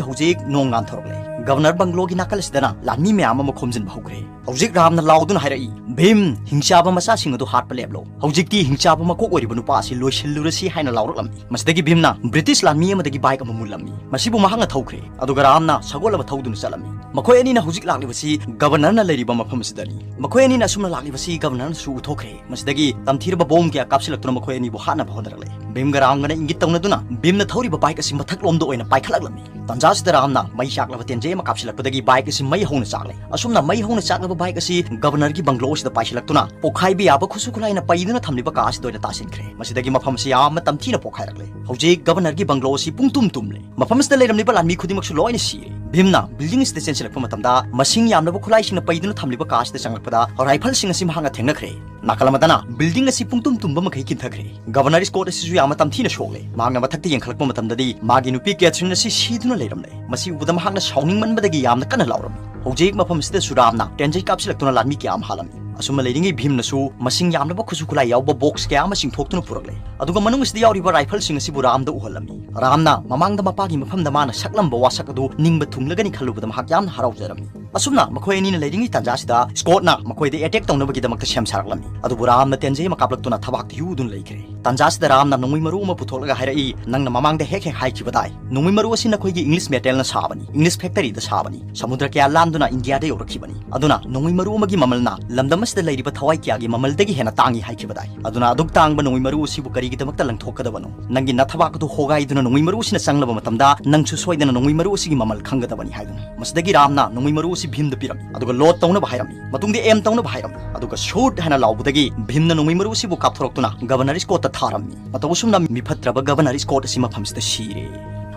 ꯍꯧꯖꯤꯛ ꯅꯣꯡ ꯉꯥꯟꯊꯣꯔꯛꯂꯦ꯫ Governor bungalow ꯒꯤ ꯅꯥꯀꯜ ꯑꯁꯤꯗꯅ ꯂꯥꯟꯃꯤ ꯃꯌꯥꯝ ꯑꯃ ꯈꯣꯝꯖꯤꯟꯕ ꯍꯧꯈ꯭ꯔꯦ꯫ ꯍꯧꯖꯤꯛ ꯔꯥꯝꯅ ꯂꯥꯎꯗꯨꯅ ꯍꯥꯏꯔꯛꯏ, "ꯚꯤꯝ, ꯍꯤꯡꯆꯥꯕ ꯃꯆꯥꯁꯤꯡ ꯑꯗꯨ ꯍꯥꯠꯄ ꯂꯦꯞꯂꯣ꯫ ꯍꯧꯖꯤꯛꯇꯤ ꯍꯤꯡꯆꯥꯕ ꯃꯀꯣꯛ ꯑꯣꯏꯔꯤꯕ ꯅꯨꯄꯥ ꯑꯁꯤ ꯂꯣꯏꯁꯤꯜꯂꯨꯔꯁꯤ" ꯍꯥꯏꯅ ꯂꯥꯎꯔꯛꯂꯝꯃꯤ꯫ ꯃꯁꯤꯗꯒꯤ ꯚꯤꯝꯅ ꯕ꯭ꯔꯤꯇꯤꯁ ꯂꯥꯟꯃꯤ ꯑꯃꯗꯒꯤ bike ꯑꯃ ꯃꯨꯜꯂꯝꯃꯤ꯫ ꯃꯁꯤꯕꯨ ꯃꯍꯥꯛꯅ ꯊꯧꯈ꯭ꯔꯦ, ꯑꯗꯨꯒ ꯔꯥꯝꯅ ꯁꯒꯣꯜ ꯑꯃ ꯊꯧꯗꯨꯅ ꯆꯠꯂꯝꯃꯤ꯫ ꯃꯈꯣꯏ ꯑꯅꯤꯅ ꯍꯧꯖꯤꯛ ꯂꯥꯛꯂꯤꯕꯁꯤ Governor ꯅ ꯂꯩꯔꯤꯕ ꯃꯐꯝ ꯑꯁꯤꯗꯅꯤ꯫ ꯃꯈꯣꯏ ꯑꯅꯤꯅ ꯑꯁꯨꯝꯅ ꯂꯥꯛꯂꯤꯕꯁꯤ Governor ꯅꯁꯨ ꯎꯊꯣꯛꯈ꯭ꯔꯦ꯫ ꯃꯁꯤꯗꯒꯤ ꯇꯝꯊꯤꯔꯕ bomb ꯀꯌꯥ ꯀꯥꯞꯁꯤꯜꯂꯛꯇꯨꯅ ꯃꯈꯣꯏ ꯑꯅꯤꯕꯨ ꯍꯥꯠꯅꯕ ꯍꯣꯠꯅꯔꯛꯂꯦ꯫ ꯚꯤꯝꯒ ꯔꯥꯝꯒꯅ ꯏꯪꯒꯤꯠ ꯇꯧꯅꯗꯨꯅ ꯚꯤꯝꯅ ꯊꯧꯔꯤꯕ bike ꯑꯁꯤ ꯃꯊꯛꯂꯣꯝꯗ ꯑꯣꯏꯅ ꯄꯥꯏꯈꯠꯂꯛꯂꯝꯃꯤ꯫ ꯇꯟꯖꯥ ꯑꯁꯤꯗ ꯔꯥꯝꯅ ꯃꯩ ꯆꯥꯛꯂꯕ ꯇꯦꯟꯖꯩ ꯑꯃ ꯀꯥꯞꯁꯤꯜꯂꯛꯄꯗꯒꯤ bike ꯑꯁꯤ ꯃꯩ ꯍꯧꯅ ꯆꯥꯛꯂꯦ꯫ ꯑꯁꯨꯝꯅ ꯃꯩ ꯍꯧꯅ ꯆꯥꯛꯂꯕ bike ꯑꯁꯤ Governor ꯒꯤ bungalow ꯑꯁꯤꯗ ꯄꯥꯏꯁꯤꯜꯂꯛꯇꯨꯅ ꯄꯣꯛꯈꯥꯏꯕ ꯌꯥꯕ ꯈꯨꯠꯁꯨ ꯈꯨꯠꯂꯥꯏꯅ ꯄꯩꯗꯨꯅ ꯊꯝꯂꯤꯕ ꯀꯥ ꯑꯁꯤꯗ ꯑꯣꯏꯅ ꯇꯥꯁꯤꯟꯈ꯭ꯔꯦ꯫ ꯃꯁꯤꯗꯒꯤ ꯃꯐꯝ ꯑꯁꯤ ꯌꯥꯝꯅ ꯇꯝꯊꯤꯅ ꯄꯣꯛꯈꯥꯏꯔꯛꯂꯦ꯫ ꯍꯧꯖꯤꯛ Governor ꯒꯤ bungalow ꯑꯁꯤ ꯄꯨꯡꯇꯨꯝ ꯇꯨꯝꯂꯦ꯫ ꯃꯐꯝ ꯑꯁꯤꯗ ꯂꯩꯔꯝꯂꯤꯕ ꯂꯥꯟꯃꯤ ꯈꯨꯗꯤꯡꯃꯛꯁꯨ ꯂꯣꯏꯅ ꯁꯤꯔꯦ꯫ ꯚꯤꯝꯅ building ꯑꯁꯤꯗ ꯆꯦꯟꯁꯤꯜꯂꯛꯄ ꯃꯇꯝꯗ, ꯃꯁꯤꯡ ꯌꯥꯝꯂꯕ ꯈꯨꯠꯂꯥꯏꯁꯤꯡꯅ ꯄꯩꯗꯨꯅ ꯊꯝꯂꯤꯕ ꯀꯥ ꯑꯁꯤꯗ ꯆꯪꯂꯛꯄꯗ, rifleꯁꯤꯡ ꯑꯁꯤ ꯃꯍꯥꯛꯅ ꯊꯦꯡꯅꯈ꯭ꯔꯦ꯫ ꯅꯥꯀꯜ ꯑꯃꯗꯅ building ꯑꯁꯤ ꯄꯨꯡꯇꯨꯝ ꯇꯨꯝꯕ ꯃꯈꯩ ꯀꯤꯟꯊꯈ꯭ꯔꯦ꯫ Governor's court ꯑꯁꯤꯁꯨ ꯌꯥꯝꯅ ꯇꯝꯊꯤꯅ ꯁꯣꯛꯂꯦ꯫ ꯃꯍꯥꯛꯅ ꯃꯊꯛꯇ ꯌꯦꯡꯈꯠꯂꯛꯄ ꯃꯇꯝꯗꯗꯤ, ꯃꯥꯒꯤ ꯅꯨꯄꯤ ꯀꯦꯊ꯭ꯔꯤꯟ ꯑꯁꯤ ꯁꯤꯗꯨꯅ ꯂꯩꯔꯝꯂꯦ꯫ ꯃꯁꯤ ꯎꯕꯗ ꯃꯍꯥꯛꯅ ꯁꯥꯎꯅꯤꯡꯃꯟꯕꯗꯒꯤ ꯌꯥꯝꯅ ꯀꯟꯅ ꯂꯥꯎꯔꯝꯃꯤ꯫ ꯍꯧꯖꯤꯛ ꯃꯐꯝ ꯑꯁꯤꯗꯁꯨ ꯔꯥꯝꯅ ꯇꯦꯟꯖꯩ ꯀꯥꯞꯁꯤꯜꯂꯛꯇꯨꯅ ꯂꯥꯟꯃꯤ ꯀꯌꯥ ꯑꯃ ꯍꯥꯠꯂꯝꯃꯤ꯫ ꯑꯁꯨꯝꯅ ꯂꯩꯔꯤꯉꯩ ꯚꯤꯝꯅꯁꯨ ꯃꯁꯤꯡ ꯌꯥꯝꯂꯕ ꯈꯨꯠꯁꯨ ꯈꯨꯠꯂꯥꯏ ꯌꯥꯎꯕ box ꯀꯌꯥ ꯑꯃ ꯆꯤꯡꯊꯣꯛꯇꯨꯅ ꯄꯨꯔꯛꯂꯦ꯫ ꯑꯗꯨꯒ ꯃꯅꯨꯡ ꯑꯁꯤꯗ ꯌꯥꯎꯔꯤꯕ rifleꯁꯤꯡ ꯑꯁꯤꯕꯨ ꯔꯥꯝꯗ ꯎꯍꯜꯂꯝꯃꯤ꯫ ꯔꯥꯝꯅ ꯃꯃꯥꯡꯗ ꯃꯄꯥꯒꯤ ꯃꯐꯝꯗ ꯃꯥꯅ ꯁꯛꯂꯝꯕ ꯋꯥꯁꯛ ꯑꯗꯨ ꯅꯤꯡꯕ ꯊꯨꯡꯂꯒꯅꯤ ꯈꯜꯂꯨꯕꯗ ꯃꯍꯥꯛ ꯌꯥꯝꯅ ꯍꯔꯥꯎꯖꯔꯝꯃꯤ꯫ ꯑꯁꯨꯝꯅ ꯃꯈꯣꯏ ꯑꯅꯤꯅ ꯂꯩꯔꯤꯉꯩ ꯇꯥꯟꯖꯥꯁꯤꯗ ꯁ꯭ꯀꯣꯠꯅ ꯃꯈꯣꯏꯗ attack ꯇꯧꯅꯕꯒꯤꯗꯃꯛꯇ ꯁꯦꯝ ꯁꯥꯔꯛꯂꯝꯃꯤ꯫ ꯑꯗꯨꯕꯨ ꯔꯥꯝꯅ ꯇꯦꯟꯖꯩ ꯑꯃ ꯀꯥꯞꯂꯛꯇꯨꯅ ꯊꯕꯥꯛꯇ ꯌꯨꯗꯨꯅ ꯂꯩꯈ꯭ꯔꯦ꯫ ꯇꯥꯟꯖꯥꯁꯤꯗ ꯔꯥꯝꯅ ꯅꯣꯡꯃꯩ ꯃꯔꯨ ꯑꯃ ꯄꯨꯊꯣꯛꯂꯒ ꯍꯥꯏꯔꯛꯏ, "ꯅꯪꯅ ꯃꯃꯥꯡꯗ ꯍꯦꯛ ꯍꯦꯛ ꯍꯥꯏꯈꯤꯕ ꯇꯥꯏ꯫ ꯅꯣꯡꯃꯩ ꯃꯔꯨ ꯑꯁꯤ ꯅꯈꯣꯏꯒꯤ English metalꯅ ꯁꯥꯕꯅꯤ, English factoryꯗ ꯁꯥꯕꯅꯤ꯫ ꯁꯃꯨꯗ꯭ꯔ ꯀꯌꯥ ꯂꯥꯟꯗꯨꯅ ꯏꯟꯗꯤꯌꯥꯗ ꯌꯧꯔꯛꯈꯤꯕꯅꯤ꯫ ꯑꯗꯨꯅ ꯅꯣꯡꯃꯩ ꯃꯔꯨ ꯑꯃꯒꯤ ꯃꯃꯜꯅ ꯂꯝꯗꯝ ꯑꯁꯤꯗ ꯂꯩꯔꯤꯕ ꯊꯋꯥꯏ ꯀꯌꯥꯒꯤ ꯃꯃꯜꯗꯒꯤ ꯍꯦꯟꯅ ꯇꯥꯡꯏ ꯍꯥꯏꯈꯤꯕ ꯇꯥꯏ꯫ ꯑꯗꯨꯅ ꯑꯗꯨꯛ ꯇꯥꯡꯕ ꯅꯣꯡꯃꯩ ꯃꯔꯨ ꯑꯁꯤꯕꯨ ꯀꯔꯤꯒꯤꯗꯃꯛꯇ ꯂꯪꯊꯣꯛꯀꯗꯕꯅꯣ? ꯅꯪꯒꯤ ꯅꯊꯕꯥꯛ ꯑꯗꯨ ꯍꯣꯒꯥꯏꯗꯨꯅ ꯅꯣꯡꯃꯩ ꯃꯔꯨ ꯑꯁꯤꯅ ꯆꯪꯂꯕ ꯃꯇꯝꯗ ꯅꯪꯁꯨ ꯁꯣꯏꯗꯅ ꯅꯣꯡꯃꯩ ꯃꯔꯨ ꯑꯁꯤꯒꯤ ꯃꯃꯜ ꯈꯪꯒꯗꯕꯅꯤ" ꯍꯥꯏꯗꯨꯅ꯫ ꯃꯁꯤꯗꯒꯤ ꯔꯥꯝꯅ ꯅꯣꯡꯃꯩ ꯃꯔꯨ ꯑꯁꯤ ꯚꯤꯝꯗ ꯄꯤꯔꯝꯃꯤ, ꯑꯗꯨꯒ load ꯇꯧꯅꯕ ꯍꯥꯏꯔꯝꯃꯤ, ꯃꯇꯨꯡꯗ aim ꯇꯧꯅꯕ ꯍꯥꯏꯔꯝꯃꯤ꯫ ꯑꯗꯨꯒ shoot ꯍꯥꯏꯅ ꯂꯥꯎꯕꯗꯒꯤ ꯚꯤꯝꯅ ꯅꯣꯡꯃꯩ ꯃꯔꯨ ꯑꯁꯤꯕꯨ ꯀꯥꯞꯊꯣꯔꯛꯇꯨꯅ Governor's courtꯇ ꯊꯥꯔꯝꯃꯤ꯫ ꯃꯇꯧ ꯑꯁꯨꯝꯅ ꯃꯤꯐꯠꯇ꯭ꯔꯕ Governor's court ꯑꯁꯤ ꯃꯐꯝꯁꯤꯗ ꯁꯤꯔꯦ꯫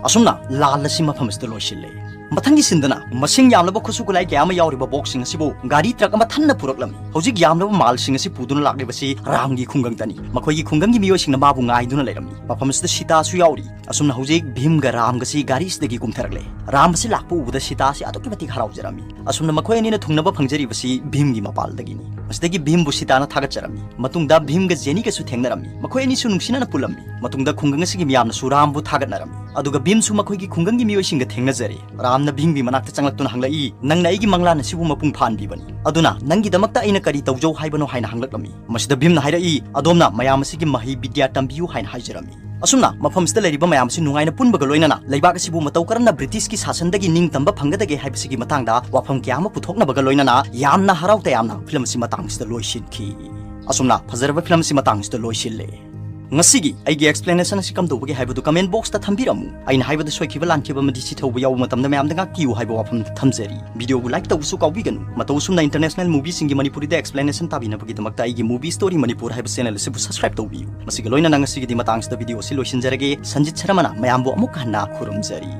ꯑꯁꯨꯝꯅ ꯂꯥꯟ ꯑꯁꯤ ꯃꯐꯝꯁꯤꯗ ꯂꯣꯏꯁꯤꯜꯂꯦ꯫ ꯃꯊꯪꯒꯤ sceneꯗꯅ ꯃꯁꯤꯡ ꯌꯥꯝꯂꯕ ꯈꯨꯠꯁꯨ ꯈꯨꯠꯂꯥꯏ ꯀꯌꯥ ꯑꯃ ꯌꯥꯎꯔꯤꯕ boxꯁꯤꯡ ꯑꯁꯤꯕꯨ ꯒꯥꯔꯤ truck ꯑꯃ ꯊꯟꯅ ꯄꯨꯔꯛꯂꯝꯃꯤ꯫ ꯍꯧꯖꯤꯛ ꯌꯥꯝꯂꯕ ꯃꯥꯜꯁꯤꯡ ꯑꯁꯤ ꯄꯨꯗꯨꯅ ꯂꯥꯛꯂꯤꯕꯁꯤ ꯔꯥꯝꯒꯤ ꯈꯨꯡꯒꯪꯗꯅꯤ꯫ ꯃꯈꯣꯏꯒꯤ ꯈꯨꯡꯒꯪꯒꯤ ꯃꯤꯑꯣꯏꯁꯤꯡꯅ ꯃꯥꯕꯨ ꯉꯥꯏꯗꯨꯅ ꯂꯩꯔꯝꯃꯤ꯫ ꯃꯐꯝ ꯑꯁꯤꯗ ꯁꯤꯇꯥꯁꯨ ꯌꯥꯎꯔꯤ꯫ ꯑꯁꯨꯝꯅ ꯍꯧꯖꯤꯛ ꯚꯤꯝꯒ ꯔꯥꯝꯒꯁꯤ ꯒꯥꯔꯤꯁꯤꯗꯒꯤ ꯀꯨꯝꯊꯔꯛꯂꯦ꯫ ꯔꯥꯝ ꯑꯁꯤ ꯂꯥꯛꯄ ꯎꯕꯗ ꯁꯤꯇꯥꯁꯤ ꯑꯗꯨꯛꯀꯤ ꯃꯇꯤꯛ ꯍꯔꯥꯎꯖꯔꯝꯃꯤ꯫ ꯑꯁꯨꯝꯅ ꯃꯈꯣꯏ ꯑꯅꯤꯅ ꯊꯨꯡꯅꯕ ꯐꯪꯖꯔꯤꯕꯁꯤ ꯚꯤꯝꯒꯤ ꯃꯄꯥꯜꯗꯒꯤꯅꯤ꯫ ꯃꯁꯤꯗꯒꯤ ꯚꯤꯝꯕꯨ ꯁꯤꯇꯥꯅ ꯊꯥꯒꯠꯆꯔꯝꯃꯤ꯫ ꯃꯇꯨꯡꯗ ꯚꯤꯝꯒ ꯖꯦꯅꯤꯒꯁꯨ ꯊꯦꯡꯅꯔꯝꯃꯤ꯫ ꯃꯈꯣꯏ ꯑꯅꯤꯁꯨ ꯅꯨꯡꯁꯤꯅꯅ ꯄꯨꯜꯂꯝꯃꯤ꯫ ꯃꯇꯨꯡꯗ ꯈꯨꯡꯒꯪ ꯑꯁꯤꯒꯤ ꯃꯤꯌꯥꯝꯅꯁꯨ ꯔꯥꯝꯕꯨ ꯊꯥꯒꯠꯅꯔꯝꯃꯤ꯫ ꯑꯗꯨꯒ ꯚꯤꯝꯁꯨ ꯃꯈꯣꯏꯒꯤ ꯈꯨꯡꯒꯪꯒꯤ ꯃꯤꯑꯣꯏꯁꯤꯡꯒ ꯊꯦꯡꯅꯖꯔꯦ꯫ ꯔꯥꯝꯅ ꯚꯤꯝꯒꯤ ꯃꯅꯥꯛꯇ ꯆꯪꯂꯛꯇꯨꯅ ꯍꯪꯂꯛꯏ, "ꯅꯪꯅ ꯑꯩꯒꯤ ꯃꯪꯂꯥꯟ ꯑꯁꯤꯕꯨ ꯃꯄꯨꯡ ꯐꯥꯍꯟꯕꯤꯕꯅꯤ꯫ ꯑꯗꯨꯅ ꯅꯪꯒꯤꯗꯃꯛꯇ ꯑꯩꯅ ꯀꯔꯤ ꯇꯧꯖꯧ ꯍꯥꯏꯕꯅꯣ?" ꯍꯥꯏꯅ ꯍꯪꯂꯛꯂꯝꯃꯤ꯫ ꯃꯁꯤꯗ ꯚꯤꯝꯅ ꯍꯥꯏꯔꯛꯏ, "ꯑꯗꯣꯝꯅ ꯃꯌꯥꯝ ꯑꯁꯤꯒꯤ ꯃꯍꯩ ꯕꯤꯗ꯭ꯌꯥ ꯇꯝꯕꯤꯌꯨ" ꯍꯥꯏꯅ ꯍꯥꯏꯖꯔꯝꯃꯤ꯫ ꯑꯁꯨꯝꯅ ꯃꯐꯝꯁꯤꯗ ꯂꯩꯔꯤꯕ ꯃꯌꯥꯝ ꯑꯁꯤ ꯅꯨꯡꯉꯥꯏꯅ ꯄꯨꯟꯕꯒ ꯂꯣꯏꯅꯅ ꯂꯩꯕꯥꯛ ꯑꯁꯤꯕꯨ ꯃꯇꯧ ꯀꯔꯝꯅ ꯕ꯭ꯔꯤꯇꯤꯁꯀꯤ ꯁꯥꯁꯟꯗꯒꯤ ꯅꯤꯡꯇꯝꯕ ꯐꯪꯒꯗꯒꯦ ꯍꯥꯏꯕꯁꯤꯒꯤ ꯃꯇꯥꯡꯗ ꯋꯥꯐꯝ ꯀꯌꯥ ꯑꯃ ꯄꯨꯊꯣꯛꯅꯕꯒ ꯂꯣꯏꯅꯅ ꯌꯥꯝꯅ ꯍꯔꯥꯎ ꯇꯌꯥꯝꯅ ꯐꯤꯂꯝ ꯑꯁꯤ ꯃꯇꯥꯡꯁꯤꯗ ꯂꯣꯏꯁꯤꯟꯈꯤ꯫ ꯑꯁꯨꯝꯅ ꯐꯖꯔꯕ ꯐꯤꯂꯝ ꯑꯁꯤ ꯃꯇꯥꯡꯁꯤꯗ ꯂꯣꯏꯁꯤꯜꯂꯦ꯫ ꯉꯁꯤꯒꯤ ꯑꯩꯒꯤ explanation ꯑꯁꯤ ꯀꯝꯗꯧꯕꯒꯦ ꯍꯥꯏꯕꯗꯨ comment boxꯇ ꯊꯝꯕꯤꯔꯝꯃꯨ꯫ ꯑꯩꯅ ꯍꯥꯏꯕꯗ ꯁꯣꯏꯈꯤꯕ ꯂꯥꯟꯈꯤꯕ ꯑꯃꯗꯤ ꯆꯤꯊꯍꯧꯕ ꯌꯥꯎꯕ ꯃꯇꯝꯗ ꯃꯌꯥꯝꯗ ꯉꯥꯛꯄꯤꯌꯨ ꯍꯥꯏꯕ ꯋꯥꯐꯝ ꯊꯝꯖꯔꯤ꯫ Videoꯕꯨ like ꯇꯧꯕꯁꯨ ꯀꯥꯎꯕꯤꯒꯅꯨ꯫ ꯃꯇꯧ ꯑꯁꯨꯝꯅ international movieꯁꯤꯡꯒꯤ ꯃꯅꯤꯄꯨꯔꯤꯗ explanation ꯇꯥꯕꯤꯅꯕꯒꯤꯗꯃꯛꯇ ꯑꯩꯒꯤ Movie Story Manipur ꯍꯥꯏꯕ channel ꯑꯁꯤꯕꯨ subscribe ꯇꯧꯕꯤꯌꯨ꯫ ꯃꯁꯤꯒ ꯂꯣꯏꯅꯅ ꯉꯁꯤꯒꯤꯗꯤ ꯃꯇꯥꯡꯁꯤꯗ video ꯑꯁꯤ ꯂꯣꯏꯁꯤꯟꯖꯔꯒꯦ꯫ ꯁꯟꯖꯤꯠ ꯁꯔꯃꯅ ꯃꯌꯥꯝꯕꯨ ꯑꯃꯨꯛ ꯍꯟꯅ ꯈꯨꯔꯨꯝꯖꯔꯤ꯫